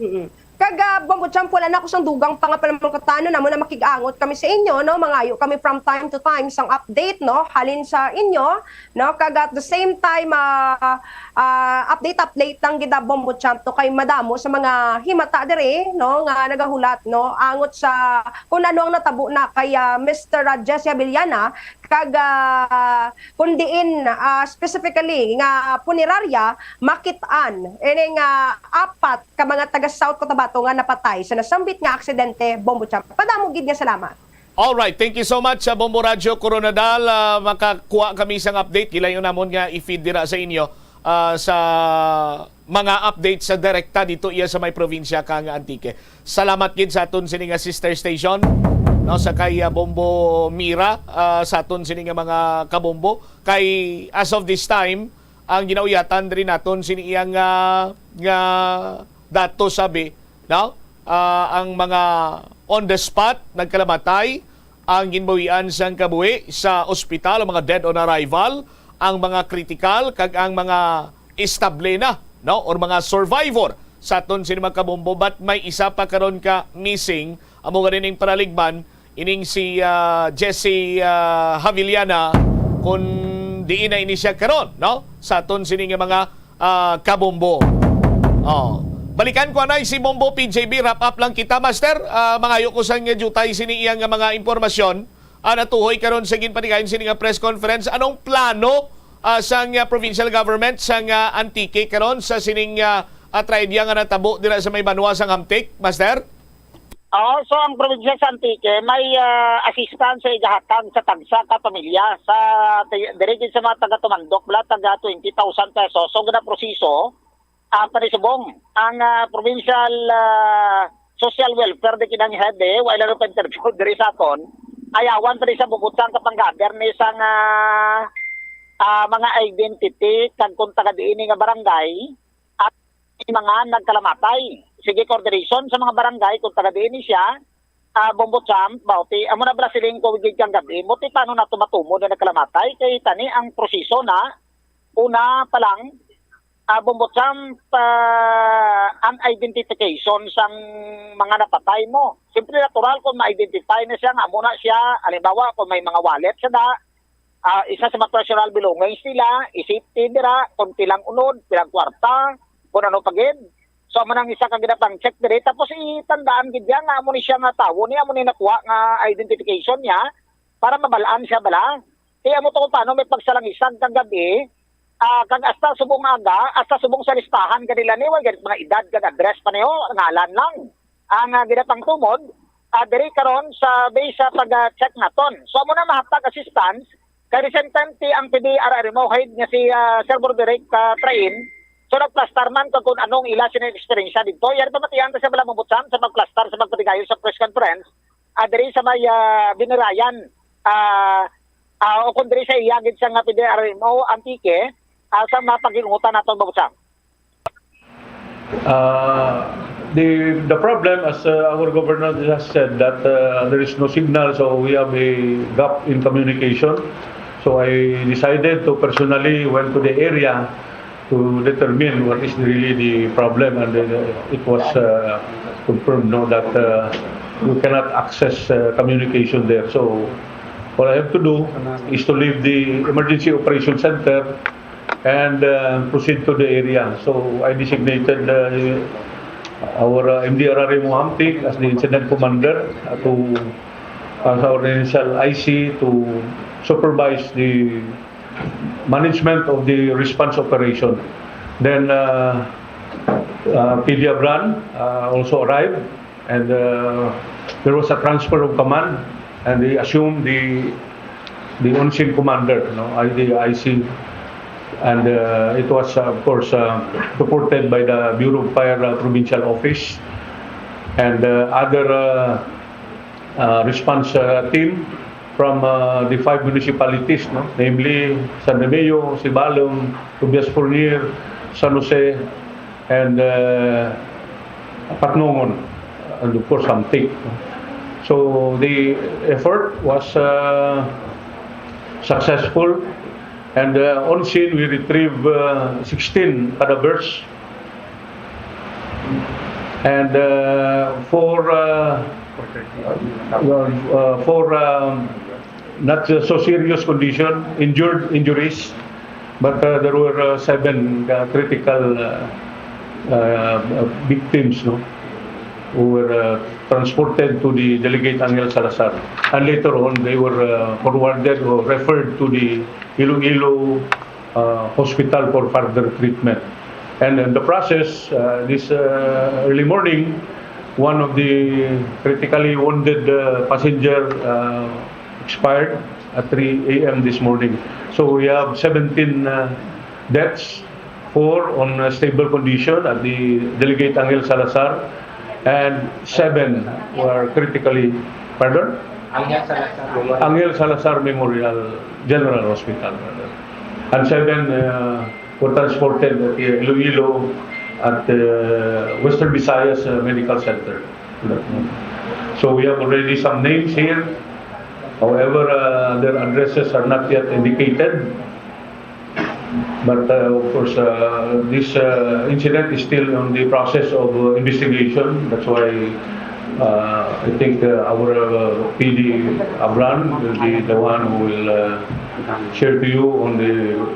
Mm. Kag, ah, Bombo Champ, wala na ako sang dugang pa nga palamangkutanon, amo na makig-angot kami sa inyo, no? Mangayo kami from time to time sang update, no? Halin sa inyo, no? Kag at the same time, ah, ah, update, update lang gid, ah, Bombo Champ, no? Kay madamo sa mga himata diri, no? Nga nagahulat, no? Angot sa kung ano ang natabo na kay, ah, Mister Jesse Abellana, kag, ah, kung diin, ah, specifically nga punerarya, makit-an ini nga apat ka mga taga South Cotabato nga napatay sa nasambit nga aksidente, Bombo Champ. Padamo gid nga salamat. Alright, thank you so much sa Bombo Radyo Koronadal. Ah, makakuha kami sang update. Gilayon namon nga i-feed dira sa inyo, ah, sa mga update sa direkta dito iya sa may probinsya kang Antique. Salamat gid sa aton sini nga sister station, no, sa kay, ah, Bombo Mira, ah, sa aton sini nga mga kabombo. Kay as of this time, ang ginauyatan diri naton sini iyang, ah, nga datos, sabi, no? Ah, ang mga on the spot nagkalamatay, ang ginbawian sang kabuhi sa ospital, ang mga dead on arrival, ang mga critical, kag ang mga estable na, no, or mga survivor sa aton sini mga kabombo. But may isa pa karon ka missing, amo gani ning paraligban, ining si, ah, Jesse, ah, Haviliana, kung diin na ini siya karon, no, sa aton sini nga mga, ah, kabombo. Oh. Balikan ko anay si Bombo P J B, wrap up lang kita, Master. Ah, mangayo ko sang jutay sini iya nga mga impormasyon. Ah, natuhoy karon sa ginpatigayon sini nga press conference. Anong plano, ah, sang, ah, provincial government sang, ah, Antique karon sa sining, ah, ah, trahedya nga natabo dira sa may banwa sang Hamtic, Master? Oo, so ang probinsya sa Antique may, ah, assistance sa igahatag sa tagsa ka pamilya sa ti-, diri gid sa mga taga Tumandok, bala, taga twenty thousand pesos. So ginaproseso, ah, panisubong ang, ah, provincial, ah, social welfare di kinang head, eh, wala na pa interview diri sa aton. Ayawan pa di sa bubutsang kapanggader ni sa nga, ah, mga identity kag kung taga diin nga barangay at mga nagkalamatay. Sige, coordination sa mga barangay kung taga diin siya, ah, Bombo Champ, Bauti, amo na bala siling ko gid kang gabi. Mo ti paano na tumatumod na nagkalamatay? Kay tani ang proseso na, una pa lang, ah, Bombo Champ, ah, ang identification sang mga napatay mo. Siyempre, natural kung ma-identify na siya nga amo na siya. Halimbawa, kung may mga wallet siya da, ah, isa sa mga personal belongings nila, i-safety dira, kung pilang unod, pilang kwarta, kung ano pa gid. So, amo nang isa ka ginapang-check diri. Tapos, itandaan gid niya nga amo ni siya nga tawo ni, amo ni nakuha nga identification niya para mabalaan siya bala. Kaya amo to kung paano may pagsalangisag kang gabi, ah, kag hasta subong aga, hasta subong sa listahan kanila ni, wala gid mga edad kag address pa niyo, ngalan lang. Ang, ah, ginapangtumod, ah, diri karon sa base sa pag-check naton. So, amo na mahatag assistance kay recently ang P D R R M O head nga si, ah, Sir Broderick, ah, Train. So, nagplastar man kag kung anong ila sini eksperyensya dito. Yari pamatian ta sa bala mabutsan sa pagplastar sa pagpatigayon sa press conference, ah, diri sa may, ah, Binirayan. Ah, ah, o kung diri sa iya gid sa nga P D R R M O Antique, ah, sa mga pag-inungutan naton, Babutsang. Uh, the the problem, as uh, our governor just said, that uh, there is no signal, so we have a gap in communication. So I decided to personally went to the area to determine what is really the problem, and uh, it was uh, confirmed, no, that uh, we cannot access uh, communication there. So what I have to do is to leave the emergency operation center and uh, proceed to the area. So I designated uh, our uh, M D R R M Mohamtik as the incident commander uh, to as our initial I C to supervise the management of the response operation. Then uh, uh, P D Abran uh, also arrived, and uh, there was a transfer of command, and they assumed the the on-scene commander, no, I D I C, and uh, it was uh, of course uh, supported by the Bureau of Fire uh, Provincial Office and uh, other uh, uh, response uh, team from uh, the five municipalities, no, namely San Remigio, Sibalom, Tobias Fornier, San Jose, and uh, Patnongon, and of course Hamtic. So the effort was uh, successful, and uh, on scene we retrieved uh, sixteen cadavers and uh, four uh, uh, uh, four um, not uh, so serious condition, injured injuries, but uh, there were uh, seven uh, critical uh, uh, victims, no, who were uh, transported to the Delegate Angel Salazar. And later on, they were uh, forwarded or referred to the Iloilo uh, Hospital for further treatment. And in the process, uh, this uh, early morning, one of the critically wounded uh, passenger uh, expired at three a m this morning. So we have seventeen uh, deaths, four on uh, stable condition at the Delegate Angel Salazar, and seven were critically, pardon? Angel Salazar Memorial. Angel Salazar Memorial General Hospital, and seven uh, were transported at Iloilo at uh, Western Visayas uh, Medical Center. So we have already some names here. However, uh, their addresses are not yet indicated. But uh, of course, uh, this uh, incident is still on the process of uh, investigation. That's why uh, I think uh, our uh, P D Abran will be the one who will uh, share to you on the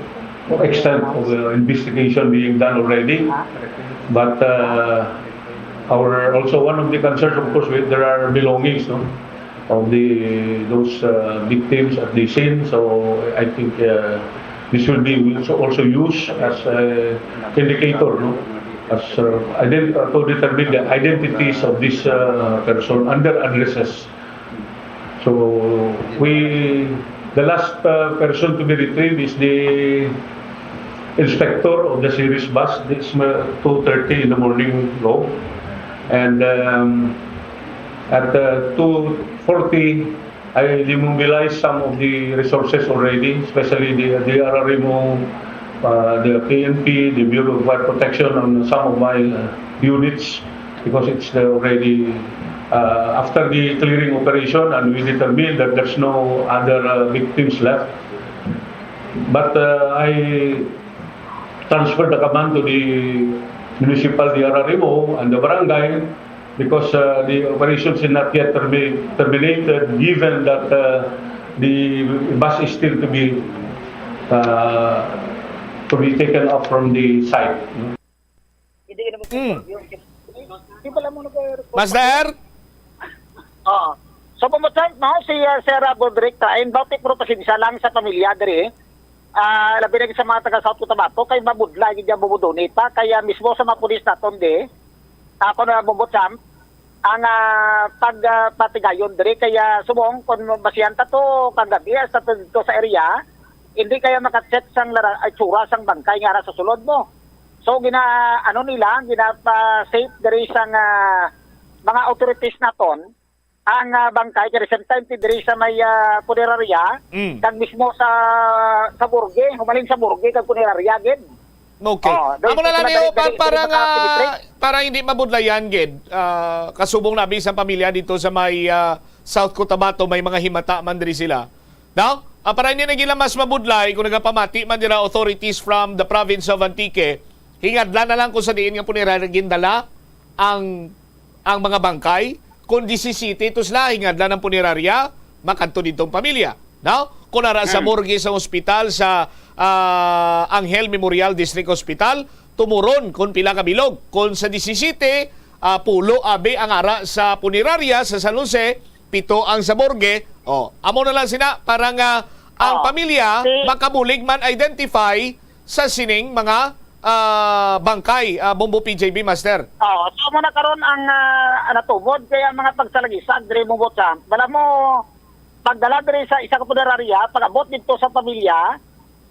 extent of the investigation being done already. But uh, our also one of the concerns, of course, with, there are belongings, no, of the those uh, victims at the scene. So I think uh, this will be also, also used as an indicator, no, as uh, ident- to determine the identities of this uh, person under addresses. So we, the last uh, person to be retrieved is the inspector of the series bus. This two thirty in the morning go. And um, at uh, two forty, I demobilized some of the resources already, especially the, the R R M O, uh, the P N P, the Bureau of Fire Protection, and some of my uh, units, because it's uh, already uh, after the clearing operation, and we determined that there's no other uh, victims left. But uh, I transferred the command to the municipal D R R M O and the barangay because uh, the operation is not yet termi- terminated, given that uh, the bus is still to be uh, to be taken off from the site. Hindi ka naman Mm. Hindi pala mo nag-report. Master? Oo. So, pamutang, no, si uh, Sir uh, Godric Tain, bautik mo pasensya lang sa pamilya diri. Ah, labi na sa mga taga South Cotabato, kay mabudla, hindi niya bubudunit pa. Kaya mismo sa mga pulis naton di, ako na bubot Sam, ang uh, pag uh, patigayon diri. Kaya subong, kung masiyan ta to, kagabi, sa to sa area, hindi kaya makacheck sang lara, ay, tsura sang bangkay nga ara sa sulod mo. So gina ano nila, ginapa-safe diri sang ah, mga authorities naton ang ah, bangkay kay recent time ti diri sa may ah, punerarya Mm. kag mismo sa sa morgue, humalin sa morgue kag punerarya gid. Okay. Oh, dahil Amo na lang dito na niyo dahil- pa, dahil para dito nga naka-penetrate. Para hindi mabudlayan gid, ah, kasubong na bisan pamilya dito sa may ah, South Cotabato, may mga himata man diri sila. Now, ah, para hindi na gila mas mabudlay kung nagapamati man dira authorities from the province of Antique, hingadlan na lang kung sa diin nga punerarya gindala ang ang mga bangkay. Kung disisiyete to sila, hingadlan ang punerarya, makadto didtong pamilya. Now, kung ara sa morgue sa ospital sa ah, Angel Memorial District Hospital, tumuron kung pila ka bilog. Kung sa disisiyete, ah, pulo abi ang ara sa punerarya sa San Jose, pito ang sa morgue. Oh, amo na lang sina para nga ang Oh, pamilya si makabulig man identify sa sining mga ah, bangkay, ah, Bombo P J B, Master. Oh, so mo na karon ang ah, natubod kay ang mga pagsalagisa diri mo butsa. Bala mo pagdala diri sa isa ka punerarya, pag-abot dito sa pamilya,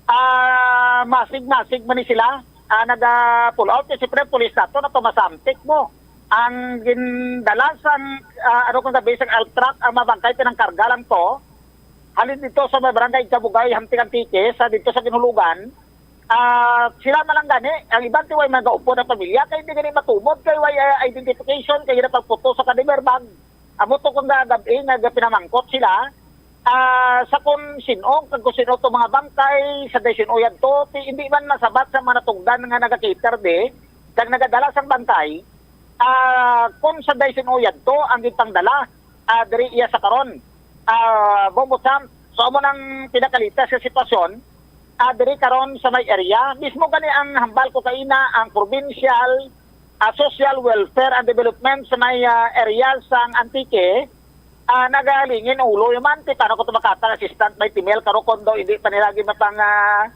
ah, masig-masig man ni sila. Ah, naga pull out kay siyempre pulis nato na tumasamtik mo. Ang gindala sang ah, ano kung sabi sang elf truck ang mga bangkay pinangkarga lang to. Halin dito sa may barangay Kabugay, Hamteng Antique, sa dito sa Ginhulugan. Ah, sila man lang gani, ang iban ti way magaupod ang pamilya kay hindi gani matumod kay way ah, identification kay gina pagputo sa kanimer bag. Amo to kung gagabi nga pinamangkot sila ah, sa kung sino kag kung sino to mga bangkay sa day sino yadto ti hindi man masabat sa mga natugdan nga nagakater di kag nagadala sang bangkay ah, kung sa day sino yadto ang gipangdala ah, diri iya sa karon ah, Bombo Champ. So amo nang pinakalitas sa sitwasyon ah, diri karon sa may area. Mismo gani ang hambal ko kaina ang provincial ah, social welfare and development sa may ah, area sang Antique ah, nagalingin ulo man ti paano ko tumakata assistant may timel karo kondo hindi pa nila gid mapang ah,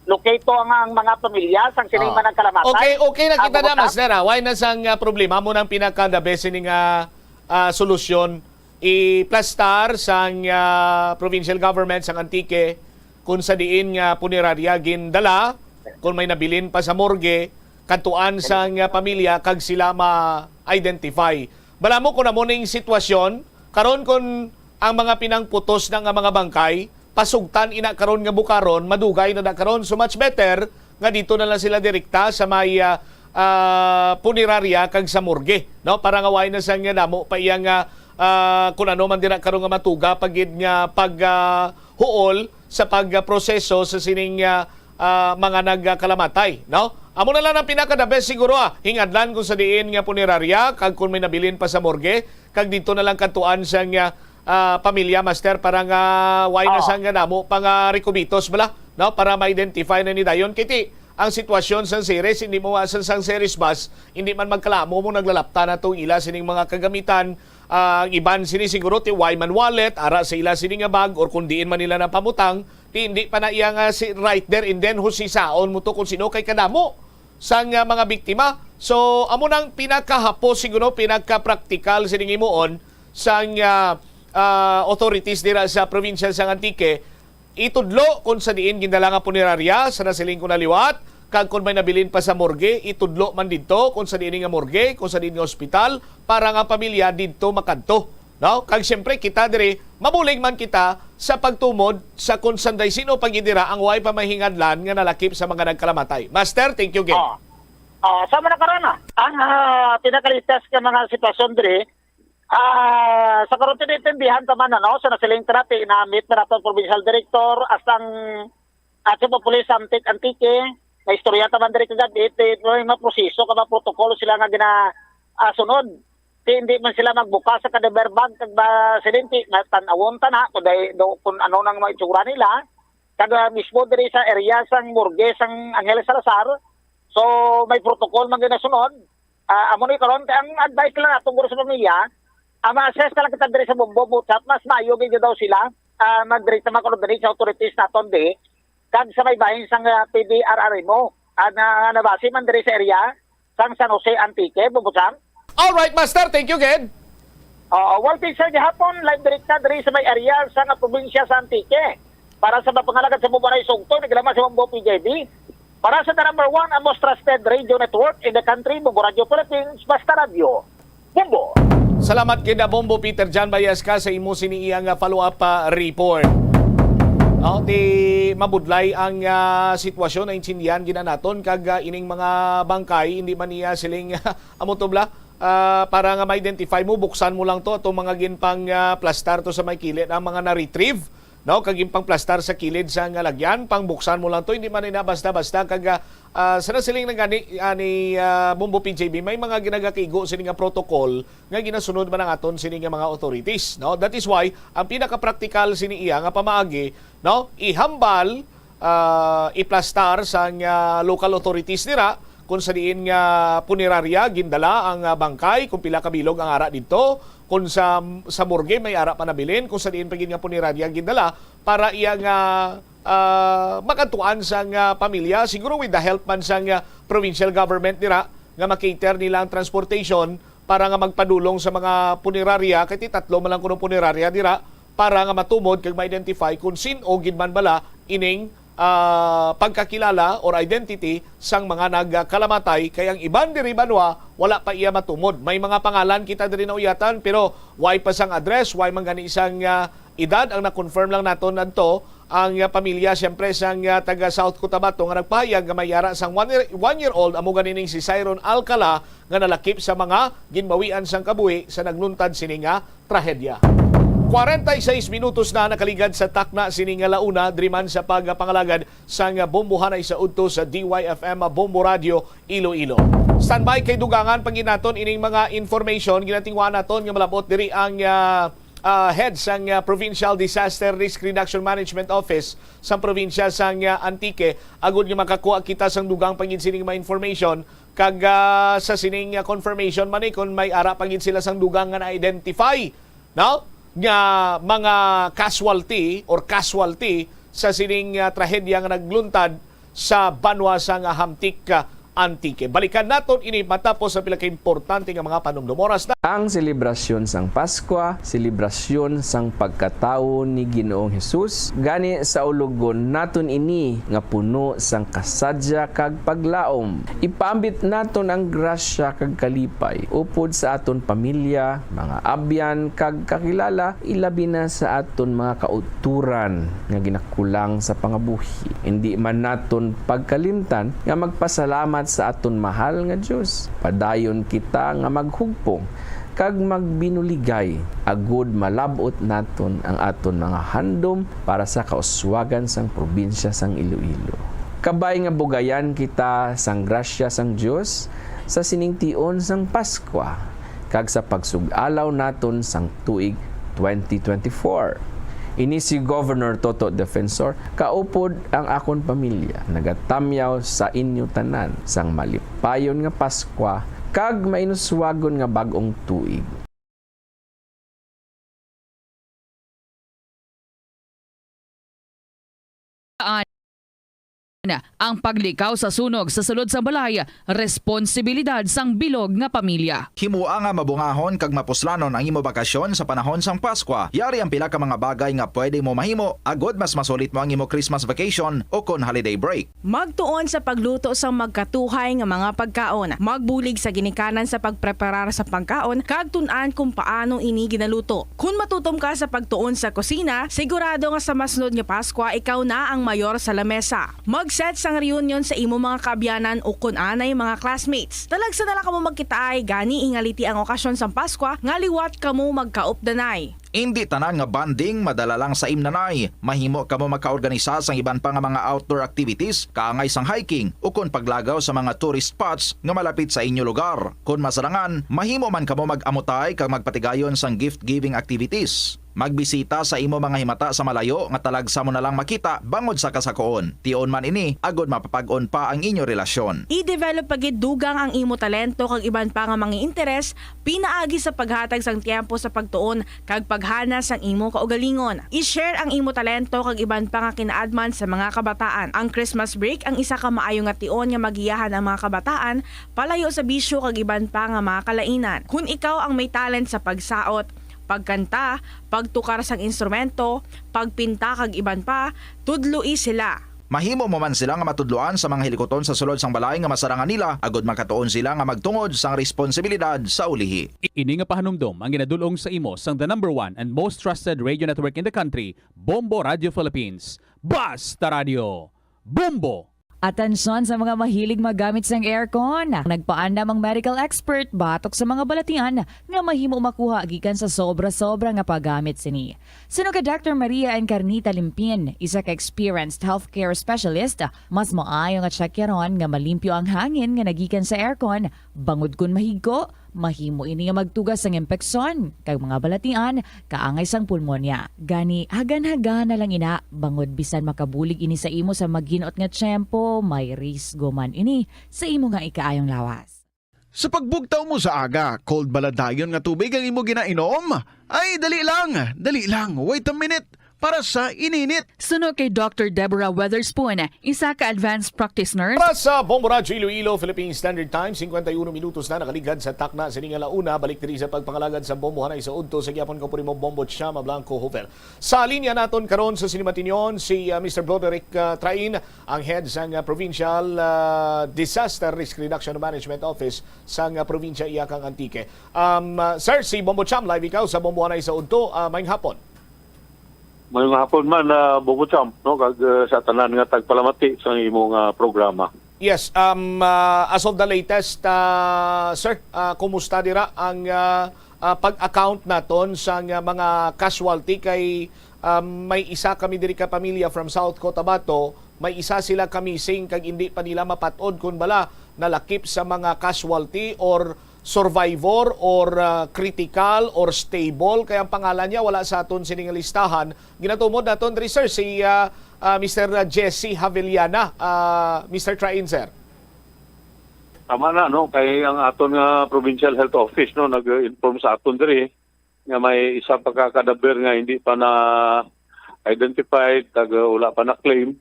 locate to ang, ang mga pamilya sang sining Ah. mga nagkalamatay. Okay, okay na Ah, kita na, Bogota. Master, ah. Why na sang ah, problema mo nang pinaka the best ini nga ah, solusyon iplastar sang ah, provincial government sang Antique kung sa diin nga punerarya gindala kung may nabilin pa sa morgue, kadtuan sang ah, pamilya kag sila ma-identify. Bala mo kung amo ning sitwasyon karon kung ang mga pinangputos na nga mga bangkay pasugtan ina karon nga bukaron, madugay na na karon, so much better nga dito na lang sila direkta sa may ah, ah, punerarya kag sa morgue, no, para nga way na sang damo pa iya nga ah, kung ano man dira karon nga matuga pa gid nga pag ah, huol sa pagproseso sa sining ah, ah, mga nagkalamatay, no? Amo na lang ang pinaka the best siguro ah, hingadlan kung sa diin nga punerarya kag kung may nabilin pa sa morgue kag dito na lang katuan sang ah, pamilya, Master, para nga way na Oo. sang damo pa nga rekubitos bala, no, para ma-identify na ni dayon kiti ang sitwasyon sang series, hindi mo sa sang series bus, hindi man magkalamo mo naglalapta na tong ila sining mga kagamitan. Ah, ang iban sini siguro ti way man wallet ara sa ila sini nga bag or kung diin man nila napamutang, ti hindi pa na iya nga si right there and then husisaon mo to kung sino kay kadamo sang ah, mga biktima. So amo nang pinakahapo siguro, pinaka-practical sining himuon sang ah, ah, authorities dira sa probinsya sang Antique. Itudlo kung sa diin gindala nga punerarya sa nasiling ko na liwat, Kag kung may nabilin pa sa morgue, itudlo man didto kung sa diin nga morgue, kung sa diin nga ospital, para nga pamilya didto makadto. No? Kag siyempre, kita diri, mabulig man kita sa pagtumod sa kung sanday sino pa gid dira ang way pa mahingadlan nga nalakip sa mga nagkalamatay. Master, thank you again. Oh. Oh, sama na karon, ah. Ang, ah, pinakalitas nga mga sitwasyon diri, ah, sa karon, tinitindihan ta man, ano, sa nasiling traffic, namit na naton provincial director, hasta ang at sa Police Antique Antique, na istorya ta man diri kagab-i, it, it, may mga proseso ka mga protocol sila nga gina, ah, sunod. Ti hindi man sila magbukas sa kada airbag kag ba silenti nga tan-awon ta na kung day, do, kung ano nang mga itsura nila. Kag, ah, mismo diri sa area sang morgue sang Angeles Salazar, so may protocol man ginasunod. Ah, amo ni karon, ang advice lang nato guro sa pamilya, ah, ma-assist na lang kita diri sa Bombo, Butsat, mas maayo gyud daw sila, ah, mag-direct naman kuno diri sa authorities naton di, kag sa may bahin sang, ah, P D R R M O, ah, na, nabase man diri sa area sang San Jose, Antique, Bombo Sam. All right, Master. Thank you, Ged. Oo, well, Teacher, gihapon, live direkta diri sa may area sa nga probinsya sa Antique. Para sa mga pangalagad sa Bombo Ray Sugto, naglaman sa Bombo P J B. Para sa the number one, ang most trusted radio network in the country, Bombo Radio Philippines, Basta Radio. Bombo. Salamat kay Bombo Peter John Bayasca sa imo sini iya nga follow-up, ah, report. Oh, ti mabudlay ang, ah, sitwasyon na intindihan gina naton kag, ah, ining mga bangkay hindi man niya siling amo to bla, ah, para nga ma-identify mo, buksan mo lang to, atong mga ginpang, ah, plastar to sa may kilid, ang mga na-retrieve, no, kag ginpangplastar sa kilid sa nga lagyan, pangbuksan mo lang to, hindi man ina basta-basta kag, ah, ah, sa nasiling na gani ani, ah, Bombo P J B, may mga ginagakigo sini nga protocol nga ginasunod man ang aton sini nga mga authorities, no? That is why ang pinakapraktikal sini iya nga pamaagi, no, ihambal, ah, iplastar sang, ah, local authorities nira kung sa diin nga punerarya gindala ang, ah, bangkay, kung pila ka bilog ang ara didto, kung sa, sa morgue may ara pa nabilin, kung sa diin pa gid nga punerarya gindala para iya nga, ah, makadtuan sang, ah, pamilya, siguro with the help man sang, ah, provincial government nira nga ma-cater nila ang transportation para nga magpadulong sa mga punerarya, kay ti tatlo man lang kuno punerarya dira, para nga matumod kag ma-identify kung sin-o gid man bala ining, ah, pagkakilala or identity sang mga nagkalamatay, kay ang iban diri banwa wala pa iya matumod. May mga pangalan kita diri nauyatan, pero way pa sang address, way man gani sang, ah, edad. Ang na-confirm lang naton adto ang, ah, pamilya, siyempre, sang, ah, taga South Cotabato nga nagpahayag nga may ara sang one year, one year old, amo gani ning si Cyron Alcala, nga nalakip sa mga ginbawian sang kabuhi sa nagluntad sini nga trahedya. Kwarenta y seis minutos na nakaligad sa takna sini nga launa, diri man sa pagpangalagad sang bombohanay sa udto sa D Y F M Bombo Radio Iloilo. Standby kay dugangan pa gid naton ining mga information. Ginatingwa naton nga malabot diri ang, ah, ah, head sang, ah, Provincial Disaster Risk Reduction Management Office sa probinsya sang, ah, Antique, agud nga makakuha kita sang dugang pa gid sining mga information. Kag, ah, sa sining, ah, confirmation man ni, kung may ara pa gid sila sang dugang nga na-identify, no, nga mga casualty or casualty sa sining, ah, trahedya nga nagluntad sa banwa sang, ah, Hamtic, ah, Antique. Balikan naton ini matapos sa pila ka importante nga mga panumdom. Oras na. Ang selebrasyon sang Paskwa, selebrasyon sang pagkatawo ni Ginoong Hesus. Gani, saulogon naton ini nga puno sang kasadya kag paglaom. Ipaambit naton ang grasya kag kalipay upod sa aton pamilya, mga abyan, kag kakilala, ilabi na sa aton mga kautoran nga ginakulang sa pangabuhi. Indi man naton pagkalimtan nga magpasalamat sa aton mahal nga Dios. Padayon kita nga maghugpong kag magbinuligay, agud malab-ot naton ang aton mga handom para sa kauswagan sang probinsya sang Iloilo. Kabay nga bugayan kita sang grasya sang Dios sa sining tion sang Paskwa kag sa pagsug-alaw naton sang tuig twenty twenty-four. Ini si Governor Toto Defensor, kaupod ang akon pamilya, nagatamyaw sa inyo tanan sang malipayon nga Paskwa kag mainuswagon nga bag-ong tuig. Ang paglikaw sa sunog sa sulod sang balay, responsibilidad sang bilog nga pamilya. Himoa nga mabungahon kag mapuslanon ang imo bakasyon sa panahon sang Paskwa. Yari ang pila ka mga bagay nga pwede mo mahimo agod mas masulit mo ang imo Christmas vacation o kon holiday break. Magtuon sa pagluto sang magkatuhay nga mga pagkaon. Magbulig sa ginikanan sa pagpreparar sa pagkaon kag tun-an kung paano ini ginaluto. Kon matutom ka sa pagtuon sa kusina, sigurado nga sa masunod nga Paskwa ikaw na ang mayor sa lamesa. Mag-set sang reunion sa imo mga kaabyanan o kon anay mga classmates. Talagsa na lang kamo magkitaay, gani ingaliti ang okasyon sang Paskwa nga liwat kamo magkaupdanay. Indi tanan nga bonding madala lang sa imnanay. Mahimo kamo makaorganisa sang iban pa nga mga outdoor activities, kaangay sang hiking, ukon paglagaw sa mga tourist spots nga malapit sa inyo lugar. Kon masarangan, mahimo man kamo mag-amutay kag magpatigayon sang gift-giving activities. Magbisita sa imo mga himata sa malayo nga talagsa mo na lang makita bangod sa kasakoon. Tion man ini, agod mapapag-on pa ang inyo relasyon. I-develop pa gid dugang ang imo talento kag iban pa nga mga interes pinaagi sa paghatag sang tiyempo sa pagtuon kag paghana sang imo kaugalingon. I-share ang imo talento kag iban pa nga kinaadman sa mga kabataan. Ang Christmas break ang isa ka maayo nga tion nga magiyahan ang mga kabataan palayo sa bisyo kag iban pa nga mga kalainan. Kon ikaw ang may talent sa pagsaot, pagkanta, pagtukar sang instrumento, pagpinta kag iban pa, tudloi sila. Mahimo mo man sila nga matudloan sa mga hilikuton sa sulod sang balay nga masarangan nila, agod makatuon sila nga magtungod sang responsibilidad sa ulihi. Ini nga pahanumdom ang ginadul-ong sa imo sang the number one and most trusted radio network in the country, Bombo Radio Philippines. Basta Radio, Bombo! Atensyon sa mga mahilig maggamit sang aircon. Nagpaandam ang medical expert batok sa mga balatian nga mahimo makuha gikan sa sobra-sobra nga paggamit sini. Suno kay Doctor Maria Encarnita Limpin, isa ka experienced healthcare specialist, mas maayo nga tsakyaron nga malimpyo ang hangin nga nagikan sa aircon, bangod kon mahigko, mahimo ini nga magtuga sang impeksyon kag mga balatian kaangay sang pulmonya. Gani, hagan-hagan na lang ina, bangod bisan makabulig ini sa imo sa maginot nga tiyempo, may risgo man ini sa imo nga ikaayong lawas. Sa pagbugtaw mo sa aga, cold bala dayon nga tubig ang imo ginainom? Ay, dali lang, dali lang, wait a minute, para sa ininit. Suno kay Doctor Deborah Weatherspoon, isa ka advanced practice nurse. Para sa Bombo Radyo Iloilo, Philippine Standard Time, singkwenta y uno minutos na nakaligad sa takna sini nga launa. Balik diri sa pagpangalagad sa Bombo Hanay sa Udto sa gihapon, ko puri mo, Bombo Chama Blanco Jovel. Sa linya naton karon sa Sinimatinyon si, ah, Mister Broderick, ah, Train, ang head sang, ah, Provincial, ah, Disaster Risk Reduction Management Office sang, ah, probinsya iya kang Antique. Um, ah, sir, si Bombo Cham, live ikaw sa Bombo Hanay sa Udto. Ah, maayong hapon. Maayong hapon man, ah, Bombo Cham, no, kag, ah, sa tanan nga tagpalamati sa imong, ah, programa. Yes, um, ah, as of the latest, ah, sir, ah, kumusta dira ang, ah, ah, pag-account naton sang, ah, mga casualty? Kay, um, may isa kami diri ka pamilya from South Cotabato, may isa sila ka missing kag indi pa nila mapat-od kon bala nalakip sa mga casualty or survivor or, ah, critical or stable, kay ang pangalan niya wala sa aton sining listahan. Ginatumod naton diri, sir, si, ah, ah, Mister Jesse Javellana, ah, Mister Train, sir. Tama na, no, kay ang aton nga Provincial Health Office, no, nag-inform sa aton diri nga may isa pa ka kadaber nga hindi pa na identified, kag, uh, wala pa na claim.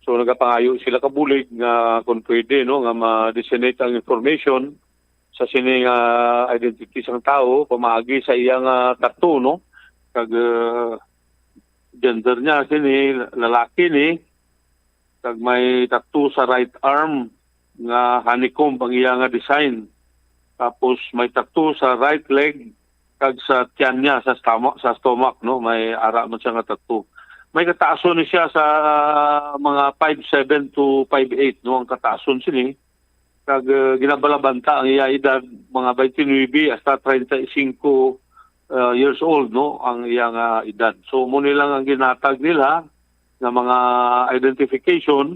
So nagapangayo sila kabulig nga kung pwede, no, nga ma-disseminate ang information sa sini nga identity sang tawo pamaagi sa iya nga tattoo, no? Kag, uh, gender niya sini, lalaki ni, kag may tattoo sa right arm nga honeycomb ang iya nga design. Tapos may tattoo sa right leg kag sa tiyan niya, sa stomach, sa stomach, no, may ara man siya nga tattoo. May kataason ni siya sa, ah, mga five seven to five eight, no, ang kataason sini. Kag, eh, ginabalabanta ang iya edad, mga twenty-nine hasta treinta y cinco, ah, years old, no, ang iya nga edad. So, mo ni lang ang ginatag nila nga mga identification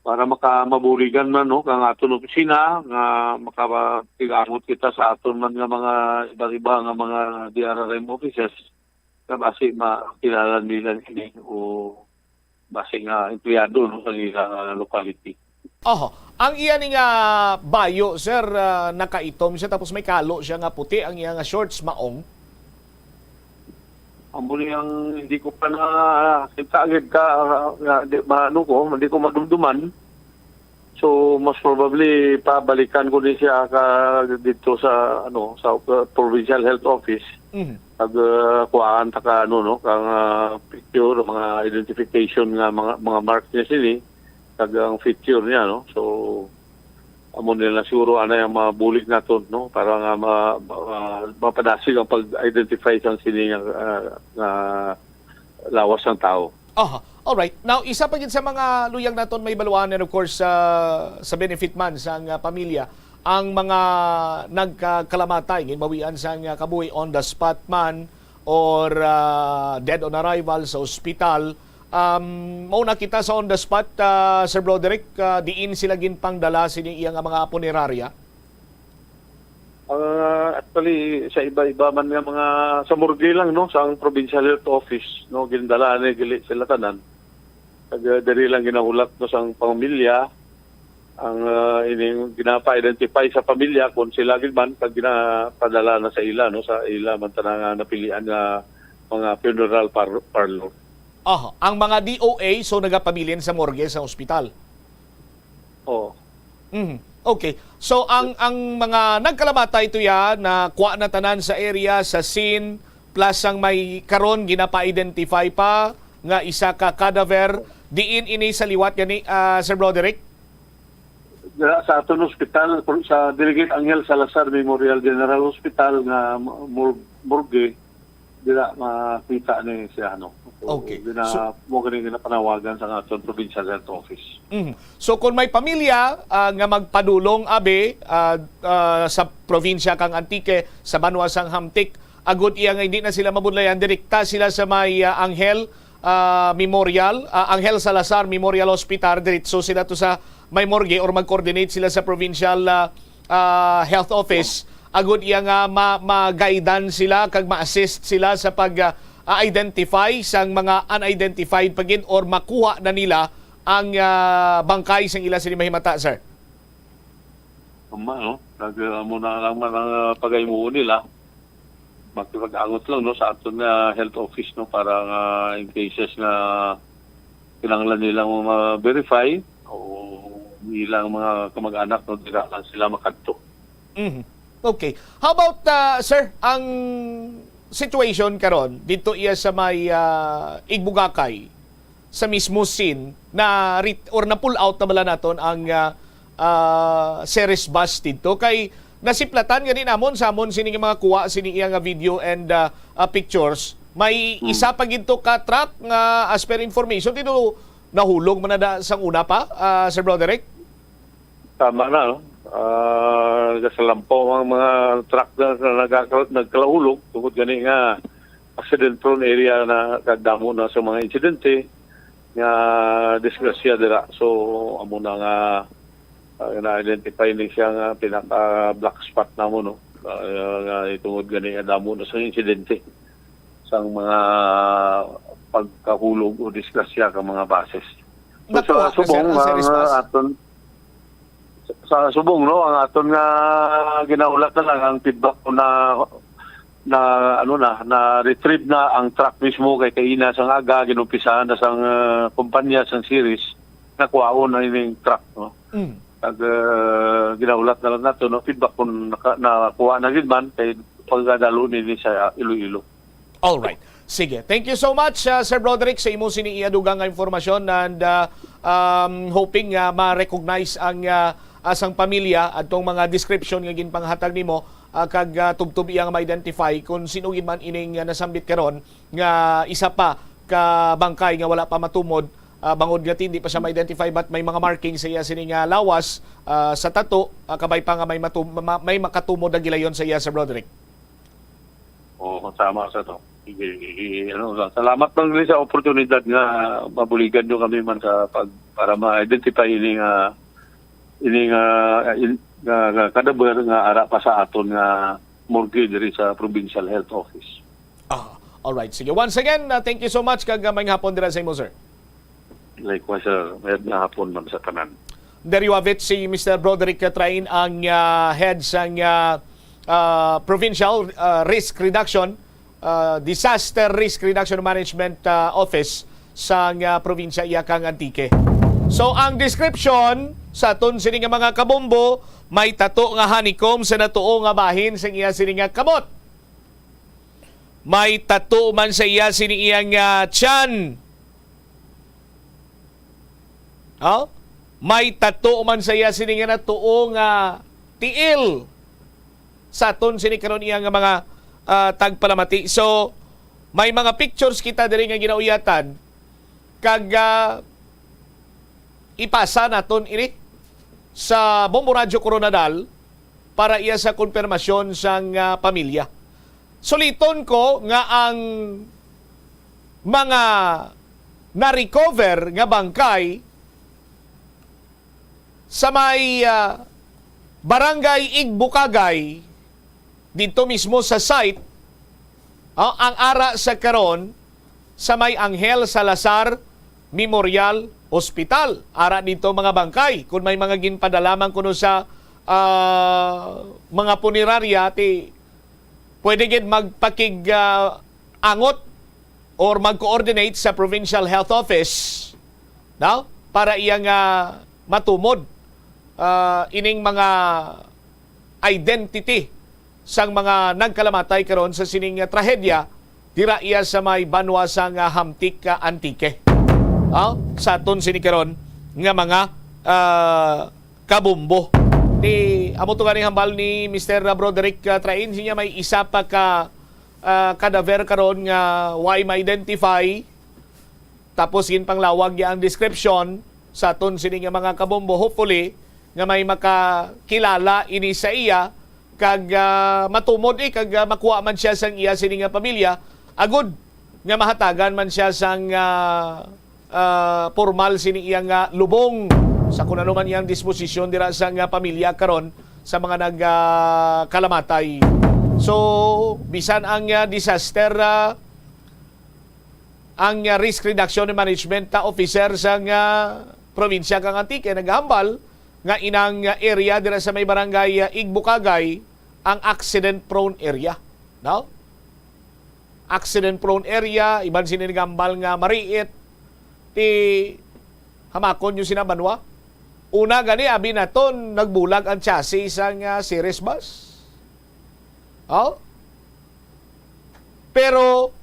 para makamabuligan man, no, kang aton opisina nga makatigamot kita sa aton man nga mga iba-iba nga mga D R R M offices. Nga basi makilala nila ini o basi nga empleyado, no, sa ilang, ah, locality. Oho. Ang iya ni nga bayo, sir, ah, nakaitom siya, tapos may kalo siya nga puti, ang iya nga shorts maong. Amo ni ang hindi ko pa nakita agad ka, ah, nga di, ma-, ano ko, hindi ko madumduman. So, most probably, pabalikan ko ni siya ka dito sa, ano, sa, uh, Provincial Health Office. Mhm. Pag, uh, kuhaan ta ka, ano, no, kang, uh, picture, mga identification nga, mga, mga mark niya sini, kag ang feature niya, no. So, amo nila siguro, ana, ang mga bulig naton, no, para nga ma-, ma-, mapadasig ang pag-identify sang sini nga, uh, nga lawas sang tawo. Aha. Alright. Now, isa pa gid sa mga luyag naton mahibaluan, and of course, sa, sa benefit man sang, ah, pamilya, ang mga nagkakalamatay, ginbawian sang, ah, kabuhi on the spot man or, ah, dead on arrival sa ospital. Um, mao na kita sa on the spot, ah, Sir Broderick, ah, diin sila ginpangdala sini iya nga mga punerarya? Ah, actually, sa iba-iba man nga mga, sa morgue lang, no, sa ang Provincial Health Office, no, gindala ni gali sila tanan. Kag, ah, diri lang ginahulat, no, sang pamilya, ang, ah, ining ginapa-identify sa pamilya kung sila gid man, kag ginapadala na sa ila, no, sa ila man tanan nga napilian nga mga funeral par-, parlor. Aha, ang mga D O A, so, nagapabilin sa morgue sa ospital? Oo. Mhm. Okay. So, ang, ang mga nagkalamatay to ya, nakuha na tanan sa area, sa scene, plus ang may karon ginapa-identify pa nga isa ka cadaver. Diin ini sa liwat gani, ah, Sir Broderick? Dira sa aton ospital, sa Delegate Angel Salazar Memorial General Hospital nga mor-, morgue, dira makita ni siya, no? So, Okay. gina-, So mo gani ginapanawagan sa aton Provincial Health Office. Mhm. So, kung may pamilya, ah, nga magpadulong, abi, ah, ah, sa probinsya kang Antique, sa banwa sang Hamtic, agud iya nga hindi na sila mabudlayan, direkta sila sa may, ah, Angel, ah, Memorial, ah, Angel Salazar Memorial Hospital, diretso sila to sa may morgue or mag-coordinate sila sa provincial, ah, ah, health office, agud iya nga ma-, ma-guidean sila kag ma-assist sila sa pag, ah, ah, identify sang mga unidentified pa gid or makuha na nila ang, ah, bangkay sang ila sini mahimata, sir? Tama, no? Nag-, amo na lang man ang, ah, pagahimo nila. Makipag-angot lang, no, sa aton nga health office, no, para nga in cases nga kinahanglan nilang ma-verify o ilang mga kamag-anak, no, dira lang sila makadto. Mhm. Okay. How about, ah, sir, ang situation karon dito iya sa may, ah, Igbugakay, sa mismo scene na ret-, or na-pull out na bala naton ang, ah, ah, Ceres bus dito? Kay nasiplatan gani namon sa amon sini nga mga kuha sini iya nga video and, ah, ah, pictures. May Hmm. isa pa gid to ka truck nga, as per information, dito nahulog man na da sang una pa, ah, Sir Broderick? Tama na, no? Ah, nagasalampo ang mga truck na, na nagakal-, nagkalahulog tungod gani nga accident prone area na kag damo na sa mga insidente nga disgrasya dira. So, amo na nga, ah, na-identify ni siya nga pinaka black spot namo, no? Ah, nga tungod gani nga damo na sa insidente sang mga pagkahulog o disgrasya ka mga buses. So, Nakuha sa na, sir, subong, ang Ceres ang, ah, bus? aton, sa subong, no, ang aton nga ginahulat na lang ang feedback ko na, na, ano na, na-retrieve na ang truck mismo kay kaina sang aga, ginumpisahan na sang, ah, kumpanya sang Ceres na kuhaon na ining truck, no? Mm. Kag, ah, ginahulat na lang nato, no, feedback kung naka-, nakuha na gid man kay pagkadalo nini sa Iloilo. All right. Sige. Thank you so much, uh, Sir Broderick, sa imo sini iya dugang nga informasyon, and, uh, um, hoping nga ma-recognize ang, uh, asang pamilya at tong mga description nga ginpanghatag nimo, uh, kag, uh, tubtob iya nga ma-identify kung sino gid man ining, uh, nasambit karon nga isa pa ka bangkay nga wala pa matumod, uh, bangod nga hindi pa siya ma-identify, but may mga marking sa iya sini nga lawas, uh, sa tato, uh, kabay pa nga may matum-, ma-, may makatumod ang gilayon sa iya, Sir Broderick. Oo, tama sa to. I-, i-, i-, ano lang. Salamat lang din sa oportunidad nga mabuligan nyo kami man sa pag, para ma-identify ini nga, ini nga, in-, nga, nga kadaber nga ara pa sa aton nga morgue diri sa Provincial Health Office. Ah, all right. Sige. Once again, uh, thank you so much kag, uh, maayong hapon dira sa imo, sir. Likewise, sir. Mayad nga hapon man sa tanan. There you have it, si Mister Broderick Catrain, ang, ah, head sang, ah, ah, Provincial, ah, Risk Reduction ah, Disaster Risk Reduction Management, ah, Office sang, ah, probinsya iya kang Antique. So, ang description sa aton sini nga mga kabombo, may tato nga honeycomb sa natuo nga bahin sang iya sini nga kamot. May tato man sa iya sini iyang, ah, tiyan. Oh? May tato man sa iya sini nga natuo nga tiil. Sa aton sini karon iya nga mga, ah, tagpalamati. So, may mga pictures kita diri nga ginauyatan kag, ah, ipasa naton ini sa Bombo Radyo Koronadal para iya sa konfirmasyon sang, ah, pamilya. Suliton ko nga ang mga na-recover nga bangkay sa may, ah, Barangay Igbukagay, dito mismo sa site, ah, ang ara sa karon sa may Angel Salazar Memorial Hospital. Ara dito mga bangkay, kung may mga ginpadala man kuno sa, ah, mga punerarya, ti pwede gid magpakig, ah, angot or mag-coordinate sa Provincial Health Office, no? Para iya nga matumod, ah, ining mga identity sang mga nagkalamatay karon sa sining, ah, trahedya dira iya sa may banwa sang, ah, Hamtic, ah, Antique. Ah, sa aton sini karon nga mga, ah, kabombo. Ti, amo to ganing hambal ni Mister Broderick, ah, Train, siya may isa pa ka, ah, kadaver karon nga way ma-identify. Tapos ginpanglawag niya ang description sa aton sini nga mga kabombo. Hopefully, nga may makakilala ini sa iya, kag, ah, matumod, eh, kag, ah, makuha man siya sang iya sini nga pamilya, agud nga mahatagan man siya sang, ah, ah, pormal sini iya nga lubong sa kun ano man iyang disposisyon dira sa nga pamilya karon sa mga nag, ah, kalamatay. So, bisan ang, ah, disaster, ah, ang, ah, risk reduction and management, ah, officer sa nga probinsya kang Antique naghambal nga inang, ah, area dira sa may barangay, ah, Igbukagay ang accident prone area, no? Accident prone area, iban sini naghambal nga mariit ti hamakon nyo sina banwa. Una gani, abi naton, nagbulag ang chassis sang, ah, Ceres bus. Oh? Pero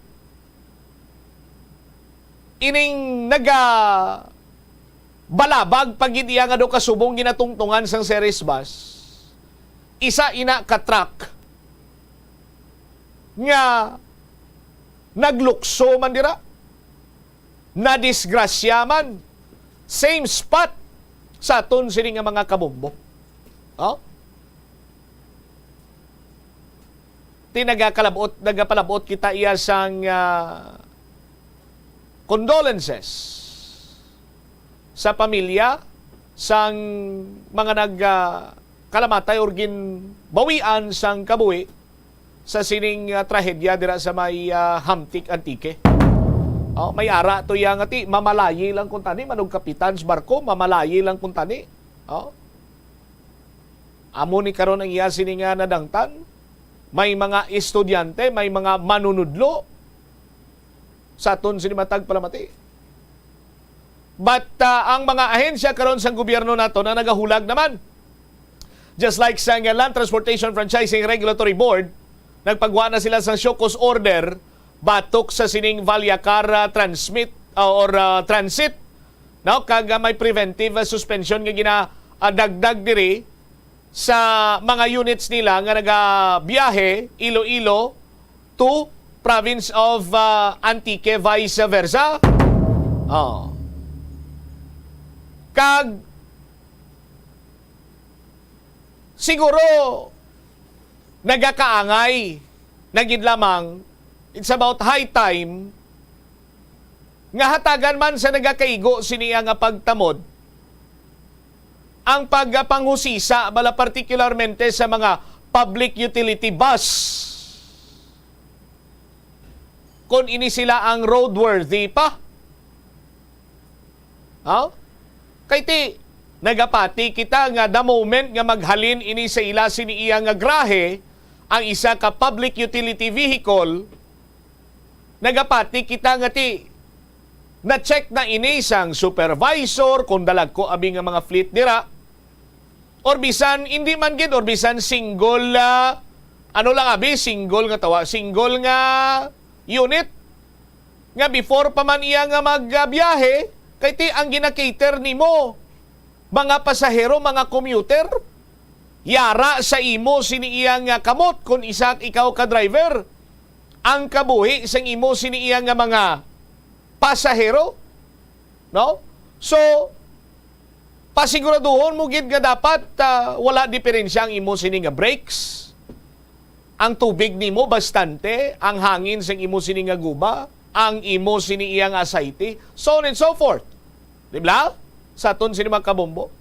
ining nagabalabag pa gid iya nga daw kasubong ginatungtungan sang Ceres bus, isa ina ka truck nga naglukso man dira, nadisgrasya man, same spot sa aton sini nga mga kabombo. Oh? Ti nagakalabot, nagapalabot kita iya sang, ah, condolences sa pamilya sang mga nag, ah, kalamatay or ginbawian sang kabuhi sa sining, ah, trahedya dira sa may, ah, Hamtic, Antique. Oh, may ara to iya nga ti mamalayi lang kuntani, manugkapitan sa barko, mamalayi lang kuntani. Oh. Amo ni karon ang iya sini nga nadangtan. May mga estudyante, may mga manunudlo sa aton sini matag palamati. But, ah, ang mga ahensya karon sang gobyerno nato na nagahulag naman. Just like sa Land Transportation Franchising Regulatory Board, nagpagwa na sila sa show cause order batok sa sining Vallecar, ah, transmit, ah, or, ah, transit, no? Kag, ah, may preventive, ah, suspension nga gina, ah, dagdag diri sa mga units nila nga nagabiyahe Iloilo to province of, ah, Antique, vice versa. Oh. Kag siguro nagakaangay na gid lamang, it's about high time nga hatagan man sa nagakaigo sini nga pagtamod ang pagpanghusisa bala, partikularmente sa mga public utility bus, kung ini sila ang roadworthy pa. Ha? Kay ti, nagapati kita nga the moment nga maghalin ini sa ila sini iya nga grahe, ang isa ka public utility vehicle, Nagapati kita nga ti na-check na ini sang supervisor kung dalagko abi nga mga fleet dira, or bisan hindi man gid, or bisan single, ah, ano lang abi, single nga tawa, single nga unit, nga before pa man iya nga magbiyahe, kay ti ang gina-cater nimo, mga pasahero, mga commuter, yara sa imo sini iya nga kamot kung isa ikaw ka driver, ang kabuhi sang imo sini iya nga mga pasahero, no? So, pasiguraduhon mo gid nga dapat, ah, wala diferensya ang imo sini nga brakes, ang tubig nimo bastante, ang hangin sang imo sini nga guba, ang imo sini iya nga asayte, so on and so forth. Di ba? Sa aton sini mga kabombo.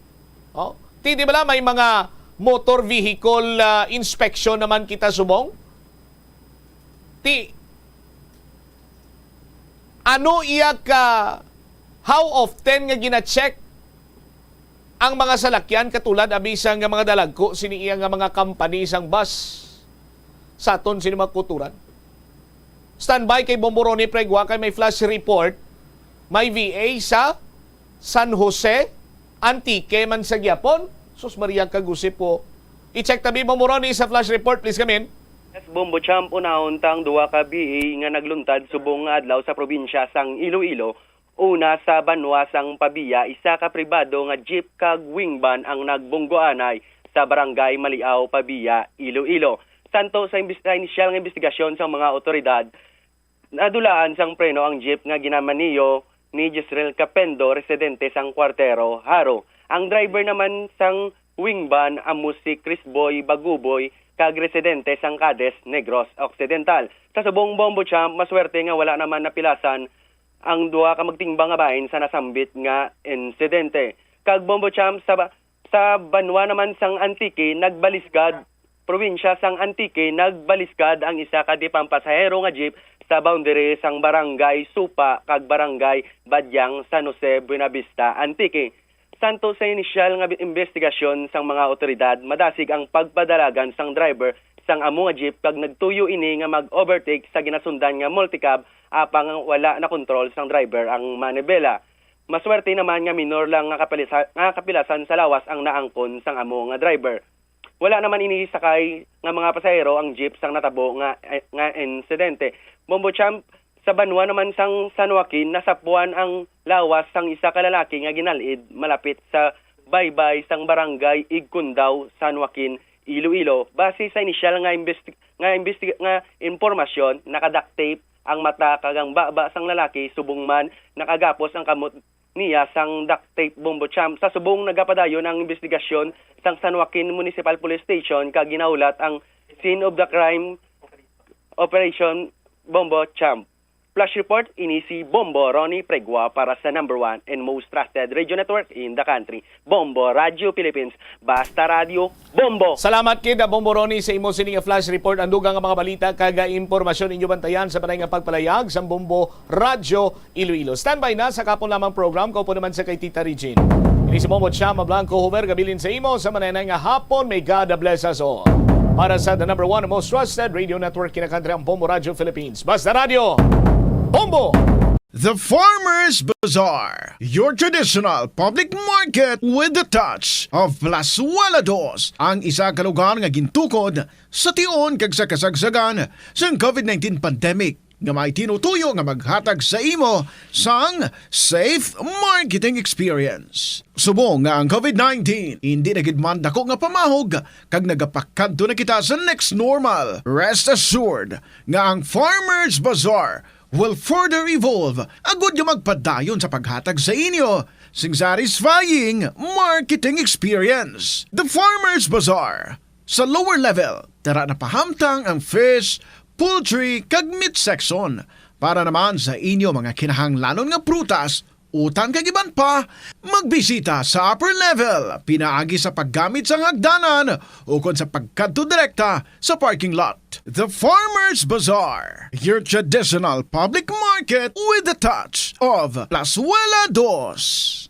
Oh, ti di bala may mga motor vehicle, ah, inspection naman kita subong? Ti, ano iya ka, how often nga gina-check ang mga salakyan katulad abi sa nga mga dalagko sini iya nga mga company sang bus sa aton sini mga kuturan? Standby kay Bombo Ronnie Pregua kay may flash report, may V A sa San Jose, Antique man sa gyapon. Sus Maria, kagusip po. I-check tabi, Bombo Ronnie, sa flash report, please, kamin. Yes, Bombo Champ, unahon ta ang duha ka V A nga nagluntad subong nga adlaw sa probinsya sang Iloilo. Una, sa banwa sang Pavia, isa ka pribado nga jeep kag wing van ang nagbunggoanay sa barangay Maliaw, Pavia, Iloilo. Santo sa imbis-, sa inisyal nga imbestigasyon sang mga awtoridad, nadulaan sang preno ang jeep nga ginamaniho ni Jezreel Capendo, residente sang Cuartero, Jaro. Ang driver naman sang wing van amo si Chris Boy Baguboy, kag residente sang Cadiz, Negros Occidental. Sa subong, Bombo Champ, maswerte nga wala naman napilasan ang duha ka magtimbang nga bahin sa nasambit nga insidente. Kag, Bombo Champ, sa ba-, sa banwa naman sang Antique, nagbaliskad, probinsya sang Antique, nagbaliskad ang isa ka di pampasahero nga jeep sa boundary sang Barangay Supa kag Barangay Badyang, San Jose, Buenavista, Antique. Santo sa inisyal nga bi-, imbestigasyon sang mga awtoridad, madasig ang pagpadalagan sang driver sang amo nga jeep kag nagtuyo ini nga mag-overtake sa ginasundan nga multicab, apang wala nakontrol sang driver ang manibela. Maswerte naman nga minor lang nga kapilisa-, nga kapilasan sa lawas ang naangkon sang amo nga driver. Wala naman ini sakay nga mga pasahero ang jeep sang natabo nga, nga insidente. Bombo Champ, sa banwa naman sang San Joaquin, nasapuan ang lawas sang isa ka lalaki nga ginal-id malapit sa baybay sang barangay Igcundao, San Joaquin, Iloilo. Base sa inisyal nga imbesti-, nga imbesti-, nga impormasyon, naka-duct tape ang mata kag ang baba sang lalaki, subong man nakagapos ang kamot niya sang duct tape, Bombo Champ. Sa subong, nagapadayon ang imbestigasyon sang San Joaquin Municipal Police Station kag ginahulat ang scene of the crime operation, Bombo Champ. Flash report, ini si Bombo Ronnie Pregua para sa number one and most trusted radio network in the country, Bombo Radio Philippines. Basta Radio, Bombo! Salamat kid, Bombo Ronnie, sa imo sini nga flash report. Ang dugang nga mga balita kag, ah, impormasyon inyo bantayan sa balay nga pagpalayag sa Bombo Radyo Iloilo. Standby na sa kapon lamang program. Kaupo naman sa kay Tita Regine. Ini si Bombo Chama Blanco Hover, gabilin sa imo sa mananay nga hapon. May God bless us all. Para sa the number one most trusted radio network in the country, ang Bombo Radyo Philippines. Basta Radyo, Bombo! The Farmers Bazaar, your traditional public market with the touch of Plazuela Dos, ang isa ka lugar nga gintukod sa tion kag sa kasagsagan sang COVID nineteen pandemic, nga may tinutuyo nga maghatag sa imo sang safe marketing experience. Subong nga ang COVID nineteen hindi na gid man dako nga pamahog kag nagapakadto na kita sa next normal, rest assured nga ang Farmers Bazaar will further evolve agud nga magpadayon sa paghatag sa inyo sing satisfying marketing experience. The Farmers Bazaar. Sa lower level, tara na pahamtang ang fish, poultry, kag meat section para naman sa inyo mga kinahanglanon nga prutas, utan kag iban pa. Magbisita sa upper level pinaagi sa paggamit sang hagdanan ukon sa pagkadto direkta sa parking lot. The Farmers Bazaar, your traditional public market with the touch of Plazuela Dos.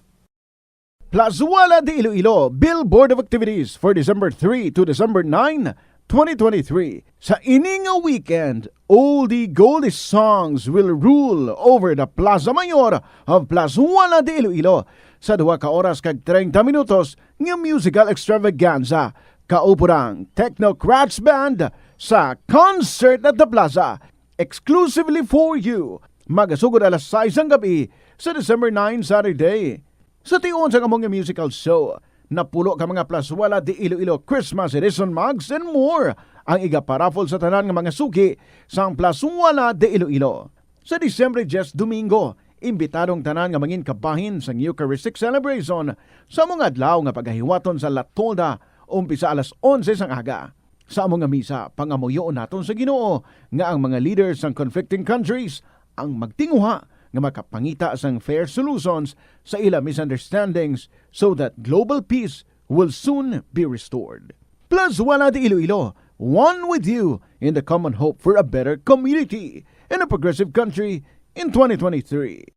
Plazuela de Iloilo, Bill Board of Activities for December three to December nine, twenty twenty-three. Sa ini nga weekend, oldie goldie songs will rule over the Plaza Mayor of Plazuela de Iloilo sa duha ka oras kag treinta minutos nga musical extravaganza. Kauporang Technocrats Band sa Concert at the Plaza, exclusively for you. Magasugod alas sais sang gabi sa December nine, Saturday. Sa tion sang among musical show, napulo ka mga Plazuela de Iloilo Christmas edition mugs and more ang igaparaffle sa tanan nga mga suki sang Plazuela de Iloilo. Sa Disyembre diyes, Domingo, imbitado ang tanan nga mangin kabahin sang Eucharistic Celebration sa among adlaw nga pagahiwaton sa La Tolda, umpisa alas onse sang aga. Sa amo nga misa, pangamuyoon naton sa Ginoo nga ang mga leaders sang conflicting countries ang magtinguha nga makapangita sang fair solutions sa ila misunderstandings so that global peace will soon be restored. Plazuela de Iloilo, one with you in the common hope for a better community and a progressive country in twenty twenty-three.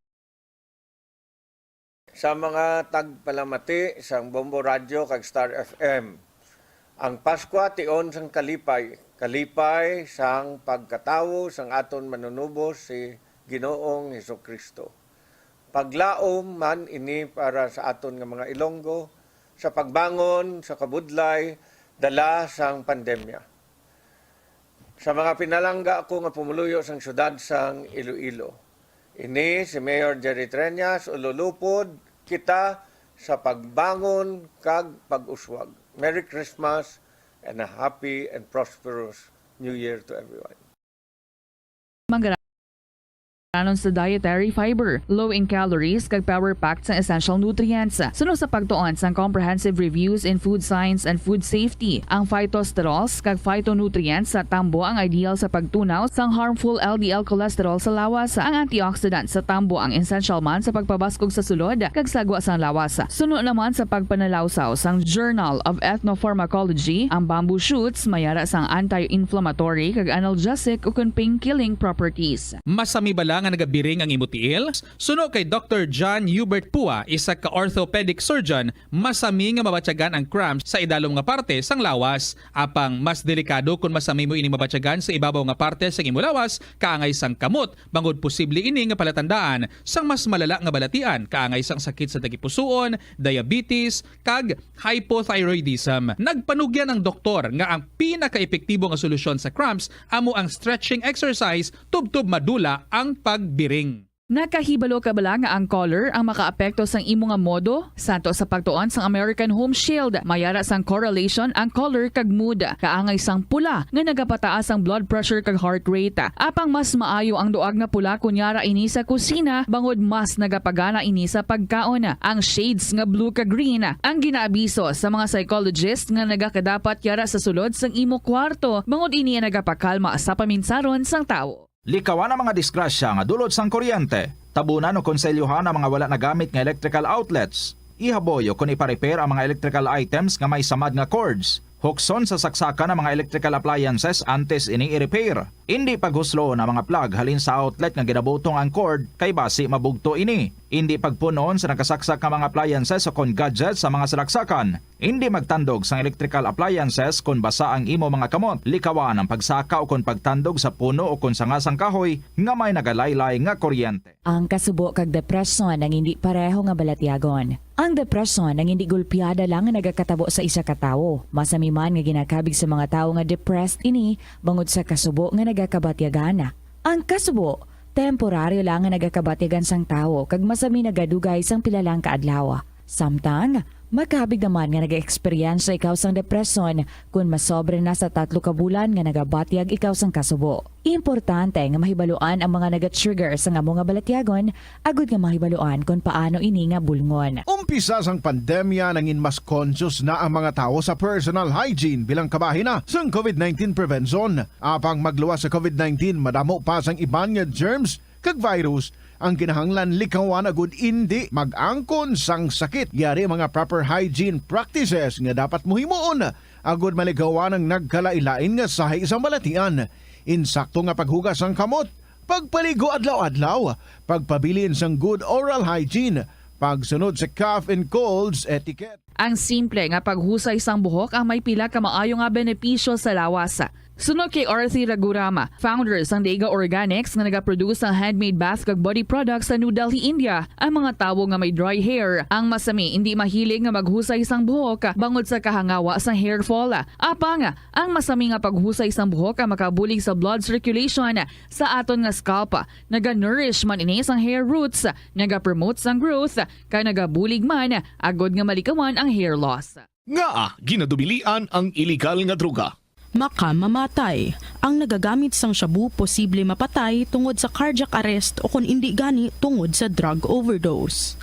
Sa mga tagpalamati sang Bombo Radyo kag Star F M, ang Paskwa tion sang kalipay, kalipay sang pagkatawo sang aton Manunubos si Ginoong Jesu-Cristo. Paglaom man ini para sa aton nga mga Ilonggo sa pagbangon sa kabudlay dala sang pandemya. Sa mga pinalangga ko nga pumuluyo sang siyudad sang Iloilo, ini si Mayor Jerry Treñas, ululupod kita sa pagbangon kag pag-uswag. Merry Christmas and a happy and prosperous New Year to everyone. Manggaranon sa dietary fiber, low in calories, kag power-packed sang essential nutrients. Suno sa pagtuon sang Comprehensive Reviews in Food Science and Food Safety, ang phytosterols kag phytonutrients sa tambo ang ideal sa pagtunaw sang harmful L D L cholesterol sa lawas. Ang antioxidant sa tambo ang essential man sa pagpabaskog sa sulod kag sagwa sang lawas. Suno naman sa pagpanalawsaw sang Journal of Ethnopharmacology, ang bamboo shoots mayara sang anti-inflammatory kag analgesic ukon pain-killing properties. Masami bala nga nagabiring ang imo tiil? Suno kay Doktor John Hubert Pua, isa ka orthopedic surgeon, masami nga mabatyagan ang cramps sa idalom nga parte sang lawas. Apang mas delikado kon masami mo ini mabatyagan sa ibabaw nga parte sang imo lawas, kaangay sang kamot, bangod posible ini nga palatandaan sang mas malala nga balatian, kaangay sang sakit sa tagipusoon, diabetes, kag hypothyroidism. Nagpanugyan ang doktor nga ang pinakaepektibo nga solusyon sa cramps amo ang stretching exercise tubtob madula ang pagbiring. Nakahibalo ka bala nga ang color ang makaapekto sang imo nga modo? Santo sa pagtuon sang American Home Shield, mayara sang correlation ang color kag mood. Kaangay sang pula nga nagapataas ang blood pressure kag heart rate. Apang mas maayo ang duag nga pula kon yara ini sa kusina, bangod mas nagapagana ini sa pagkaon. Ang shades nga blue kag green ang ginaabiso sa mga psychologist nga nagakadapat yara sa sulod sang imo kwarto, bangod ini ang nagapakalma sa paminsaron sang tawo. Likawan ang mga disgrasya nga dulot sang kuryente. Tabunan o konselyuhan ang mga wala nagamit nga electrical outlets. Ihaboy ukon ipa-repair ang mga electrical items nga may samad nga cords. Hukson sa saksakan ang mga electrical appliances antes ini i-repair. Indi paghusloon ang mga plug halin sa outlet nga ginabutong ang cord kay basi mabugto ini. Indi pagpun-on sa nakasaksak nga mga appliances ukon gadgets sa mga salaksakan. Indi magtandog sang electrical appliances kon basa ang imo mga kamot. Likawan ang pagsaka ukon pagtandog sa puno ukon sanga sang kahoy nga may nagalaylay nga kuryente. Ang kasubo kag depresyon ang indi pareho nga balatyagon. Ang depresyon ang indi golpeada lang nga nagakatabo sa isa ka tawo. Masami man nga ginakabig sa mga tawo nga depressed ini bangod sa kasubo nga nagakabatyagan. Ang kasubo, temporaryo lang nga nagakabatyagan sang tawo kag masami nagadugay sang pila lang ka adlaw. Samtang, makabig naman nga nagaeksperyensya ikaw sang depresyon kon masobra na sa tatlo ka bulan nga nagabatyag ikaw sang kasubo. Importante nga mahibaluan ang mga nagatrigger sang amo nga balatyagon agud nga mahibaluan kon paano ini nga bulngon. Umpisa sang pandemya, nangin mas conscious na ang mga tawo sa personal hygiene bilang kabahin na sang COVID nineteen prevention. Apang magluwas sa COVID nineteen, madamo pa sang iban nga germs kag virus ang kinahanglan likawan agud indi mag-angkon sang sakit. Yari mga proper hygiene practices nga dapat mo himuon agud malikawan ang nagkalain-lain nga sahi sang balatian, insakto nga paghugas sang kamot, pagpaligo adlaw-adlaw, pagpabilin sang good oral hygiene, pagsunod sa cough and colds etiquette. Ang simple nga paghusay sang buhok ang may pila ka maayo nga benepisyo sa lawas. Suno kay Arthi Raghuram, founder sang Dega Organics nga nagaproduce sang handmade bath kag body products sa New Delhi, India, ang mga tawo nga may dry hair ang masami indi mahilig nga maghusay sang buhok bangod sa kahangawa sang hair fall. Apang, ang masami nga paghusay sang buhok ang makabulig sa blood circulation sa aton nga scalp. Naga-nourish man ini sang hair roots, nagapromote sang growth, kag nagabulig man agod nga malikawan ang hair loss. Ngaa ginadubilian ang iligal nga droga? Makamamatay. Ang nagagamit sang shabu posible mapatay tungod sa cardiac arrest o kon indi gani tungod sa drug overdose.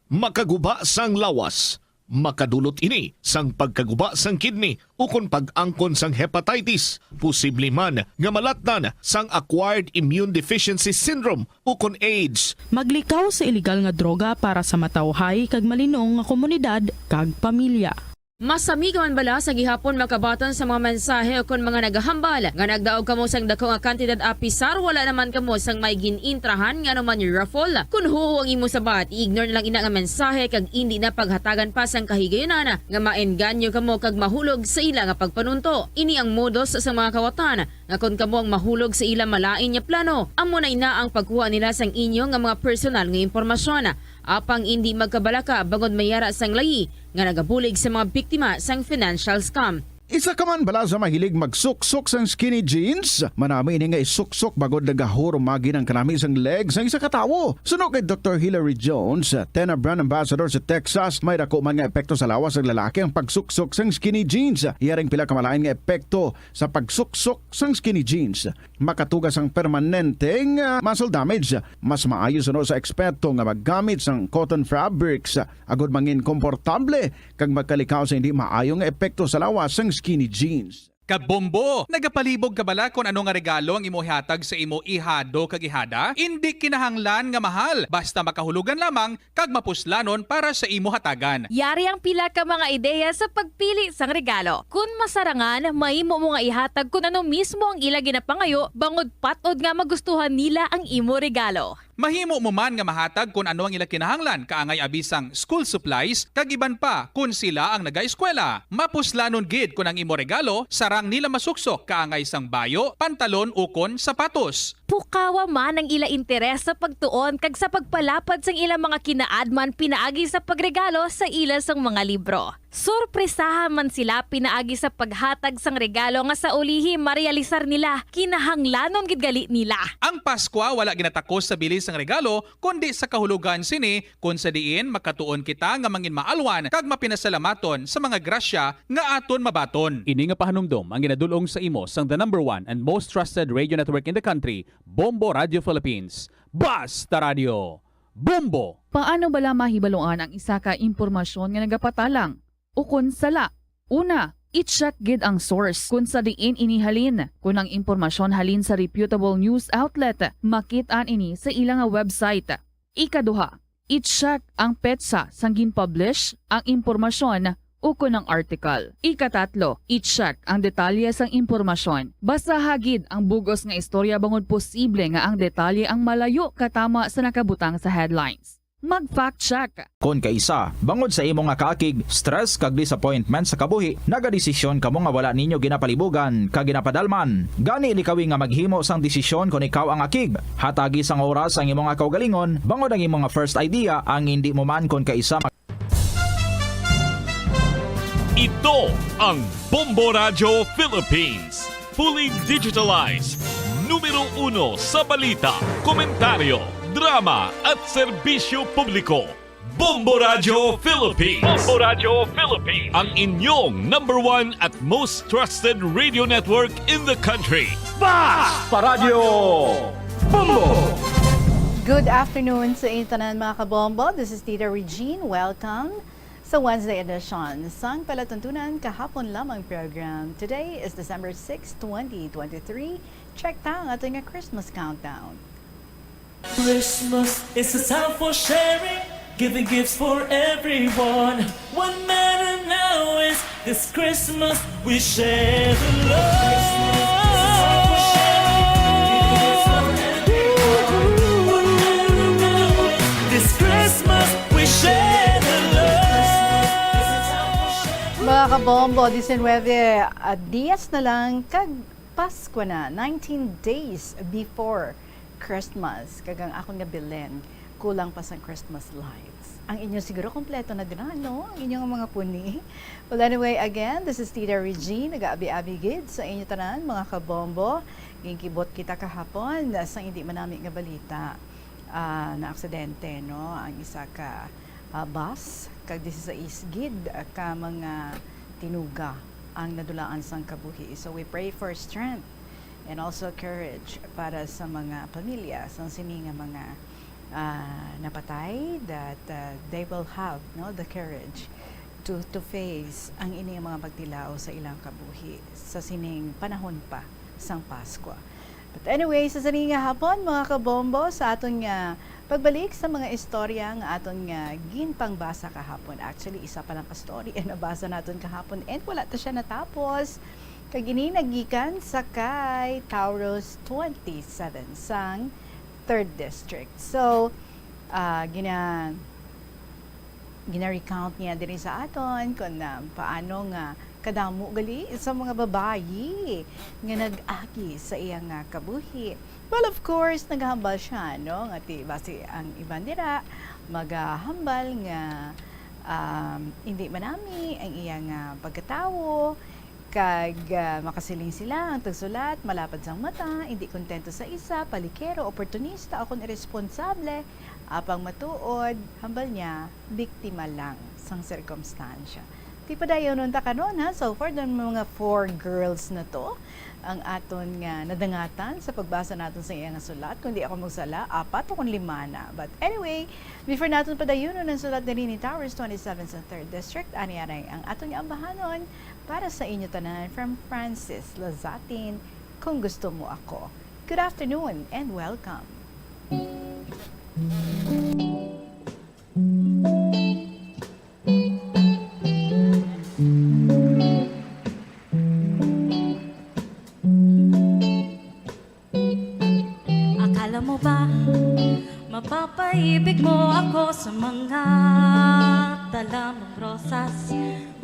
Makaguba sang lawas. Makadulot ini sang pagkaguba sang kidney ukon pag-angkon sang hepatitis, posible man nga malatnan sang acquired immune deficiency syndrome ukon AIDS. Maglikaw sa iligal nga droga para sa matawhay kag malinong nga komunidad kag pamilya. Masami ka man bala sa gihapon makabaton sa mga mensahe ukon mga nagahambal nga nagdaog kamo sang daku nga kantidad apisar wala naman kamo sang may gin-intrahan nga anuman raffle? Kon huo ang imo sabat, i-ignore na lang ina nga mensahe kag indi na paghatagan pa sang kahigayunan nga maengganyo kamo kag mahulog sa ila nga pagpanunto. Ini ang modus sa mga kawatan nga kon kamo ang mahulog sa ila malain nga plano, amo na ina ang pagkuha nila sang inyo nga mga personal nga impormasyon. Apang indi magkabalaka bangod may ara sang layi nga nagabulig sa mga biktima sang financial scam. Isa ka man bala sa mahilig magsuksok sang skinny jeans? Manami ini nga isuksok bangod nagahurumagi ang kanami sang leg sang isa ka tawo. Suno kay Doktor Hilary Jones, Tena brand ambassador sa Texas, may dako man nga epekto sa lawas sang lalaki ang pagsuksok sang skinny jeans. Iya ring pila ka malain nga epekto sa pagsuksok sang skinny jeans. Makatuga sang permanente nga muscle damage. Mas maayo suno sa eksperto nga maggamit sang cotton fabrics agod mangin komportable kag magkalikaw sa hindi maayo nga epekto sa lawas sang skinny jeans. Kabombo! Nagapalibog ka bala kon ano nga regalo ang imo ihatag sa imo ihado kag ihada? Indi kinahanglan nga mahal, basta makahulugan lamang kag mapuslanon para sa imo hatagan. Yari ang pila ka mga ideya sa pagpili sang regalo. Kon masarangan, mahimo mo nga ihatag kon ano mismo ang ila ginapangayo bangod pat-od nga magustuhan nila ang imo regalo. Mahimo mo man nga mahatag kon ano ang ila kinahanglan, kaangay abi sang school supplies, kag iban pa kon sila ang nagaeskwela. Mapuslanon gid kon ang imo regalo sarang nila masuksok, kaangay sang bayo, pantalon, ukon sapatos. Pukawa man ang ila interes sa pagtuon kag sa pagpalapad sang ila mga kinaadman pinaagi sa pagregalo sa ila sang mga libro. Sorpresaha man sila pinaagi sa paghatag sang regalo nga sa ulihi marealisar nila kinahanglanon gid gali nila. Ang Paskwa wala ginatakos sa bili sang regalo, kundi sa kahulogan sini, kon sa diin makatuon kita nga mangin maalwan kag mapinasalamaton sa mga grasya nga aton mabaton. Ini nga pahanumdom ang ginadul-ong sa imo sang the number one and most trusted radio network in the country, Bombo Radio Philippines. Basta Radio, Bombo! Paano bala mahibaluan ang isa ka impormasyon nga nagapatalang ukon sala? Una, i-check gid ang source kon sa diin ini halin. Kon ang impormasyon halin sa reputable news outlet, makit-an ini sa ila nga website. Ikaduha, i-check ang petsa sang gin-publish ang impormasyon ukon ang article. Ikatatlo, i-check ang detalye sang impormasyon. Basaha gid ang bug-os nga istorya bangod posible nga ang detalye ang malayo katama sa nakabutang sa headlines. Mag-fact check. Kon kaisa, bangod sa imo nga kaakig, stress kag disappointment sa kabuhi, nagadesisyon kamo nga wala ninyo ginapalibugan kag ginapadalman. Gani, likawi nga maghimo sang desisyon kon ikaw ang akig. Hatagi sang oras ang imo nga kaugalingon, bangod ang imo nga first idea ang indi mo man kon kaisa mag- Ito ang Bombo Radyo Philippines. Fully digitalized. Numero uno sa balita, komentaryo, drama at serbisyo publiko. Bombo Radyo Philippines. Bombo Radyo Philippines. Ang inyong number one at most trusted radio network in the country. Basta Radyo Bombo! Good afternoon sa inyo tanan, mga kabombo. This is Tita Regine. Welcome sa Wednesday edition sang palatuntunan kahapon lamang program. Today is December six, twenty twenty-three. Check ta ang ato nga Christmas countdown. Christmas is a time for sharing, giving gifts for everyone. What matter now is this Christmas we share the love. This Christmas we share Bombo, diecinuebe, ah, dies na lang kag Pasko na, nineteen days before Christmas. Kag ang akon nga Belen, kulang pa sang Christmas lights. Ang inyo siguro kompleto na dira, no? Ang inyong mga puni. Well, anyway, again, this is Tita Regine, nag-aabi-abi gid sa inyo tanan, mga kabombo. Ginkibot kita kahapon sa hindi manami nga balita. Ah, naaksidente, no, ang isa ka, ah, bus, kag dieciséis gid ka mga tinuga ang nadulaan sang kabuhi. So we pray for strength and also courage para sa mga pamilya sang sini nga mga, ah, napatay, that, ah, they will have, no, the courage to, to face ang ini nga mga pagtilaw sa ilang kabuhi sa sining panahon pa sang Pasko. But anyway, sa sini nga hapon, mga kabombo, sa aton nga pagbalik sa mga istorya nga aton nga ginpangbasa kahapon. Actually, isa pa lang ka story ang nabasa naton kahapon and wala ta siya natapos. Kag ini nagikan sa kay Taurus twenty-seven sang third District. So, ah, gina-, gina-recount niya diri sa aton kung, ah, paano nga kadamo gali sa mga babayi nga nag-agi sa iya nga kabuhi. Well, of course, naghambal siya, no, nga ti-, basi ang iban dira magahambal nga, um, hindi manami ang iya nga pagkatawo, kag, ah, makasiling sila ang tagsulat, malapad sang mata, hindi kontento sa isa, palikero, oportunista, o kon iresponsable, apang matuod, hambal niya, biktima lang sang sirkumstansya. Ti padayunon ta karon, ha? So far, dun mga four girls na to ang aton nga nadangatan sa pagbasa naton sa iya nga sulat. Kung di ako magsala, apat o kung lima na. But anyway, before naton padayunon ang sulat diri ni Taurus twenty-seven sa third District, ani anay ang aton nga ambahanon para sa inyo tanan from Francis Lazatin, Kung Gusto Mo Ako. Good afternoon and welcome. Akala mo ba mapapaibig mo ako sa mga dala mong rosas?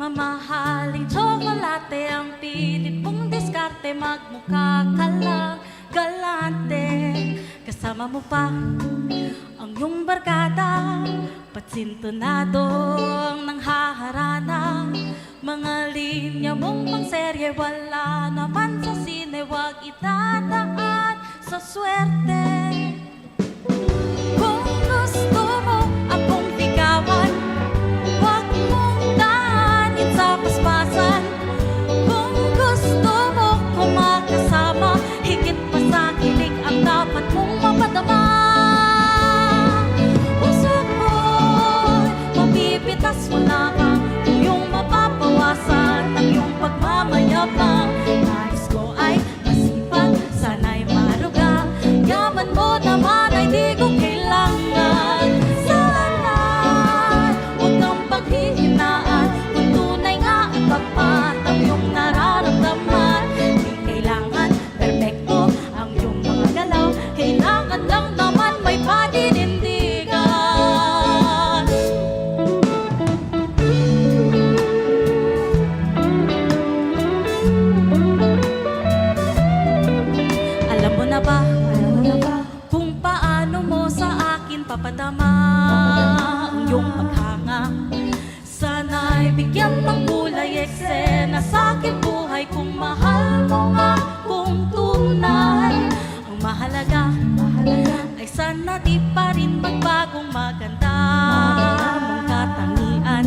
Mamahaling tsokolate ang pilit mong diskarte, magmukha ka lang galante. Kasama mo pa ang iyong barkada, patsintonado ang nanghaharana. Mga linya mong pangserye, wala naman sa sine, wag idadaan sa swerte. Kung gusto mo akong ligawan, wag mong daanin sa paspasan. Kung gusto mo ko makasama, higit pa sa kilig ang dapat mong mapadama. Puso ko'y mapipitas mo lamang, kung iyong mapapawasan ang iyong pagmamayabang. Nais ko ay masipag, sana'y maruga. Yaman mo naman ay di ko kailangan. Sana'y huwag kang paghihinaan. Kung tunay nga at tapat ang iyong nararamdaman, di kailangan perpekto ang iyong mga galaw. Kailangan lang naman may paninindigan. Alam mo na ba, alam mo na ba kung paano mo sa akin papadama ang iyong paghanga? Sana'y bigyan ng kulay eksena sa aking buhay kung mahal mo nga kung tunay. Ang mahalaga, mahalaga ay sana di pa rin magbagong maganda mong katangian.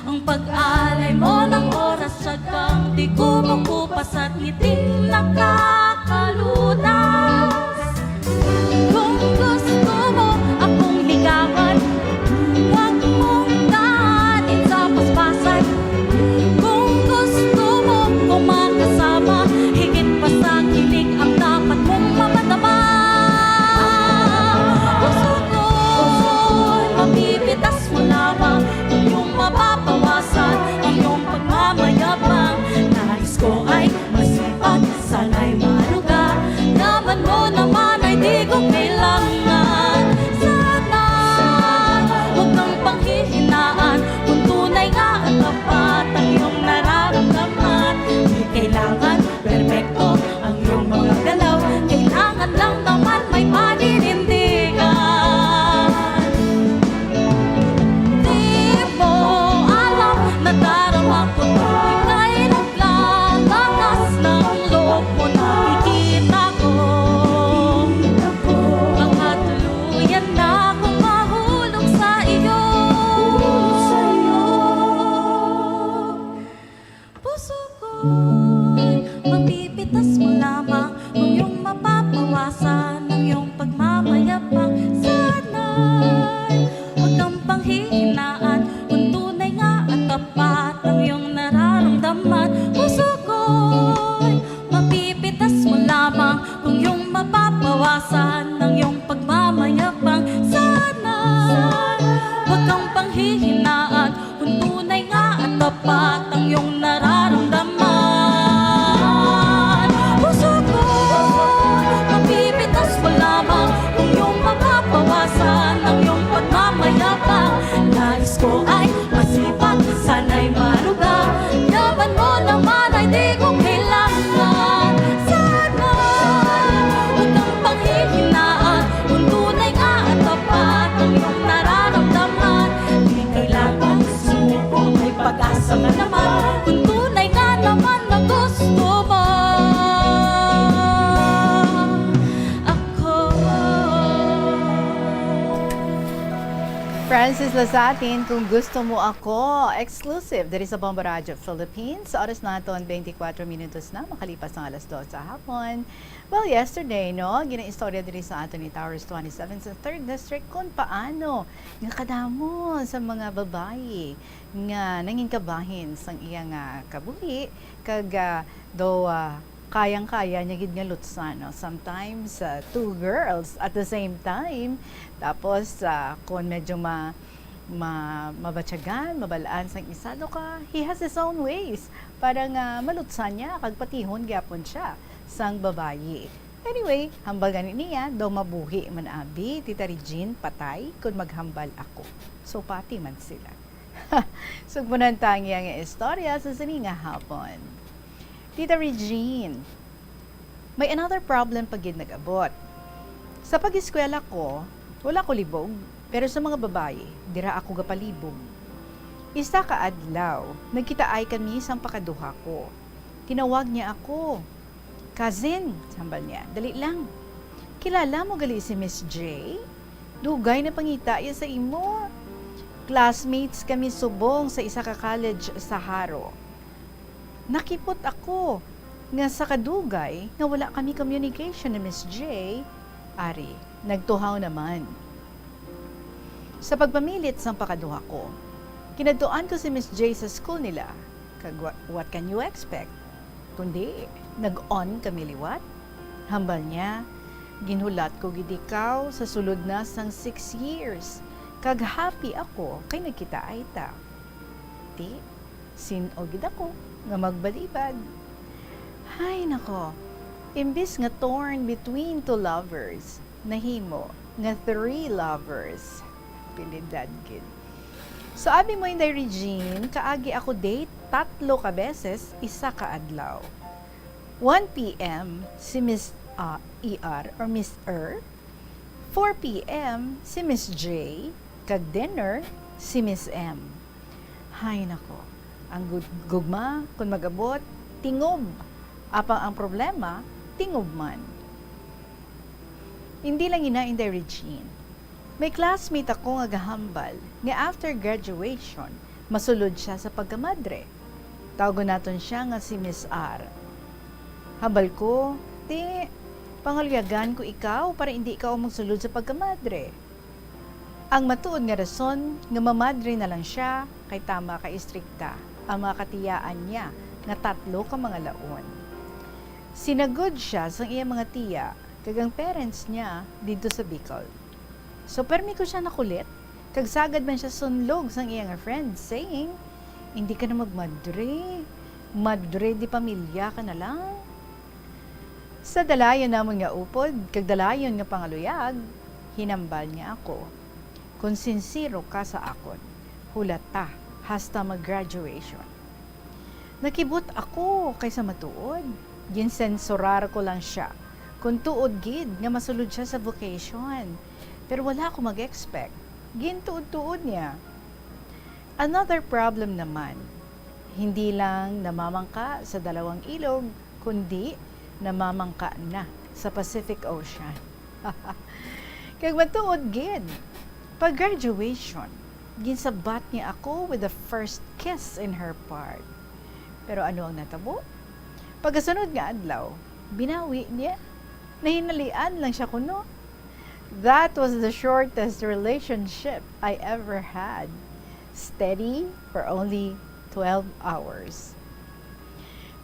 Ang pag-alay mo ng oras, siyang di kumukupas at ngiting nakakalunas. Kung gusto mo akong ligawan, wag mong daanin sa paspasan. Kung gusto mo ko makasama, higit pa sa kilig ang dapat mong mapadama. Puso ko'y mapipitas mo lamang, kung iyong mapapawasan ang iyong pagmamayabang. Nais ko ay masipag, sana'y Francis Lasatin, kung gusto mo ako, exclusive diri sa Bombo Radyo Philippines. Sa oras naton, twenty-four minutos na makalipas ang alas dos sa hapon. Well, yesterday, no, ginaistorya diri sa aton ni Towers twenty-seven sa third District kung paano nga kadamo sa mga babayi nga nangin kabahin sang iya nga kabuhi, kag, ah, daw, ah, kayang-kaya niya gid nga lutsan, no? Sometimes, ah, two girls at the same time. Tapos, ah, kung medyo ma-, ma-, mabatyagan, mabalaan sang isa, do ka, he has his own ways para nga malutsan niya kag patihon gyapon siya sang babayi. Anyway, hambal gani niya, daw mabuhi man abi, Tita Regine, patay, kung maghambal ako. So, pati man sila. Sugpunan ta ang iya nga istorya sa sini nga hapon. Tita Regine, may another problem pa gid nag-abot. Sa pag-eskwela ko, wala ko libog, pero sa mga babayi, dira ako gapalibog. Isa ka adlaw, nagkitaay kami sang pakaduha ko. Tinawag niya ako. "Cousin," hambal niya, "dali lang. Kilala mo gali si Miss J? Dugay na pangita iya sa imo. Classmates kami subong sa isa ka college sa Jaro." Nakipot ako nga sa kadugay nga wala kami communication ni Miss J, ari, nagtuhaw naman. Sa pagpamilit sang pakaduha ko, kinadtuan ko si Miss J sa school nila, kag wa-, what can you expect? Kundi, nag-on kami liwat. Hambal niya, "Ginhulat ko gid ikaw sa sulod na sang six years, kag happy ako kay nagkitaay ta." Ti, sin-o gid ako nga magbalibad. Hay nako, imbis nga torn between two lovers, nahimo nga three lovers. Pilidad gid. So, abi mo, Inday Regine, kaagi ako date tatlo ka beses, isa ka adlaw. One P M si Miss, ah, E R or Miss Er, four P M si Miss J, kag dinner si Miss M. Hay nako, ang gug-, gugma, kun mag-abot, tingob. Apang ang problema, tingob man. Hindi lang ina, Inday Regine. May classmate ako nga gahambal nga after graduation, masulod siya sa pagkamadre. Tawgon naton sia nga si Miss R. Hambal ko, "Ti, pangaluyagan ko ikaw para indi ikaw magsulod sa pagkamadre." Ang matuod nga rason nga mamadre na lang sia kay tama ka istrikta ang mga katiyaan niya nga tatlo ka mga laon. Sinagod sia sang iya mga tiya kag ang parents niya didto sa Bicol. So, permi ko sia nakulit, kag sagad man sia sunlog sang iya nga friend, saying, "Hindi ka na magmadre. Madre de pamilya ka na lang." Sa dalayon namon nga upod kag dalayon nga pangaluyag, hinambal niya ako, "Kon sinsero ka sa akon, hulat ta hasta mag-graduation." Nakibot ako kay sa matuod, ginsensurar ko lang sia kon tuod gid nga masulod sia sa vocation. Pero wala ako mag-expect. Gintuod-tuod niya. Another problem naman, hindi lang namamangka sa dalawang ilog, kundi namamangka na sa Pacific Ocean. Kag matuod gid, pag graduation, ginsabat niya ako with the first kiss in her part. Pero ano ang natabo? Pagkasunod nga adlaw, binawi niya. Nahinalian lang siya kuno. That was the shortest relationship I ever had. Steady for only twelve hours.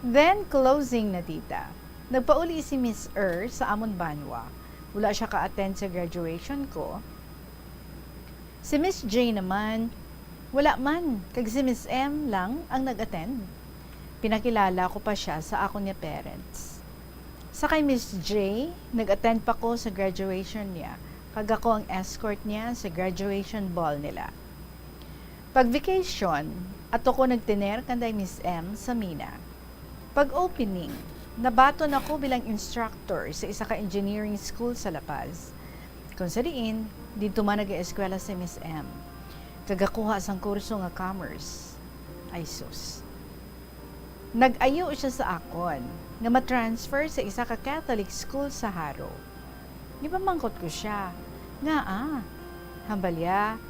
Then, closing na, tita. Nagpauli si Miss Er sa amon banwa. Wala siya ka-attend sa graduation ko. Si Miss J naman, wala man, kag si Miss M lang ang nag-attend. Pinakilala ko pa siya sa akon nga parents. Sa kay Miss J, nag-attend pa ko sa graduation niya, kag ako ang escort niya sa graduation ball nila. Pag vacation, ato ko nagtener kanday Miss M sa Mina. Pag opening, nabaton ako bilang instructor sa isa ka engineering school sa La Paz, kung sa diin, didto man nag-eskwela si Miss M, kag gakuha sang kurso nga commerce. Ay sus. Nag-ayo siya sa akon nga ma-transfer sa isa ka Catholic school sa Jaro. Gipamangkot ko sia, "Ngaa?" Hambalya,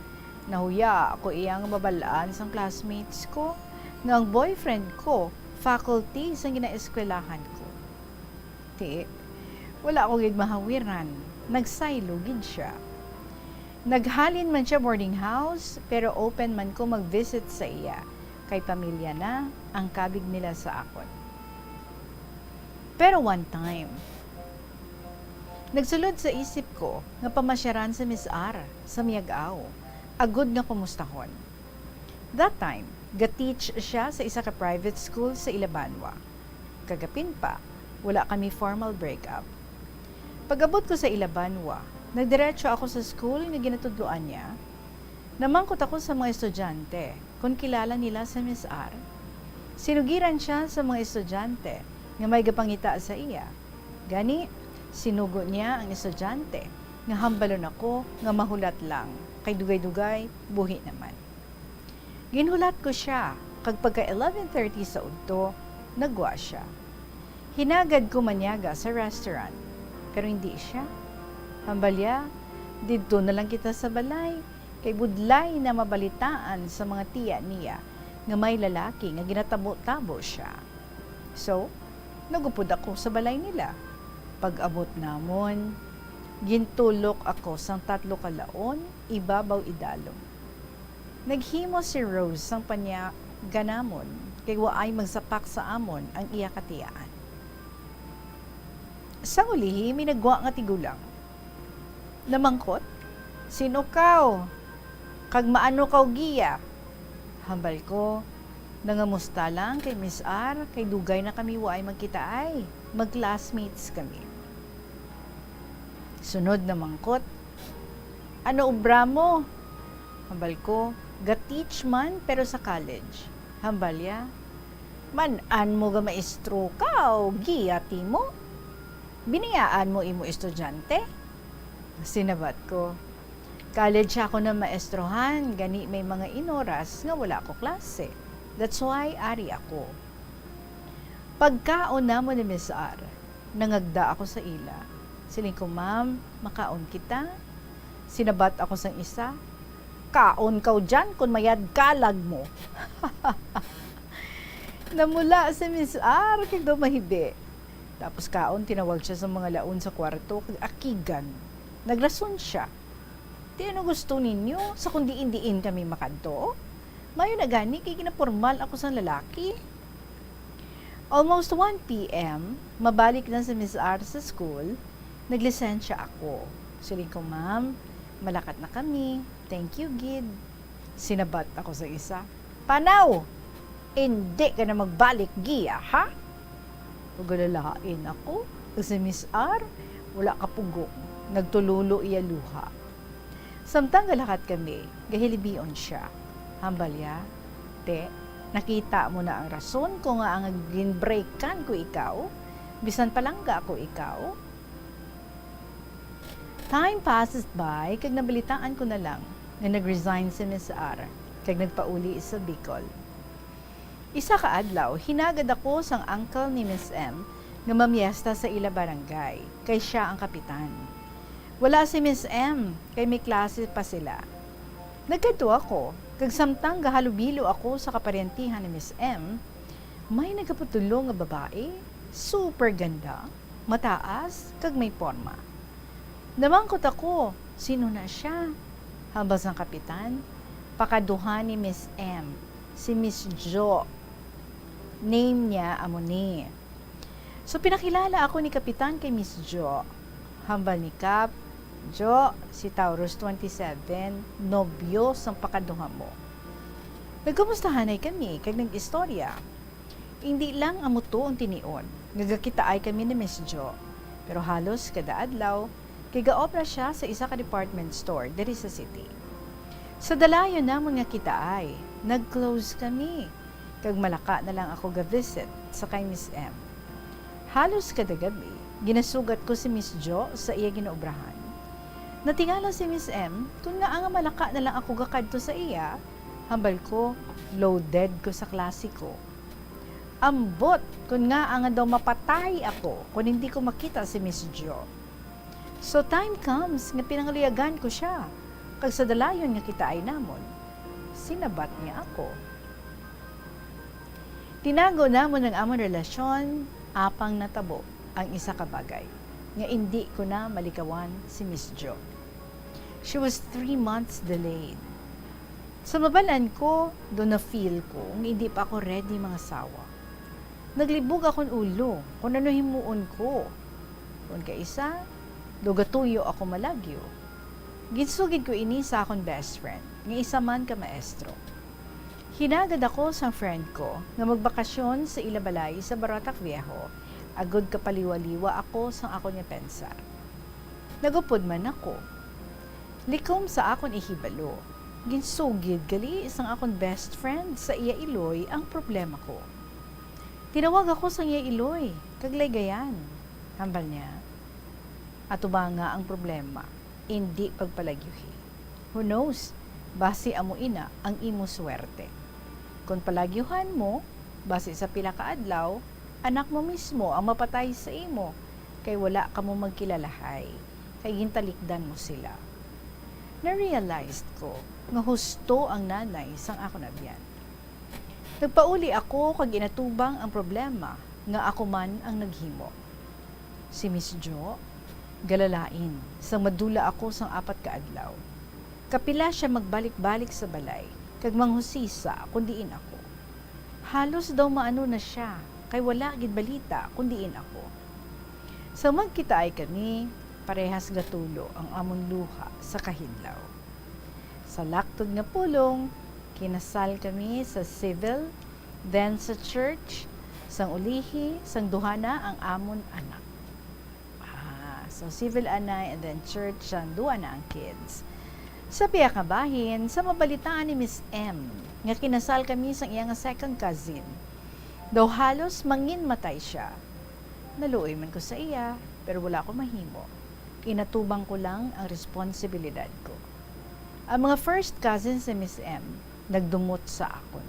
Nahuya ako iya nga mabal-an sang classmates ko nga ang boyfriend ko faculty sang ginaeskwelahan ko. Ti, wala ko gid mahawiran. Nagsaylo gid sia. Naghalin man sia boarding house, pero open man ko mag-visit sa iya, kay pamilya na ang kabig nila sa akon. Pero one time, nagsulod sa isip ko nga pamasyaran si Miss R sa Miag-ao, agud nga kumustahon. That time, ga-teach sia sa isa ka private school sa Ilabanwa. Kag apin pa, wala kami formal breakup. Pag-abot ko sa Ilabanwa, nagdiretso ako sa school nga ginatudloan niya. Namangkot ako sa mga estudyante kon kilala nila si Miss R. Sinugiran sia sa mga estudyante nga may gapangita sa iya. Gani, sinugo niya ang estudyante nga hambalon ako nga mahulat lang, kay dugay-dugay, buhi naman. Ginhulat ko sia, kag pagka eleven thirty sa udto, nagwa sia. Hinagad ko manyaga sa restaurant, pero hindi sia. Hambalya, didto na lang kita sa balay, kay budlay na mabalitaan sa mga tiya niya nga may lalaki nga ginatabo-tabo sia. So, nagupod ako sa balay nila. Pag-abot namon, gintulok ako sang tatlo ka laon, ibabaw idalom. Naghimo si Rose sang panyaga namon, kay waay magsapak sa amon ang iya katiyaan. Sang ulihi, may nagwa nga tigulang. Namangkot, "Sin-o kaw? Kag maano kaw giya?" Hambal ko, "Nangamusta lang kay Miss R, kay dugay na kami waay magkitaay. Mag-classmates kami." Sunod namangkot, "Ano obra mo?" Hambal ko, "Ga-teach man, pero sa college." Hambal ya, "Man-an mo ga maestro ka o giya ti mo? Biniyaan mo imo estudyante?" Sinabat ko, "College ako na maestrohan, gani may mga inoras nga wala ko klase. That's why ari ako." Pagkaon namon ni Miss R, nangagda ako sa ila. Siling ko, "Ma'am, makaon kita?" Sinabat ako sang isa, "Kaon kaw dyan kon mayad kalag mo." Namula si Miss R kag daw mahibi. Tapos kaon, tinawag siya sa mga laon sa kwarto kag akigan. Nagrason siya, "Ti ano gusto ninyo? Sa kung diin-diin kami makadto? Mayo na gani kay ginapormal ako sang lalaki." Almost one P M, mabalik na si Miss R sa school, naglisensya ako. Siling ko, "Ma'am, malakat na kami. Thank you gid." Sinabat ako sa isa, "Panaw! Indi ka na magbalik giya, ha?" Pagulalain ako, kag si Miss R, wala kapugong, nagtulolo iya luha. Samtang galakat kami, gahilibion siya. Hambal ya, "Te, nakita mo na ang rason ko nga ang ginbreakan ko ikaw, bisan palangga ko ikaw." Time passes by, kag nabalitaan ko na lang nga nag-resign si Miss R kag nagpauli sa Bicol. Isa ka adlaw, hinagad ako sang uncle ni Miss M nga mamiesta sa ila barangay, kay sia ang kapitan. Wala si Miss M, kay may klase pa sila. Nagkadto ako, kag samtang gahalubilo ako sa kaparyentihan ni Miss M, may nagapatulo nga babae, super ganda, mataas, kag may porma. Namangkot ako, "Sino na sia?" Hambal sang kapitan, "Pakaduha ni Miss M, si Miss Jo. Name niya amo ni." So, pinakilala ako ni kapitan kay Miss Jo. Hambal ni Kap, "Jo, si Taurus twenty-seven, nobyo sang pakaduha mo." Nagkumustahanay kami kag nag-istorya. Indi lang amo to ang tinion nga gakitaay kami ni Miss Jo, pero halos kada adlaw kay gaobra sia sa isa ka department store diri sa city. Sa dalayon namon nga kitaay, nag-close kami, kag malaka na lang ako ga-visit sa kay Miss M. Halos kada gab-i, ginasugat ko si Miss Jo sa iya ginaobrahan. Natingala si Miss M kon ngaa nga malaka na lang ako gakadto sa iya. Hambal ko, loaded ko sa klase ko. Ambot kon ngaa nga daw mapatay ako kon hindi ko makita si Miss Jo. So time comes nga pinangaluyagan ko sia. Kag sa dalayon nga kitaay namon, sinabat niya ako. Tinago namon ang amon relasyon, apang natabo ang isa ka bagay nga indi ko na malikawan si Miss Jo. She was three months delayed. Sa mabal-an ko, do na-feel ko nga indi pa ako ready mangasawa. Naglibog akon ulo kung ano himuon ko. Kung kaisa, do gatuyo ako malagyo. Ginsugid ko ini sa akon best friend, nga isa man ka maestro. Hinagad ako sang friend ko nga magbakasyon sa ila balay sa Barotac Viejo, agud kapaliwaliwa ako sang akon nga pensar. Nagupod man ako. Likom sa akon ihibalo, ginsugid gali sang akon best friend sa iya iloy ang problema ko. Tinawag ako sang iya iloy kag laygayan. Hambal niya, "Atubanga ang problema, indi pagpalagyuhi. Who knows, basi amo ina ang imo swerte. Kon palagyuhan mo, basi sa pila ka adlaw, anak mo mismo ang mapatay sa imo, kay wala kamo magkilalahay, kay gintalikdan mo sila." Na-realized ko nga husto ang nanay sang akon abyan. Nagpauli ako kag inatubang ang problema nga ako man ang naghimo. Si Miss Jo, galalain sang madula ako sang apat ka adlaw. Kapila sia magbalik-balik sa balay kag manghusisa kon diin ako. Halos daw maano na sia, kay wala gid balita kon diin ako. Sa magkitaay kami, parehas gatulo ang amon luha sa kahidlaw. Sa laktod nga pulong, kinasal kami sa civil, then sa church, sang ulihi, sang duha na ang amon anak. Ah, so civil anay and then church, sang duha na ang kids. Sa pihak nga bahin, sa mabalitaan ni Miss M nga kinasal kami sang iya nga second cousin. Daw halos manginmatay sia. Naluoy man ko sa iya, pero wala ko mahimo. Inatubang ko lang ang responsibilidad ko. Ang mga first cousins ni Miss M nagdumot sa akon,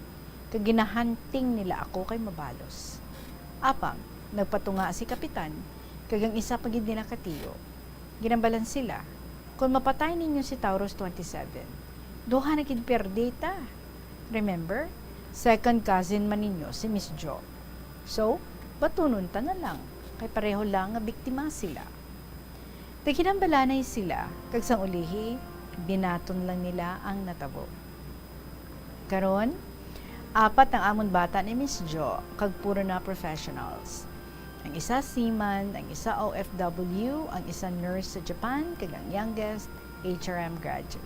kag ginahunting nila ako kay mabalos. Apang nagpatunga si Kapitan kag ang isa pa gid nila ka tiyo. Ginambalan sila, "Kon mapatay ninyo si Taurus twenty-seven, duha na gid pierde ta. Remember, second cousin man ninyo si Miss Jo. So, batunon ta na lang, kay pareho lang nga biktima sila." Naghinambalanay sila, kag sang ulihi, binaton lang nila ang natabo. Karon, apat ang amon bata ni Miss Jo, kag puro na professionals. Ang isa seaman, ang isa O F W, ang isa nurse sa Japan, kag ang youngest, H R M graduate.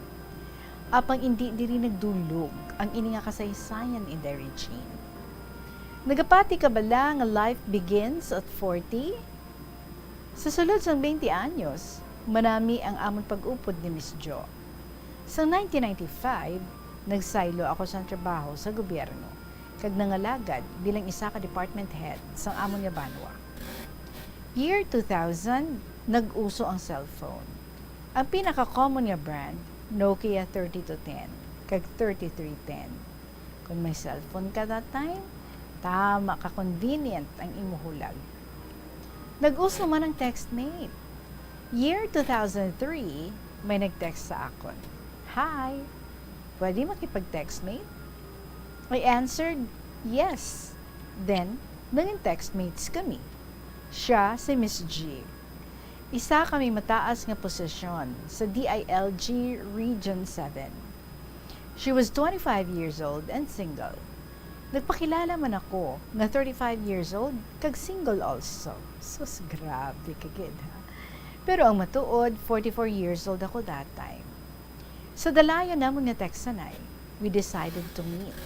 Apang indi diri nagdulog ang ini nga kasaysayan, Inday Regine. Nagapati ka bala nga life begins at forty? Sa sulod sang twenty anyos, manami ang amon pag-upod ni Miss Jo. Sa nineteen ninety-five, nagsaylo ako sang trabaho sa gobyerno kag nangalagad bilang isa ka department head sang amon nga banwa. Year two thousand, nag-uso ang cellphone. Ang pinaka-common nga brand, Nokia thirty-two ten kag thirty-three ten. Kung may cellphone ka that time, tama ka convenient ang imo hulag. Nag-uso man ang textmate. Year two thousand three, may nag-text sa akon, "Hi, pwede makipag-textmate?" I answered, "Yes." Then, naging textmates kami. Siya si Miss G. Isa kami mataas nga posisyon sa D I L G Region seven. She was twenty-five years old and single. Nagpakilala man ako nga thirty-five years old kag single also. Sus, grabe ka gid, ha? Pero ang matuod, forty-four years old ako that time. Sa dalayon namon nga teksanay, we decided to meet.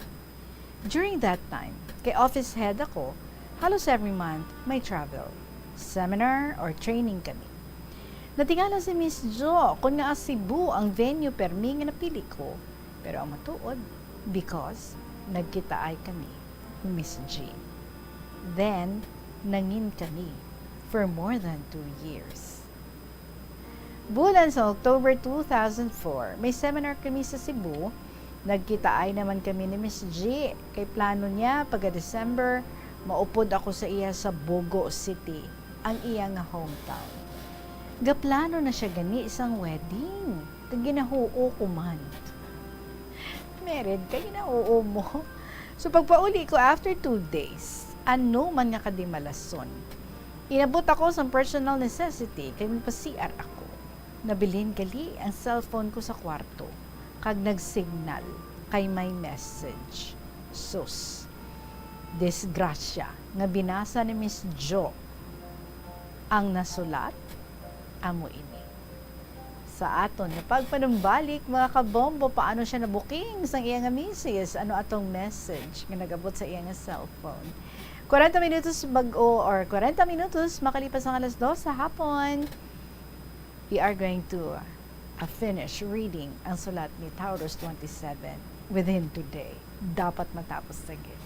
During that time, kay office head ako, halos every month may travel, seminar, or training kami. Natingala si Miss Jo kon ngaa Cebu ang venue permi nga napili ko, pero ang matuod, because nagkitaay kami ni Miss G. Then, nangin kami for more than two years. Bulan sa October two thousand four, may seminar kami sa Cebu. Nagkitaay naman kami ni Miss G, kay plano niya pagka December, maupod ako sa iya sa Bogo City, ang iya nga hometown. Gaplano na siya gani sang wedding. Ginahuo ko man. Mered ka, ginahuo mo. So, pagpauli ko after two days, ano man nga kadimalason, inabot ako sa personal necessity kay magpa-C R ako. Nabilin gali ang cellphone ko sa kwarto, kag nag-signal kay may message. Sus, disgrasya nga binasa ni Miss Jo. Ang nasulat, amo ini. Sa aton nga pagpanumbalik, mga kabombo, paano siya nabuking sang iya nga misis? Ano atong message nga nag-abot sa iya nga cellphone? Kwarenta minutos bag-o or kwarenta minutos makalipas ang alas dos sa hapon, we are going to, uh, finish reading ang sulat ni Taurus twenty-seven within today. Dapat matapos na gid.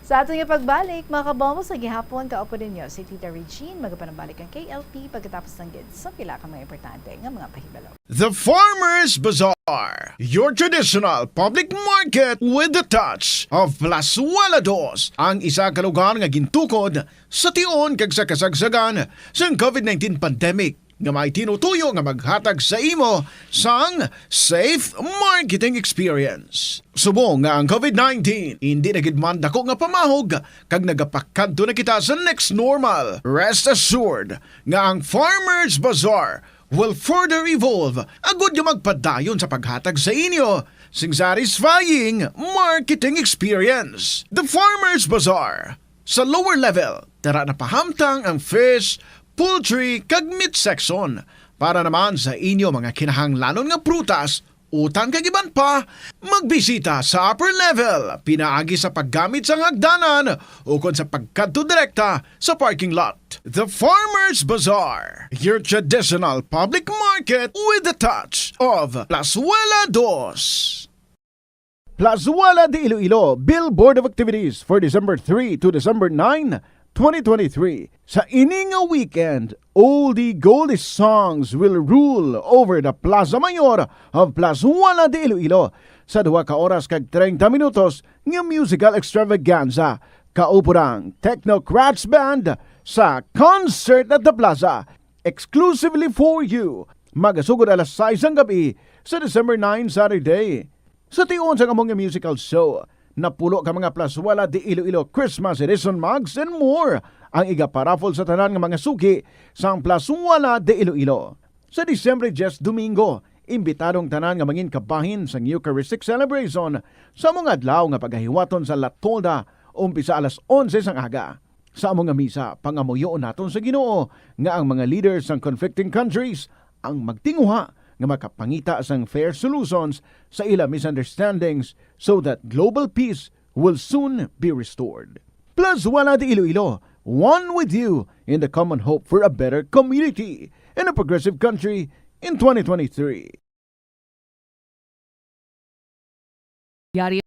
Sa aton nga pagbalik, mga kabombo, sa gihapon, kaupo ninyo si Tita Regine. Magapanabalik ang K L P pagkatapos lang gid sa pila ka mga importante nga mga pahibalo. The Farmers Bazaar, your traditional public market with the touch of Plazuela Dos, ang isa ka lugar nga gintukod sa tion kag sa kasagsagan sang covid nineteen pandemic, nga may tinutuyo nga maghatag sa imo sang safe marketing experience. Subong nga ang covid nineteen hindi na gid man dako nga pamahog kag nagapakadto na kita sa next normal, rest assured nga ang Farmers Bazaar will further evolve agud nga magpadayon sa paghatag sa inyo sing satisfying marketing experience. The Farmers Bazaar, sa lower level, tara na pahamtang ang fish, poultry, kag meat section. Para naman sa inyo mga kinahanglanon nga prutas, utan kag iban pa, magbisita sa upper level, pinaagi sa paggamit sang hagdanan ukon sa pagkadto direkta sa parking lot. The Farmers Bazaar, your traditional public market with the touch of Plazuela Dos. Plazuela de Iloilo, Bill Board of Activities for December three to December nine, twenty twenty-three. Sa ini nga weekend, oldie goldie songs will rule over the Plaza Mayor of Plazuela de Iloilo sa duha ka oras kag treinta minutos nga musical extravaganza. Kaupo ang Technocrats Band sa Concert at the Plaza, exclusively for you. Magasugod alas sais sang gab-i sa December nine, Saturday. Sa tion sang among musical show, napulo ka mga Plazuela de Iloilo Christmas edition mugs and more ang igaparaffle sa tanan nga mga suki sang Plazuela de Iloilo. Sa Disyembre diyes, Domingo, imbitado ang tanan nga mangin kabahin sang Eucharistic celebration sa among adlaw nga pagahiwaton sa La Tolda, umpisa alas onse sang aga. Sa amo nga misa, pangamuyoon naton sa Ginoo nga ang mga leaders sang conflicting countries ang magtinguha nga makapangita sang fair solutions sa ila misunderstandings so that global peace will soon be restored. Plazuela de Iloilo, one with you in the common hope for a better community and a progressive country in twenty twenty-three. Yari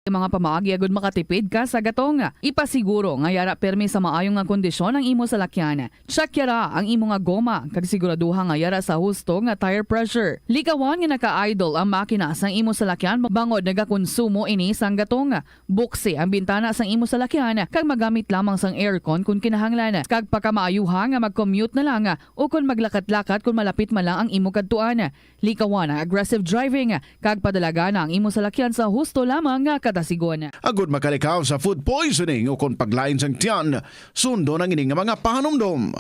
ang mga pamaagi agud makatipid ka sa gatong. Ipasiguro nga yara pirmi sa maayo nga kondisyon ang imo salakyan. Check yara ang imo nga goma kag siguraduha nga yara sa husto nga tire pressure. Likawan nga naka-idle ang makina sang imo salakyan bangod nagakonsumo ini sang gatong. Buksi ang bintana sang imo salakyan kag magamit lamang sang aircon kon kinahanglan. Kag pakamaayuha nga mag-commute na lang o kon maglakat-lakat kon malapit man lang ang imo kadtuan. Likawan ang aggressive driving kag padalagana ang imo salakyan sa husto lamang nga kadasigon. Agud makalikaw sa food poisoning ukon paglain sang tiyan, sundon ang ini nga mga pahanumdom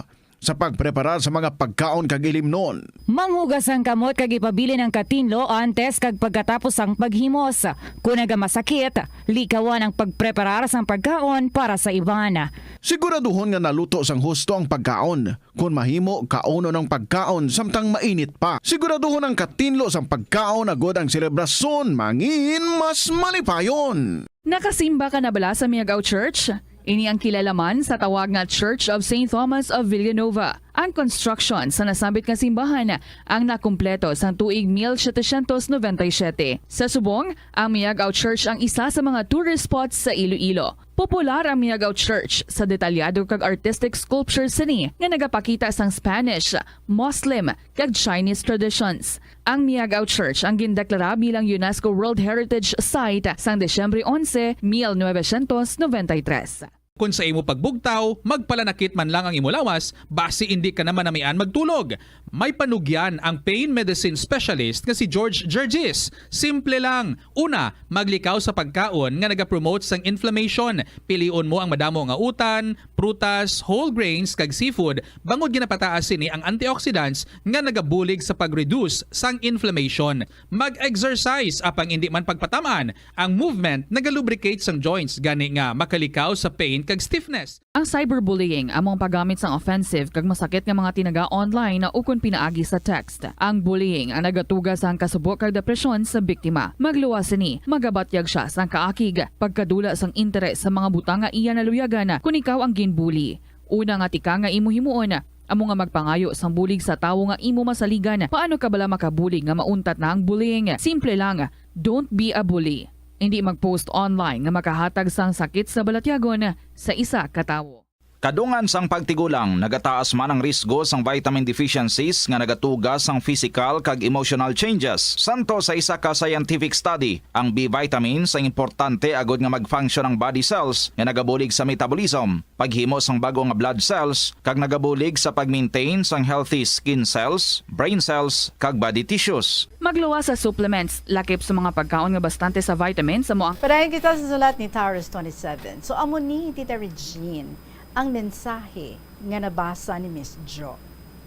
sa pagpreparar sa mga pagkaon kag ilimnon. Manghugas sang kamot kag ipabilin ang katinlo antes kag pagkatapos sang paghimos. Kon nagamasakit, likawan ang pagpreparar sang pagkaon para sa iban. Siguraduhon nga naluto sang husto ang pagkaon. Kon mahimo, kaunon ang pagkaon samtang mainit pa. Siguraduhon ang katinlo sang pagkaon agod ang selebrasyon mangin mas malipayon. Nakasimba ka na bala sa Miagao Church? Ini ang kilala man sa tawag nga Church of Saint Thomas of Villanova. Ang construction sa nasambit nga simbahan ang nakumpleto sang tuig mil setecientos noventa y siete. Sa subong, ang Miagao Church ang isa sa mga tourist spots sa Iloilo. Popular ang Miagao Church sa detalyado kag artistic sculpture sini nga nagapakita sang Spanish, Muslim, kag Chinese traditions. Ang Miagao Church ang gindeklara bilang UNESCO World Heritage Site sang Disyembre onse, mil novecientos noventa y tres. Kon sa imo pagbugtaw, magpalanakit man lang ang imo lawas, basi indi ka na manamian magtulog. May panugyan ang pain medicine specialist nga si George Gergis. Simple lang. Una, maglikaw sa pagkaon nga nagapromote sang inflammation. Pilion mo ang madamo nga utan, prutas, whole grains, kag seafood, bangod ginapataas sini ang antioxidants nga nagabulig sa pag-reduce sang inflammation. Mag-exercise, apang indi man pagpatam-an. Ang movement nagalubricate sang joints, gani nga makalikaw sa pain kag stiffness. Ang cyberbullying amo ang paggamit sang offensive kag masakit nga mga tinaga online ukon pinaagi sa text. Ang bullying ang nagatuga sang kasubo kag depresyon sa biktima. Magluwas sini, magabatyag sia sang kaakig, pagkadula sang interes sa mga butang nga iya naluyagan kon ikaw ang ginbully. Una nga tika nga imo himuon amo nga magpangayo sang bulig sa tawo nga imo masaligan. Paano ka bala makabulig nga mauntat na ang bullying? Simple lang, don't be a bully. Indi mag-post online nga makahatag sang sakit sa balatyagon sa isa ka tawo. Kadungan sang pagtigulang, nagataas man ang risgo sang vitamin deficiencies nga nagatuga sang physical kag emotional changes. Santo sa isa ka scientific study, ang B vitamins ang importante agod nga mag-function ang body cells nga nagabulig sa metabolism, paghimo sang bag-o nga blood cells, kag nagabulig sa pag-maintain sang healthy skin cells, brain cells, kag body tissues. Magluwas sa supplements, lakip sa mga pagkaon nga bastante sa vitamins, amo ang Padayon kita sa sulat ni Taurus twenty-seven. So, amo ni, Tita Regine, ang mensahe nga nabasa ni Miss Jo,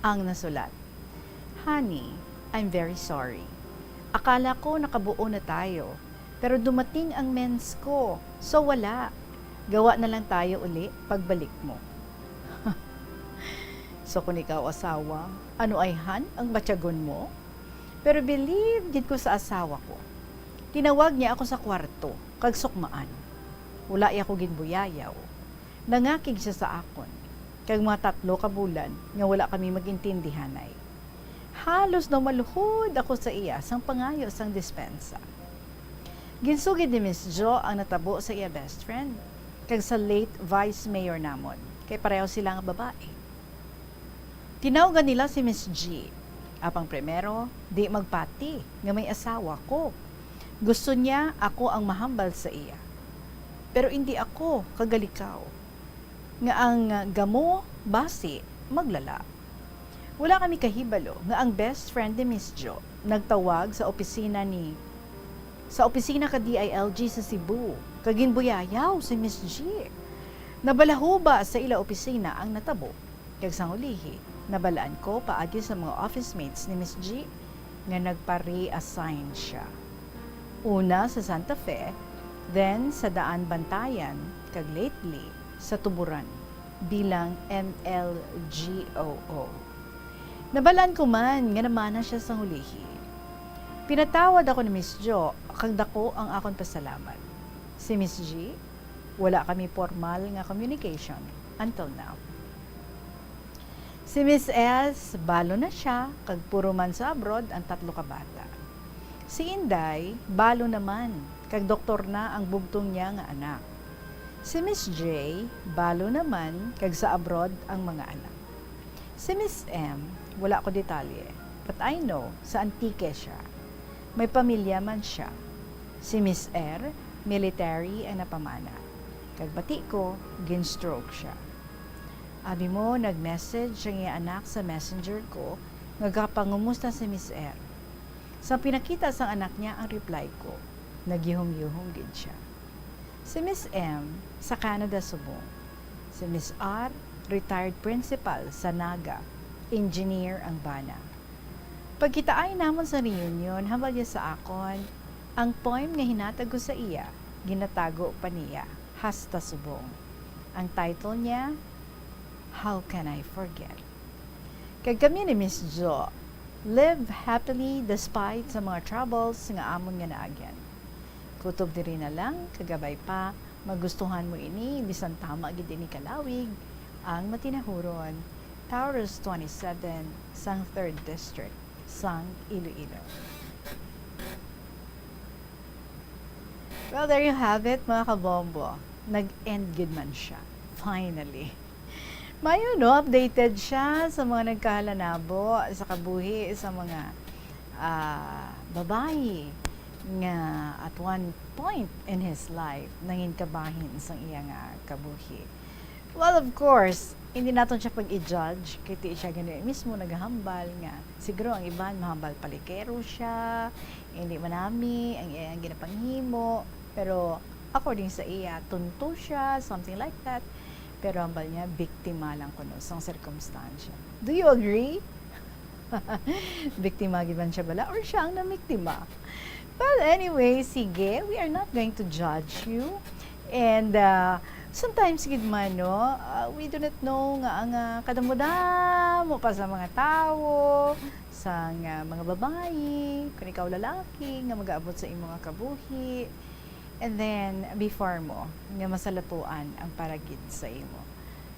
ang nasulat: "Honey, I'm very sorry. Akala ko nakabuo na tayo, pero dumating ang mens ko, so wala. Gawa na lang tayo uli pagbalik mo." So, kung ikaw asawa, ano ayhan ang batyagon mo? Pero believe gid ko sa asawa ko. Tinawag niya ako sa kwarto, kag sukmaan. Wala iya ko ginbuyayaw. Nangakig siya sa akon, kag mga tatlo ka bulan nga wala kami mag-intindihanay. Halos namalhod ako sa iya sang pangayo sang dispensa. Ginsugid ni Miss Jo ang natabo sa iya best friend kag sa late vice mayor namon, kay pareho sila nga babae. Tinawgan nila si Miss G. Apang primero, di magpati nga may asawa ko. Gusto niya ako ang mahambal sa iya. Pero indi ako kagalikaw nga ang gamo basi maglala. Wala kami kahibalo nga ang best friend ni Miss Jo nagtawag sa opisina ni, sa opisina ka D I L G sa Cebu, kag ginbuyayaw si Miss G. Nabalahuba sa ila opisina ang natabo, kag sang ulihi, nabalaan ko paagi sa mga office mates ni Miss G nga nagpa-reassign siya. Una sa Santa Fe, then sa Daan Bantayan, kag lately sa Tuburan bilang M L G O O. Nabalaan ko man nga namana siya sang ulihi. Pinatawad ako ni Miss Jo, kag dako ang akon pasalamat. Si Miss G, wala kami formal nga communication until now. Si Miss S, balo na siya, kag puro man sa abroad ang tatlo ka bata. Si Inday, balo naman, kag doktor na ang bugtong niya nga anak. Si Miss J, balo naman, kag sa abroad ang mga anak. Si Miss M, wala ko detalye, but I know sa Antique siya. May pamilya man siya. Si Miss R, military ang napamana. Kag bati ko, gin-stroke siya. Abi mo, nag-message ang iya anak sa messenger ko nga gapangumusta si Miss R. Sa pinakita sang anak niya ang reply ko, nagyuhong-yuhong gid siya. Si Miss M sa Canada subong. Si Miss R, retired principal sa Naga, engineer ang bana. Pagkitaay namon sa reunion, hambal niya sa akon, ang poem nga hinatag ko sa iya, ginatago pa niya hasta subong. Ang title niya, How Can I Forget? Kag kami ni Miss Jo, live happily despite sa mga troubles nga amon nga naagyan. Kutob diri na lang, kag kabay pa, magustuhan mo ini, bisan tama gid ini kalawig, ang matinahuron, Taurus twenty-seven, sang Third District, sang Iloilo. Well, there you have it, mga kabombo. Nag-end gid man siya. Finally. Mayo, no? Updated siya sa mga nagkahalanabo sa kabuhi sa mga, ah, babayi nga At one point in his life, nangin kabahin sang iya nga kabuhi. Well, of course, hindi naton siya pag-i-judge, kay ti siya gani mismo nagahambal nga siguro ang iban mahambal palikero siya, hindi manami ang iyang ginapanghimo, pero according sa iya, tunto siya, something like that. Pero hambal niya, biktima lang kuno sang sirkumstansya. Do you agree? Biktima gid man siya bala or siya ang namiktima? Well, anyway, sige, we are not going to judge you. And uh, sometimes gid man, no, uh, we do not know nga ang uh, kadamo-damo pa sa mga tawo, sa nga mga babayi, kung ikaw lalaki, nga mag-aabot sa imo nga kabuhi. And then, before mo, nga masalapuan ang para gid sa imo.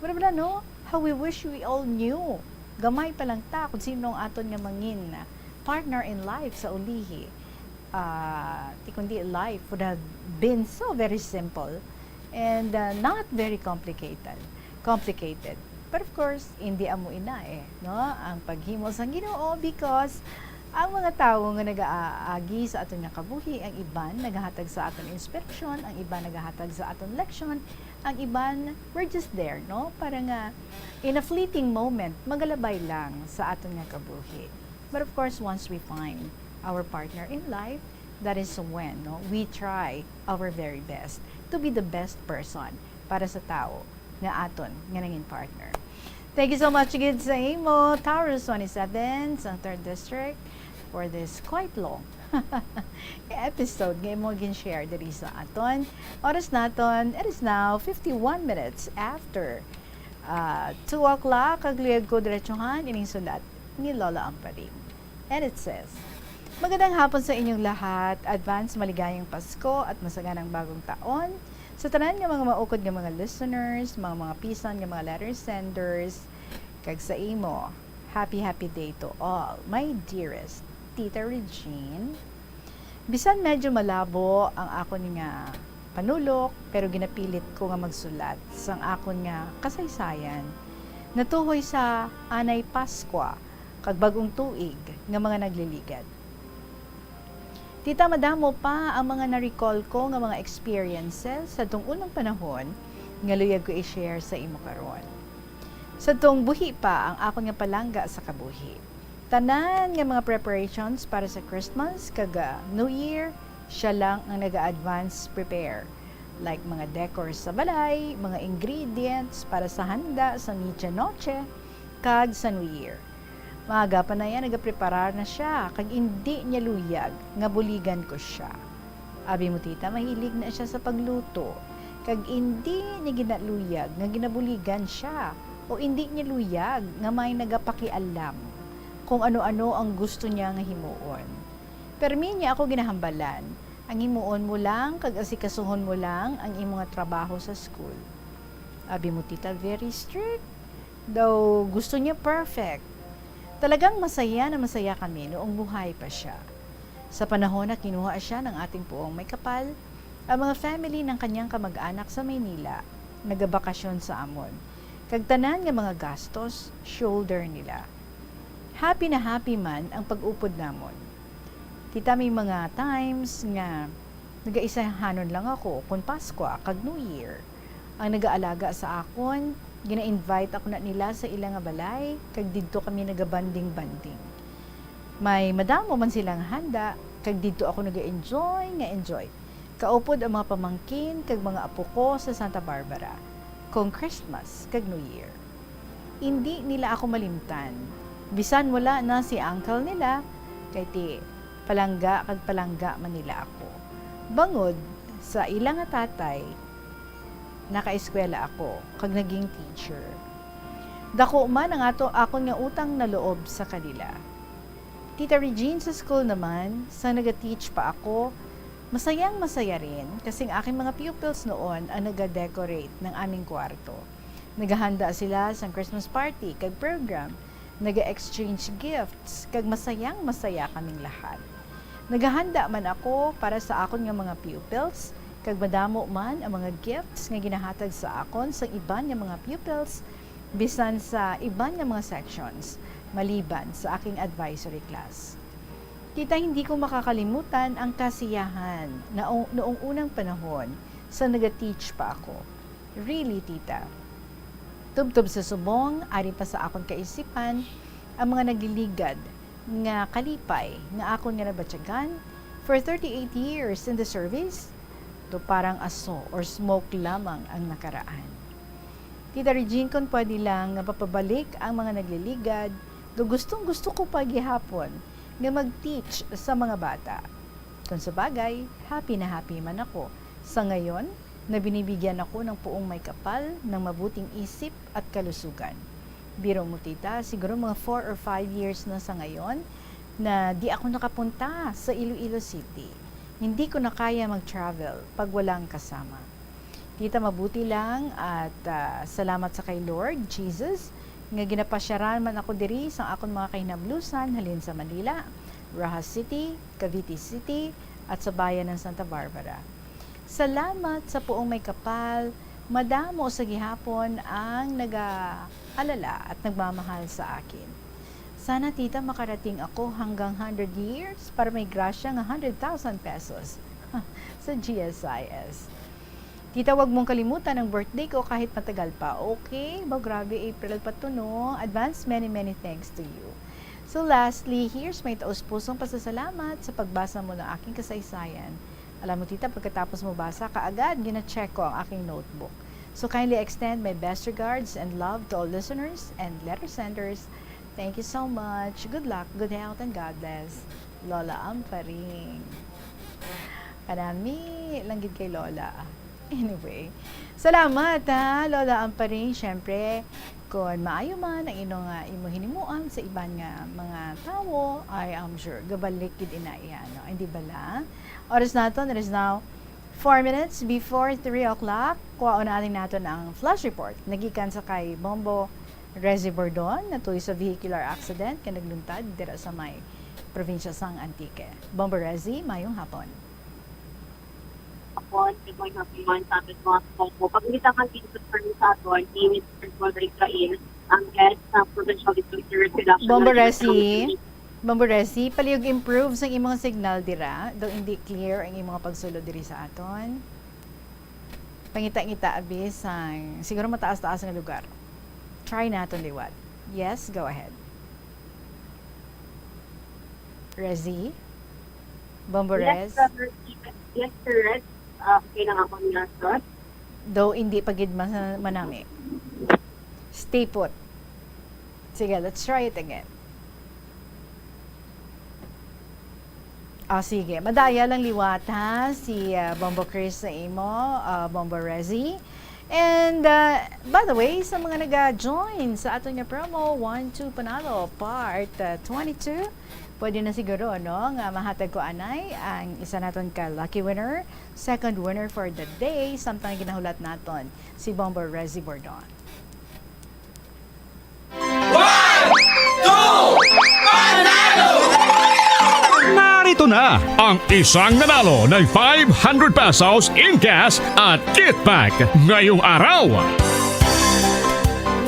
Pero wala, no? How we wish we all knew. Gamay pa lang ta kung sino ang aton nga mangin partner in life sa ulihi. Ah, ti kundi life would have been so very simple and uh, not very complicated. Complicated. But of course, hindi amo ina eh, no? Ang paghimo sang Ginoo, because ang mga tawo nga nagaagi sa aton nga kabuhi, ang iban nagahatag sa aton inspirasyon, ang iban nagahatag sa aton leksyon, ang iban were just there, no? Para nga in a fleeting moment, magalabay lang sa aton nga kabuhi. But of course, once we find our partner in life, that is when, no, we try our very best to be the best person para sa tawo nga aton nga nangin partner. Thank you so much gid sa imo, Taurus twenty-seven sa third District, for this quite long episode nga imo gin-share diri sa aton. Oras naton, it is now fifty-one minutes after uh, two o'clock, kag luyag ko diretsuhan ining sulat ni Lola Amparing. And it says, Magandang hapon sa inyong lahat. Advance maligayang Pasko at masaganang bagong taon sa tanan nga mga maukod nga mga listeners, mga, mga pisan nga mga letter senders, kag sa imo. Happy, happy day to all, my dearest Tita Regine. Bisan medyo malabo ang akon nga panulok, pero ginapilit ko nga magsulat sang akon nga kasaysayan natuhoy sa anay Paskwa kag bag-ong tuig nga mga nagliligad. Tita, madamo pa ang mga na-recall ko nga mga experiences sadtong unang panahon nga luyag ko i-share sa imo karon. Sadtong buhi pa ang akon nga palangga sa kabuhi. Tanan nga mga preparations para sa Christmas kag, ah, New Year, siya lang ang naga-advance prepare, like mga decor sa balay, mga ingredients para sa handa sa Medianoche, kag sa New Year. Maaga pa na iya nagapreparar na siya, kag indi niya luyag nga buligan ko sia. Abi mo, tita, mahilig na sia sa pagluto, kag indi niya ginaluyag nga ginabuligan sia, o indi niya luyag nga may nagapakialam kung ano-ano ang gusto niya nga himuon. Permi niya ako ginahambalan, ang himuon mo lang kag asikasuhon mo lang ang imo nga trabaho sa school. Abi mo, tita, very strict. Daw gusto niya perfect. Talagang masaya na masaya kami noong buhay pa siya. Sa panahon na kinuha siya ng ating puong may kapal, ang mga family ng kanyang kamag-anak sa Maynila nagabakasyon sa amon, kag tanan nga mga gastos, shoulder nila. Happy na happy man ang pag-upod namon. Tita, may mga times nga nagaisahanon lang ako kon Paskwa kag New Year. Ang nagaalaga sa akon, gina-invite ako na nila sa ila nga balay, kag didto kami nagabanding-banding. May madamo man sila nga handa, kag didto ako naga-enjoy nga enjoy. Kaupod ang mga pamangkin kag mga apo ko sa Santa Barbara, kung Christmas kag New Year. Indi nila ako malimtan, bisan wala na si uncle nila, kay ti palangga kag palangga man nila ako. Bangod sa ila nga tatay, nakaeskwela ako kag naging teacher. Dako man ang ato akon nga utang na loob sa kanila. Tita Regine, sa school naman, sa naga-teach pa ako, masayang masaya rin kasi ang aking mga pupils noon ang naga-decorate ng aming kwarto. Naghahanda sila sang Christmas party kag program, naga-exchange gifts, kag masayang masaya kaming lahat. Naghahanda man ako para sa akon nga mga pupils, kag madamo man ang mga gifts nga ginahatag sa akon sang iban nga mga pupils, bisan sa iban nga mga sections, maliban sa aking advisory class. Tita, hindi ko makakalimutan ang kasiyahan na o-, noong unang panahon sa naga-teach pa ako. Really, tita. Tubtob sa subong, ari pa sa akon kaisipan ang mga nagliligad nga kalipay nga akon nga nabatyagan for thirty-eight years in the service. To parang aso or smoke lamang ang nakaraan. Tita Regine, kung pwede lang nga mapabalik ang mga nagliligad, do gustong-gusto ko pa gihapon nga mag-teach sa mga bata. Kung sa bagay, happy na happy man ako sa ngayon na binibigyan ako ng puong may kapal ng mabuting isip at kalusugan. Biro mo, tita, siguro mga four or five years na sa ngayon na di ako nakapunta sa Iloilo City. Hindi ko na kaya mag-travel pag walang kasama. Tita, mabuti lang at, ah, salamat sa kay Lord Jesus nga ginapasyaran man ako diri sa akon mga kahinablusan halin sa Manila, Roxas City, Cavite City, at sa bayan ng Santa Barbara. Salamat sa puong may kapal, madamo sa gihapon ang nag-aalala at nagmamahal sa akin. Sana, tita, makarating ako hanggang hundred years para may grasya nga hundred thousand pesos sa G S I S. Tita, wag mong kalimutan ang birthday ko kahit matagal pa. Okay? Ba, grabe, April pa to, no? Advance many, many thanks to you. So lastly, here's my taus-pusong pasasalamat sa pagbasa mo ng aking kasaysayan. Alam mo, tita, pagkatapos mo basa, kaagad gina-check ko ang aking notebook. So kindly extend my best regards and love to all listeners and letter senders. Thank you so much. Good luck, good health, and God bless. Lola Amparing. Kanami lang gid kay Lola. Anyway, salamat ha, Lola Amparing. Siyempre, kon maayo man ang ino nga imo hinimuan sa iban nga mga tawo, I am sure gabalik gid ina iya, no? Hindi bala? Oras naton, it is now four minutes before three o'clock. Kuhaon natin naton ang flash report nagikan sa kay Bombo Rezi Bordon, natuloy sa vehicular accident nga nagluntad dira sa may probinsya sang Antique. Bombo Rezi, mayong hapon. Hapon, good morning, hapon, hapon, mga kapopo. Pag-ulitan kan dito sa Fermin Saton, ni Mister Roderick Cain, ang head sa Provincial District Reduction Bombo Rezi, Bombo Rezi, palihog improve sang imong signal dira, daw hindi clear ang imong pagsulod diri sa aton. Pangita-ngita abi sang siguro mataas-taas nga lugar. Try naton liwat. Yes, go ahead. Rezi? Bombo Rez? Yes, sir. Yes, sir. Rez. Ah, okay lang ako niya, sir. Though hindi pa gid man-, manami. Stay put. Sige, let's try it again. Ah, sige. Madaya lang liwat, ha, si, ah, Bombo Chris sa imo, ah, Bombo Rezi. And, ah, by the way, sa mga naga-join sa aton nga promo, One Two Panalo, Part, ah, twenty-two, pwede na siguro, no, nga mahatag ko anay ang isa naton ka lucky winner, second winner for the day, samtang ginahulat naton si Bombo Rezi Bordon. One, two, panalo! Narito na ang isang nanalo ng five hundred pesos in cash at kit bag ngayong araw.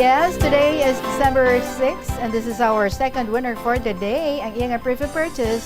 Yes, today is December six, and this is our second winner for the day. Ang iyang preferred purchase,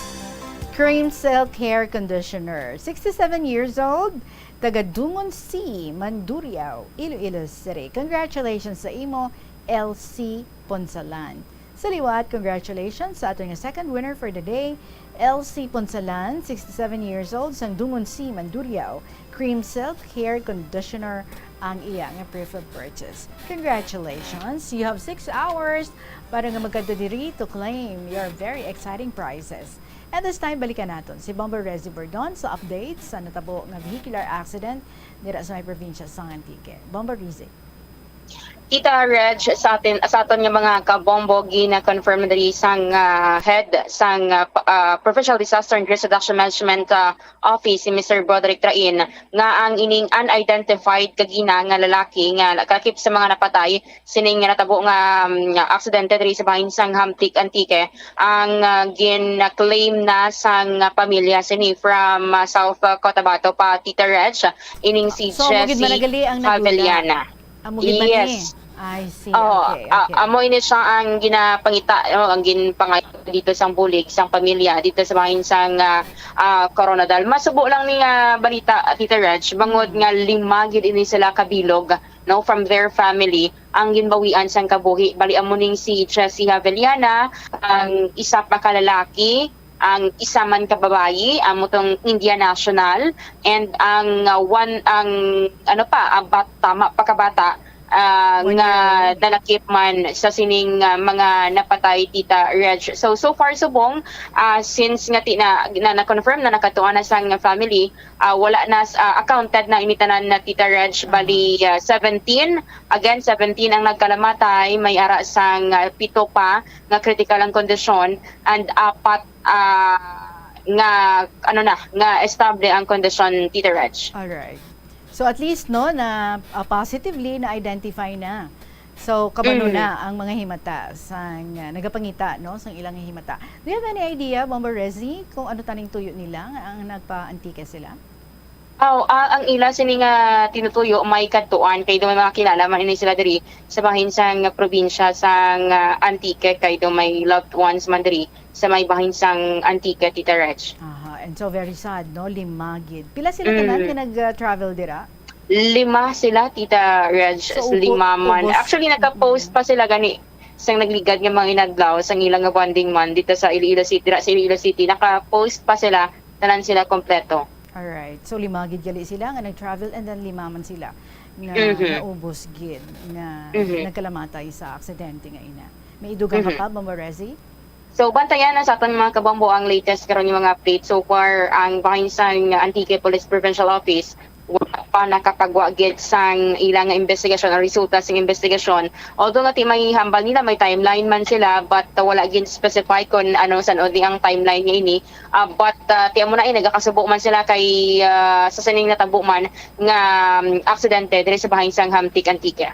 Cream Silk Hair Conditioner. Sixty-seven years old, taga Dungon C, Mandurriao, Iloilo City. Congratulations sa imo, L C Punsalan. Sa liwat, congratulations sa aton nga second winner for the day, L C Punsalan, sixty-seven years old, sang Dungon C, Mandurriao. Cream Silk Hair Conditioner ang iya nga preferred purchase. Congratulations! You have six hours para nga magkadto diri to claim your very exciting prizes. And this time, balikan naton si Bomber Rezi Bordon sa update sa natabo nga vehicular accident dira sa may probinsya sang Antique. Bomber Rezi. Tita Reg, sa atin, sa aton nga mga kabombo, gina-confirm na diri sang, ah, head sang, ah, pa-, ah, Provincial Disaster and Risk Reduction Management, ah, Office, si Mister Broderick Train, nga ang ining unidentified kagina nga lalaki nga kalakip sa mga napatay sining nga natabo nga, um, aksidente diri sa bahin sang Hamtic, Antique, ang, ah, gin-claim na sang pamilya sini from, ah, South, ah, Cotabato pa, Tita Reg, ining si So, amo gid Jessie managali ang nagduda. Javeliana. Amo gid man ni. Yes. I see. Oo, Okay, ah, okay. amo ini siya ang ginapangita, oh, ang ginpangayo dito sang bulig sang pamilya dito sa bahin sang ah, ah, Koronadal. Masubo lang ni nga balita, Tita Reg, bangod Mm. nga lima gid ini sila kabilog, no, from their family ang ginbawian sang kabuhi. Bali amo ning si Jessie Haveliana, ang isa pa ka lalaki, ang isa man ka babayi, amo tong India national, and ang ah, one, ang ano pa, ang bat, tama pa ka bata, ah, One nga year old. nalakip man sa sining ah, mga napatay, Tita Reg. So, so far subong, ah, since nga ti na, na, na-confirm na nakatuan na sang family, ah, wala na s- ah, accounted na ini tanan na, Tita Reg, Aha. Bali ah, seventeen. Again, seventeen ang nagkalamatay, may ara sang ah, pito pa nga critical ang kondisyon, and apat ah, nga ano na, nga estable ang kondisyon, Tita Reg. Alright. So at least, no, na ah, positively na-identify na. So kabalo Mhm. na ang mga himata sang ah, nagapangita, no, sang ilang himata. Do you have any idea, Bombo Rezi, kung ano taning tuyo nila nga ang nagpa-Antique sila? Aw, ah, ang ila sini nga tinutuyo may kadtuan kay do may mga kilala man ini sila diri sa bahin sang probinsya sang ah, Antique, kay do may loved ones man diri sa may bahin sang Antique, Tita Reg. Aha, and so very sad, no? Lima gid. Pila sila tanan Mm. nga nag-travel dira? Lima sila, Tita Reg, So, ubo- lima man. ubos. Actually, naka-post Mm. pa sila gani sang nagligad nga mga inadlaw sang ilang nga bonding man dito sa Iloilo City, dira sa Iloilo City. Naka-post pa sila, tanan sila kompleto. Alright. So lima gid gali sila nga nag-travel and then lima man sila nga Mhm. naubos gid nga Mhm. nagkalamatay sa aksidente nga ina. May idugang ka Mhm. pa, Bombo Rezi? So, bantayan na sa aton mga kabombo ang latest karon nga mga update. So far, ang bahin sang Antique Police Provincial Office wala pa nakapagwa gid sang ilang nga investigasyon o resulta sang investigasyon. Although nga ti may hambal nila, may timeline man sila, but uh, wala gid specify kung ano san ni ang timeline nga ini. Uh, but uh, ti amo na eh, nagakasubo man sila kay uh, sa sining natabo man nga um, aksidente diri sa bahin sang Hamtic, Antique.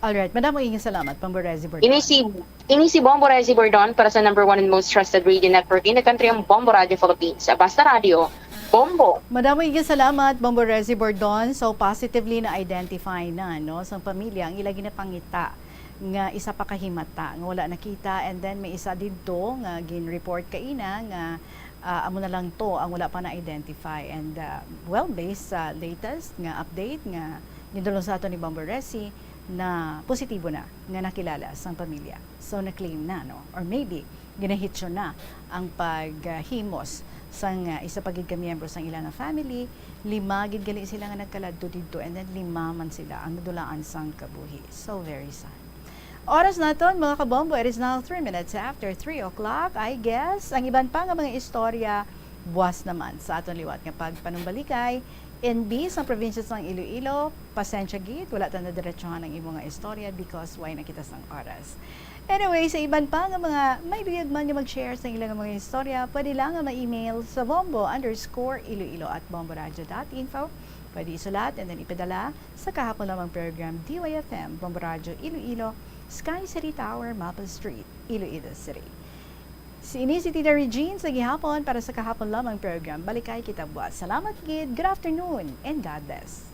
Alright, madamo nga salamat, Bombo Rezi Bordon. Ini si ini si Bombo Rezi Bordon para sa number one and most trusted radio network in the country, ang Bombo Radio Philippines. Sa Basta Radio, Bombo. Madamo nga salamat, Bombo Rezi Bordon. So, positively na-identify na, no, sang pamilya ang ila ginapangita nga isa pa ka himata nga wala nakita, and then may isa didto nga gin-report kaina nga ah, amo na lang to ang wala pa na-identify. And ah, well, based sa latest nga update nga gindulong sa ato ni Bombo Resi, na positibo na nga nakilala sang pamilya. So na-claim na, no? Or maybe ginahitso na ang paghimos sang ah, isa pa gid ka miyembro sang ila nga family. Lima gid gali sila nga nagkaladto didto, and then lima man sila ang nadulaan sang kabuhi. So very sad. Oras naton, mga kabombo, it is now three minutes after three o'clock. I guess ang iban pa nga mga istorya buwas naman sa aton liwat nga pagpanumbalikay. N B sang probinsya sang Iloilo, pasensya gid, wala ta nadiretsohan ang imo nga istorya because way na kita sang oras. Anyway, sa iban pa nga mga may luyag man nga mag-share sa ilang mga istorya, pwede lang nga ma-email sa bombo underscore iloilo at bomboradio dot info. Pwede isulat and then ipadala sa kahapon lamang program, D Y F M, Bombo Radyo Iloilo, Sky City Tower, Maple Street, Iloilo City. Si ini si Tita Regine sa gihapon para sa kahapon lamang program. Balikay kita buwas. Salamat gid. Good afternoon and God bless.